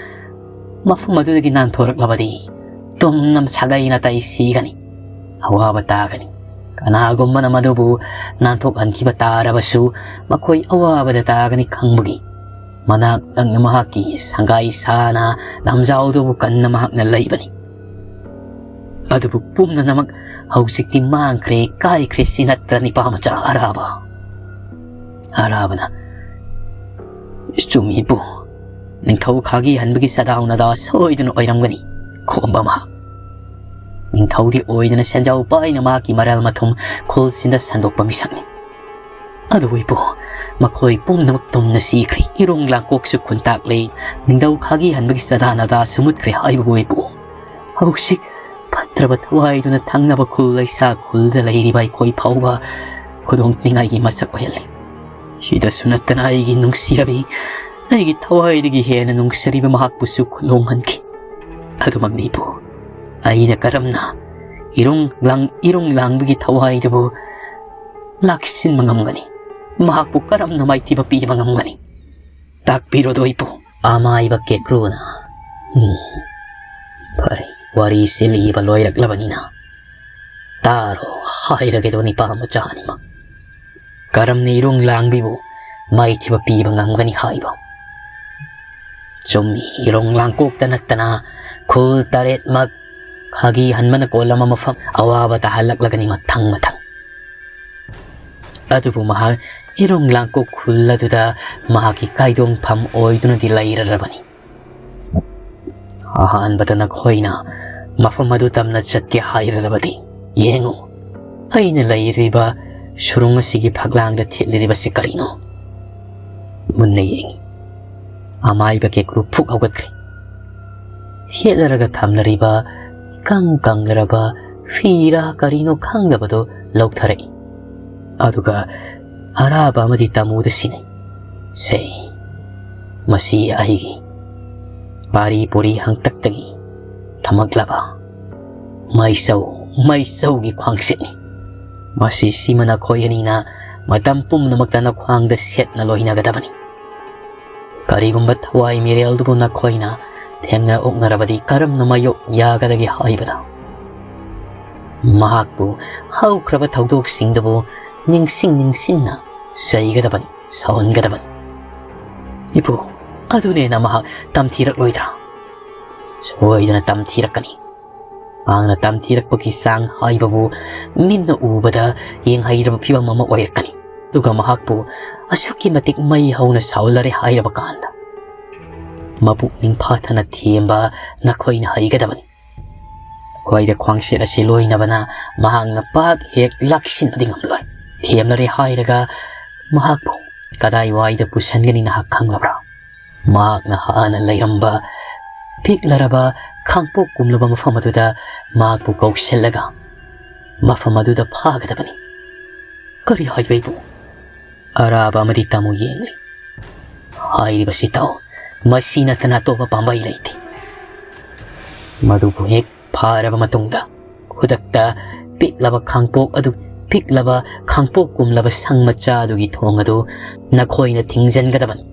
ꯃꯐꯝ ꯑꯗꯨꯗꯒꯤ ꯅꯥꯟꯊꯣꯔꯛꯂꯕꯗꯤ ꯇꯨꯝꯅ ꯁꯥꯒꯩ ꯅꯥꯇꯩ ꯁꯤꯒꯅꯤ, ꯑꯋꯥꯕ ꯇꯥꯒꯅꯤ꯫ ꯀꯅꯥꯒꯨꯝꯕꯅ ꯃꯗꯨꯕꯨ ꯅꯥꯟꯊꯣꯛꯍꯟꯈꯤꯕ ꯇꯥꯔꯕꯁꯨ ꯃꯈꯣꯏ ꯑꯋꯥꯕꯗ ꯇꯥꯒꯅꯤ ꯈꯪꯕꯒꯤ ꯃꯅꯥꯛ ꯅꯛꯅ ꯃꯍꯥꯛꯀꯤ ꯁꯪꯒꯥꯏ ꯁꯥꯅ ꯂꯝꯖꯥꯎꯗꯨꯕꯨ ꯀꯟꯅ ꯃꯍꯥꯛꯅ ꯂꯩꯕꯅꯤ꯫ ꯑꯗꯨꯕꯨ ꯄꯨꯝꯅꯃꯛ ꯍꯧꯖꯤꯛꯇꯤ ꯃꯥꯡꯈ꯭ꯔꯦ, ꯀꯥꯏꯈ꯭ꯔꯦ, ꯁꯤ ꯅꯠꯇ꯭ꯔ ꯅꯤꯄꯥ ꯃꯆꯥ ꯑꯔꯥꯕ? ꯑꯔꯥꯕꯅ, "ꯆꯨꯝꯃꯤ ꯏꯄꯨ, ꯅꯤꯡꯊꯧ ꯈꯥꯒꯤ ꯍꯟꯕꯒꯤ ꯆꯗꯥꯎ ꯅꯗꯥ ꯁꯣꯏꯗꯅ ꯑꯣꯏꯔꯝꯒꯅꯤ" ꯈꯣꯝꯕ ꯃꯍꯥꯛ꯫ ꯅꯤꯡꯊꯧꯗꯤ ꯑꯣꯏꯗꯅ ꯁꯦꯟꯖꯥꯎ ꯄꯥꯏꯅ ꯃꯍꯥꯛꯀꯤ ꯃꯔꯜ ꯃꯊꯨꯝ ꯈꯨꯜꯁꯤꯡꯗ ꯁꯟꯗꯣꯛꯄ ꯃꯤꯁꯛꯅꯤ꯫ ꯑꯗꯨꯕꯨ ꯏꯄꯨ, ꯃꯈꯣꯏ ꯄꯨꯝꯅꯃꯛ ꯇꯨꯝꯅ ꯁꯤꯈ꯭ꯔꯦ꯫ ꯏꯔꯣꯡ ꯂꯥꯡꯀꯣꯛꯁꯨ ꯈꯨꯟꯇꯥꯛꯂꯦ꯫ ꯅꯤꯡꯊꯧ ꯈꯥꯒꯤ ꯍꯟꯕꯒꯤ ꯆꯗꯥ ꯅꯗꯥꯁꯨ ꯃꯨꯠꯈ꯭ꯔꯦ ꯍꯥꯏꯕꯕꯨ ꯏꯄꯨ꯫ ꯍꯧꯖꯤꯛ ꯐꯠꯇ꯭ꯔꯕ ꯊꯋꯥꯏꯗꯨꯅ ꯊꯪꯅꯕ ꯈꯨꯜ ꯂꯩꯁꯥ ꯈꯨꯜꯗ ꯂꯩꯔꯤꯕ ꯑꯩꯈꯣꯏ ꯐꯥꯎꯕ ꯈꯨꯗꯣꯡ ꯊꯤꯅꯤꯡꯉꯥꯏꯒꯤ ꯃꯁꯛ ꯑꯣꯏꯍꯜꯂꯤ꯫ ꯁꯤꯗꯁꯨ ꯅꯠꯇꯅ ꯑꯩꯒꯤ ꯅꯨꯡꯁꯤꯔꯕꯤ, ꯑꯩꯒꯤ ꯊꯋꯥꯏꯗꯒꯤ ꯍꯦꯟꯅ ꯅꯨꯡꯁꯤꯔꯤꯕ ꯃꯍꯥꯛꯄꯨꯁꯨ ꯈꯨꯂꯣꯡꯍꯟꯈꯤ꯫ ꯑꯗꯨꯃꯛꯅꯤ ꯏꯄꯨ, ꯑꯩꯅ ꯀꯔꯝꯅ ꯏꯔꯨꯡ ꯂꯥꯡ-, ꯏꯔꯨꯡ ꯂꯥꯡꯕꯒꯤ ꯊꯋꯥꯏꯗꯨꯕꯨ ꯂꯥꯛꯁꯤꯟꯕ ꯉꯝꯒꯅꯤ? ꯃꯍꯥꯛꯄꯨ ꯀꯔꯝꯅ ꯃꯥꯏꯊꯤꯕ ꯄꯤꯕ ꯉꯝꯒꯅꯤ? ꯇꯥꯛꯄꯤꯔꯣꯗꯣ ꯏꯄꯨ꯫ ꯑꯃꯥꯏꯕ ꯀꯦꯀ꯭ꯔꯨꯅ, "ꯎꯝ, ꯐꯔꯦ, ꯋꯥꯔꯤꯁꯤ ꯂꯤꯕ ꯂꯣꯏꯔꯛꯂꯕꯅꯤꯅ ꯇꯥꯔꯣ ꯍꯥꯏꯔꯒꯦꯗꯣ ꯅꯤꯄꯥ ꯃꯆꯥ ꯑꯅꯤꯃꯛ꯫ ꯀꯔꯝꯅ ꯏꯔꯣꯡ ꯂꯥꯡꯕꯤꯕꯨ ꯃꯥꯏꯊꯤꯕ ꯄꯤꯕ ꯉꯝꯒꯅꯤ ꯍꯥꯏꯕ? ꯆꯨꯝꯃꯤ, ꯏꯔꯣꯡ ꯂꯥꯡꯀꯣꯛꯇ ꯅꯠꯇꯅ ꯈꯨꯜ ꯇꯔꯦꯠꯃꯛ ꯈꯥꯒꯤ ꯍꯟꯕꯅ ꯀꯣꯜꯂꯝꯕ ꯃꯐꯝ ꯑꯋꯥꯕ ꯇꯥꯍꯜꯂꯛꯂꯒꯅꯤ ꯃꯊꯪ ꯃꯊꯪ꯫ ꯑꯗꯨꯕꯨ ꯃꯍꯥꯛ ꯏꯔꯣꯡ ꯂꯥꯡꯀꯣꯛ ꯈꯨꯜ ꯑꯗꯨꯗ ꯃꯍꯥꯛꯀꯤ ꯀꯥꯏꯗꯣꯡꯐꯝ ꯑꯣꯏꯗꯨꯅꯗꯤ ꯂꯩꯔꯔꯕꯅꯤ꯫ ꯑꯍꯥꯟꯕꯗ ꯅꯈꯣꯏꯅ ꯃꯐꯝ ꯑꯗꯨ ꯇꯝꯅ ꯆꯠꯀꯦ ꯍꯥꯏꯔꯔꯕꯗꯤ, ꯌꯦꯡꯉꯨ, ꯑꯩꯅ ꯂꯩꯔꯤꯕ ꯁꯨꯔꯨꯡ ꯑꯁꯤꯒꯤ ꯐꯛꯂꯥꯡꯗ ꯊꯦꯠꯂꯤꯕꯁꯤ ꯀꯔꯤꯅꯣ?" ꯃꯨꯟꯅ ꯌꯦꯡꯉꯤ꯫ ꯑꯃꯥꯏꯕ ꯀꯦꯀ꯭ꯔꯨ ꯐꯨꯛ ꯍꯧꯒꯠꯈ꯭ꯔꯦ꯫ ꯊꯦꯠꯂꯔꯒ ꯊꯝꯂꯔꯤꯕ ꯏꯀꯪ ꯀꯪꯂꯔꯕ ꯐꯤꯔꯥ ꯀꯔꯤꯅꯣ ꯈꯪꯗꯕꯗꯨ ꯂꯧꯊꯔꯛꯏ꯫ ꯑꯗꯨꯒ ꯑꯔꯥꯕ ꯑꯃꯗꯤ ꯇꯥꯃꯨꯗ ꯁꯤꯟꯅꯩ꯫ "ꯁꯦ, ꯃꯁꯤ ꯑꯩꯒꯤ ꯄꯥꯔꯤ ꯄꯨꯔꯤ ꯍꯪꯇꯛꯇꯒꯤ ꯊꯝꯃꯛꯂꯕ ꯃꯩꯁꯧ, ꯃꯩꯁꯧꯒꯤ ꯈ꯭ꯋꯥꯡꯁꯤꯠꯅꯤ꯫ ꯃꯁꯤꯁꯤꯃ ꯅꯈꯣꯏ ꯑꯅꯤꯅ ꯃꯇꯝ ꯄꯨꯝꯅꯃꯛꯇ ꯅꯈ꯭ꯋꯥꯡꯗ ꯁꯦꯠꯅ ꯂꯣꯏꯅꯒꯗꯕꯅꯤ꯫ ꯀꯔꯤꯒꯨꯝꯕ ꯊꯋꯥꯏ ꯃꯤꯔꯦꯜꯗꯨꯕꯨ ꯅꯈꯣꯏꯅ ꯊꯦꯡꯅ ꯑꯣꯛꯅꯔꯕꯗꯤ ꯀꯔꯝꯅ ꯃꯥꯌꯣꯛ ꯌꯥꯒꯗꯒꯦ ꯍꯥꯏꯕꯗ, ꯃꯍꯥꯛꯄꯨ ꯍꯧꯈ꯭ꯔꯕ ꯊꯧꯗꯣꯛꯁꯤꯡꯗꯨꯕꯨ ꯅꯤꯡꯁꯤꯡ ꯅꯤꯡꯁꯤꯡꯅ ꯆꯩꯒꯗꯕꯅꯤ, ꯁꯥꯎꯍꯟꯒꯗꯕꯅꯤ꯫ ꯏꯄꯨ, ꯑꯗꯨꯅꯦꯅ ꯃꯍꯥꯛ ꯇꯝꯊꯤꯔꯛꯂꯣꯏꯗ꯭ꯔꯥ? ꯁꯣꯏꯗꯅ ꯇꯝꯊꯤꯔꯛꯀꯅꯤ꯫ ꯃꯍꯥꯛꯅ ꯇꯝꯊꯤꯔꯛꯄꯒꯤ ꯆꯥꯡ ꯍꯥꯏꯕꯕꯨ ꯃꯤꯠꯅ ꯎꯕꯗ ꯌꯦꯡꯍꯩꯔꯕ ꯐꯤꯕꯝ ꯑꯃ ꯑꯣꯏꯔꯛꯀꯅꯤ꯫ ꯑꯗꯨꯒ ꯃꯍꯥꯛꯄꯨ ꯑꯁꯨꯛꯀꯤ ꯃꯇꯤꯛ ꯃꯩ ꯍꯧꯅ ꯁꯥꯎꯍꯜꯂꯔꯦ ꯍꯥꯏꯔꯕ ꯀꯥꯟꯗ, ꯃꯄꯨꯛꯅꯤꯡ ꯐꯥꯊꯅ ꯊꯦꯝꯕ ꯅꯈꯣꯏꯅ ꯍꯩꯒꯗꯕꯅꯤ꯫ ꯈ꯭ꯋꯥꯏꯗ ꯈ꯭ꯋꯥꯡꯁꯦꯠ ꯑꯁꯤ ꯂꯣꯏꯅꯕꯅ ꯃꯍꯥꯛꯅ ꯄꯥꯛ ꯍꯦꯛ ꯂꯥꯛꯁꯤꯟꯕꯗꯤ ꯉꯝꯂꯣꯏ꯫ ꯊꯦꯝꯂꯔꯦ ꯍꯥꯏꯔꯒ ꯃꯍꯥꯛꯄꯨ ꯀꯗꯥꯏꯋꯥꯏꯗ ꯄꯨꯁꯟꯒꯅꯤ ꯅꯍꯥꯛ ꯈꯪꯂꯕ꯭ꯔꯥ? ꯃꯍꯥꯛꯅ ꯍꯥꯟꯅ ꯂꯩꯔꯝꯕ ꯄꯤꯛꯂꯔꯕ ꯈꯥꯡꯄꯣꯛ ꯀꯨꯝꯂꯕ ꯃꯐꯝ ꯑꯗꯨꯗ ꯃꯍꯥꯛꯄꯨ ꯀꯧꯁꯤꯜꯂꯒ ꯃꯐꯝ ꯑꯗꯨꯗ ꯐꯥꯒꯗꯕꯅꯤ꯫ ꯀꯔꯤ ꯍꯥꯏꯕ ꯏꯕꯨꯡ? ꯑꯔꯥꯕ ꯑꯃꯗꯤ ꯇꯥꯃꯨ ꯌꯦꯡꯂꯤ꯫ ꯍꯥꯏꯔꯤꯕꯁꯤ ꯇꯥꯎ, ꯃꯁꯤ ꯅꯠꯇꯅ ꯑꯇꯣꯞꯄ ꯄꯥꯝꯕꯩ ꯂꯩꯇꯦ꯫ ꯃꯗꯨꯕꯨ ꯍꯦꯛ ꯐꯥꯔꯕ ꯃꯇꯨꯡꯗ ꯈꯨꯗꯛꯇ ꯄꯤꯛꯂꯕ ꯈꯥꯡꯄꯣꯛ ꯑꯗꯨ, ꯄꯤꯛꯂꯕ ꯈꯥꯡꯄꯣꯛ ꯀꯨꯝꯂꯕ ꯁꯪ ꯃꯆꯥ ꯑꯗꯨꯒꯤ ꯊꯣꯡ ꯑꯗꯨ ꯅꯈꯣꯏꯅ ꯊꯤꯡꯖꯤꯟꯒꯗꯕꯅꯤ꯫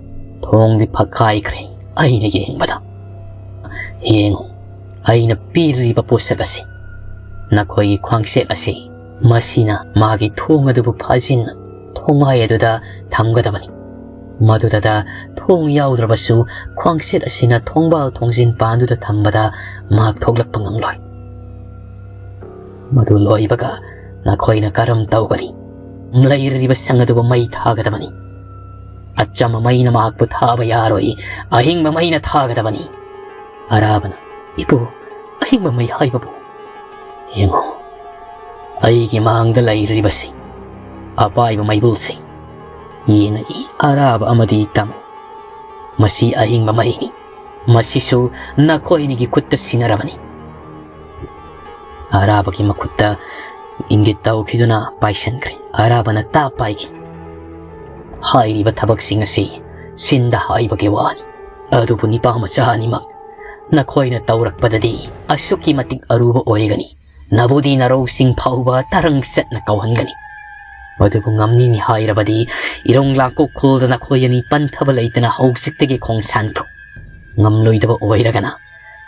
ꯊꯣꯡꯗꯤ ꯐꯛꯀꯥꯏꯈ꯭ꯔꯦ ꯑꯩꯅ ꯌꯦꯡꯕꯗ꯫ ꯌꯦꯡꯉꯨ, ꯑꯩꯅ ꯄꯤꯔꯤꯕ ꯄꯣꯠꯁꯛ ꯑꯁꯤ, ꯅꯈꯣꯏꯒꯤ ꯈ꯭ꯋꯥꯡꯁꯦꯠ ꯑꯁꯤ, ꯃꯁꯤꯅ ꯃꯥꯒꯤ ꯊꯣꯡ ꯑꯗꯨꯕꯨ ꯐꯥꯖꯤꯟꯅ ꯊꯣꯡꯃꯥꯏ ꯑꯗꯨꯗ ꯊꯝꯒꯗꯕꯅꯤ꯫ ꯃꯗꯨꯗ ꯊꯣꯡ ꯌꯥꯎꯗ꯭ꯔꯕꯁꯨ ꯈ꯭ꯋꯥꯡꯁꯦꯠ ꯑꯁꯤꯅ ꯊꯣꯡꯕꯥꯜ ꯊꯣꯡꯖꯤꯟ ꯄꯥꯟꯗꯨꯗ ꯊꯝꯕꯗ ꯃꯍꯥꯛ ꯊꯣꯛꯂꯛꯄ ꯉꯝꯂꯣꯏ꯫ ꯃꯗꯨ ꯂꯣꯏꯕꯒ ꯅꯈꯣꯏꯅ ꯀꯔꯝ ꯇꯧꯒꯅꯤ? ꯂꯩꯔꯤꯕ ꯁꯪ ꯑꯗꯨꯕꯨ ꯃꯩ ꯊꯥꯒꯗꯕꯅꯤ꯫ ꯑꯆꯝꯕ ꯃꯩꯅ ꯃꯍꯥꯛꯄꯨ ꯊꯥꯕ ꯌꯥꯔꯣꯏ꯫ ꯑꯍꯤꯡꯕ ꯃꯩꯅ ꯊꯥꯒꯗꯕꯅꯤ꯫ ꯑꯔꯥꯕꯅ, "ꯏꯄꯨ, ꯑꯍꯤꯡꯕ ꯃꯩ ꯍꯥꯏꯕꯕꯨ?" "ꯌꯦꯡꯉꯨ, ꯑꯩꯒꯤ ꯃꯥꯡꯗ ꯂꯩꯔꯤꯕꯁꯤ, ꯑꯄꯥꯏꯕ ꯃꯩꯕꯨꯜꯁꯤ ꯌꯦꯡꯉꯛꯏ, ꯑꯔꯥꯕ ꯑꯃꯗꯤ ꯇꯥꯃꯨ꯫ ꯃꯁꯤ ꯑꯍꯤꯡꯕ ꯃꯩꯅꯤ꯫ ꯃꯁꯤꯁꯨ ꯅꯈꯣꯏ ꯑꯅꯤꯒꯤ ꯈꯨꯠꯇ ꯁꯤꯟꯅꯔꯕꯅꯤ꯫" ꯑꯔꯥꯕꯒꯤ ꯃꯈꯨꯠꯇ ꯏꯪꯒꯤꯠ ꯇꯧꯈꯤꯗꯨꯅ ꯄꯥꯏꯁꯟꯈ꯭ꯔꯦ꯫ ꯑꯔꯥꯕꯅ ꯇꯥꯞ ꯄꯥꯏꯈꯤ꯫ "ꯍꯥꯏꯔꯤꯕ ꯊꯕꯛꯁꯤꯡ ꯑꯁꯤ ꯆꯤꯟꯗ ꯍꯥꯏꯕꯒꯤ ꯋꯥꯅꯤ, ꯑꯗꯨꯕꯨ ꯅꯤꯄꯥ ꯃꯆꯥ ꯑꯅꯤꯃꯛ ꯅꯈꯣꯏꯅ ꯇꯧꯔꯛꯄꯗꯗꯤ ꯑꯁꯨꯛꯀꯤ ꯃꯇꯤꯛ ꯑꯔꯨꯕ ꯑꯣꯏꯒꯅꯤ꯫ ꯅꯕꯨꯗꯤ ꯅꯔꯧꯁꯤꯡ ꯐꯥꯎꯕ ꯇꯔꯪ ꯆꯠꯅ ꯀꯧꯍꯟꯒꯅꯤ꯫ ꯑꯗꯨꯕꯨ ꯉꯝꯅꯤꯡꯏ ꯍꯥꯏꯔꯕꯗꯤ ꯏꯔꯣꯡ ꯂꯥꯡꯀꯣꯛ ꯈꯨꯜꯗ ꯅꯈꯣꯏ ꯑꯅꯤ ꯄꯟꯊꯕ ꯂꯩꯇꯅ ꯍꯧꯖꯤꯛꯇꯒꯤ ꯈꯣꯡꯁꯥꯟꯈ꯭ꯔꯣ꯫ ꯉꯝꯂꯣꯏꯗꯕ ꯑꯣꯏꯔꯒꯅ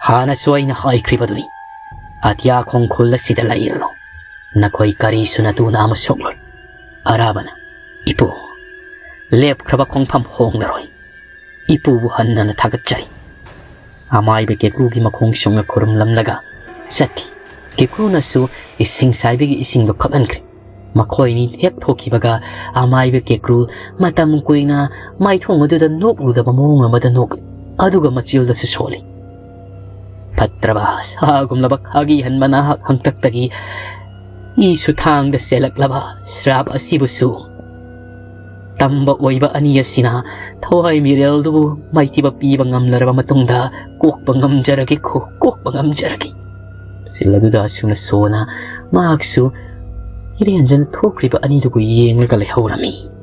ꯍꯥꯟꯅꯁꯨ ꯑꯩꯅ ꯍꯥꯏꯈ꯭ꯔꯤꯕꯗꯨꯅꯤ, ꯑꯇꯤꯌꯥ ꯈꯣꯡ ꯈꯨꯜ ꯑꯁꯤꯗ ꯂꯩꯔꯅꯨ꯫ ꯅꯈꯣꯏ ꯀꯔꯤꯁꯨ ꯅꯇꯨ ꯅꯥꯝꯃ ꯁꯣꯛꯂꯣꯏ꯫ ꯑꯔꯥꯕꯅ, ꯏꯄꯨ, ꯂꯦꯞꯈ꯭ꯔꯕ ꯈꯣꯡꯐꯝ ꯍꯣꯡꯂꯔꯣꯏ꯫ ꯏꯄꯨꯕꯨ ꯍꯟꯅ ꯍꯟꯅ ꯊꯥꯒꯠꯆꯔꯤ꯫ ꯑꯃꯥꯏꯕ ꯀꯦꯀ꯭ꯔꯨꯒꯤ ꯃꯈꯣꯡ ꯁꯨꯡꯅ ꯈꯨꯔꯨꯝꯂꯝꯂꯒ ꯆꯠꯈꯤ꯫ ꯀꯦꯀ꯭ꯔꯨꯅꯁꯨ ꯏꯁꯤꯡ ꯆꯥꯏꯕꯤꯒꯤ ꯏꯁꯤꯡꯗꯨ ꯐꯛꯍꯟꯈ꯭ꯔꯦ꯫ ꯃꯈꯣꯏꯅꯤ ꯍꯦꯛ ꯊꯣꯛꯈꯤꯕꯒ ꯑꯃꯥꯏꯕ ꯀꯦꯀ꯭ꯔꯨ ꯃꯇꯝ ꯀꯨꯏꯅ ꯃꯥꯏꯊꯣꯡ ꯑꯗꯨꯗ ꯅꯣꯛꯂꯨꯗꯕ ꯃꯑꯣꯡ ꯑꯃꯗ ꯅꯣꯛꯂꯤ꯫ ꯑꯗꯨꯒ ꯃꯆꯤꯜꯗꯁꯨ ꯁꯣꯜꯂꯤ꯫ ꯐꯠꯇ꯭ꯔꯕ ꯁꯥꯒꯨꯝꯂꯕ ꯈꯥꯒꯤ ꯍꯟꯕ ꯅꯍꯥꯛ ꯍꯪꯇꯛꯇꯒꯤ ꯏꯁꯨ ꯊꯥꯡꯗ ꯆꯦꯜꯂꯛꯂꯕ ꯁ꯭ꯔꯥꯞ ꯑꯁꯤꯕꯨꯁꯨ ꯇꯝꯕ ꯑꯣꯏꯕ ꯑꯅꯤ ꯑꯁꯤꯅ ꯊꯋꯥꯏ ꯃꯤꯔꯦꯜꯗꯨꯕꯨ ꯃꯥꯏꯊꯤꯕ ꯄꯤꯕ ꯉꯝꯂꯔꯕ ꯃꯇꯨꯡꯗ ꯀꯣꯛꯄ ꯉꯝꯖꯔꯒꯦ ꯈꯣ, ꯀꯣꯛꯄ ꯉꯝꯖꯔꯒꯦ꯫ ꯆꯤꯜ ꯑꯗꯨꯗ ꯑꯁꯨꯝꯅ ꯁꯣꯅ ꯃꯍꯥꯛꯁꯨ ꯏꯔꯦꯟꯖꯅ ꯊꯣꯛꯈ꯭ꯔꯤꯕ ꯑꯅꯤꯗꯨꯕꯨ ꯌꯦꯡꯂꯒ ꯂꯩꯍꯧꯔꯝꯃꯤ꯫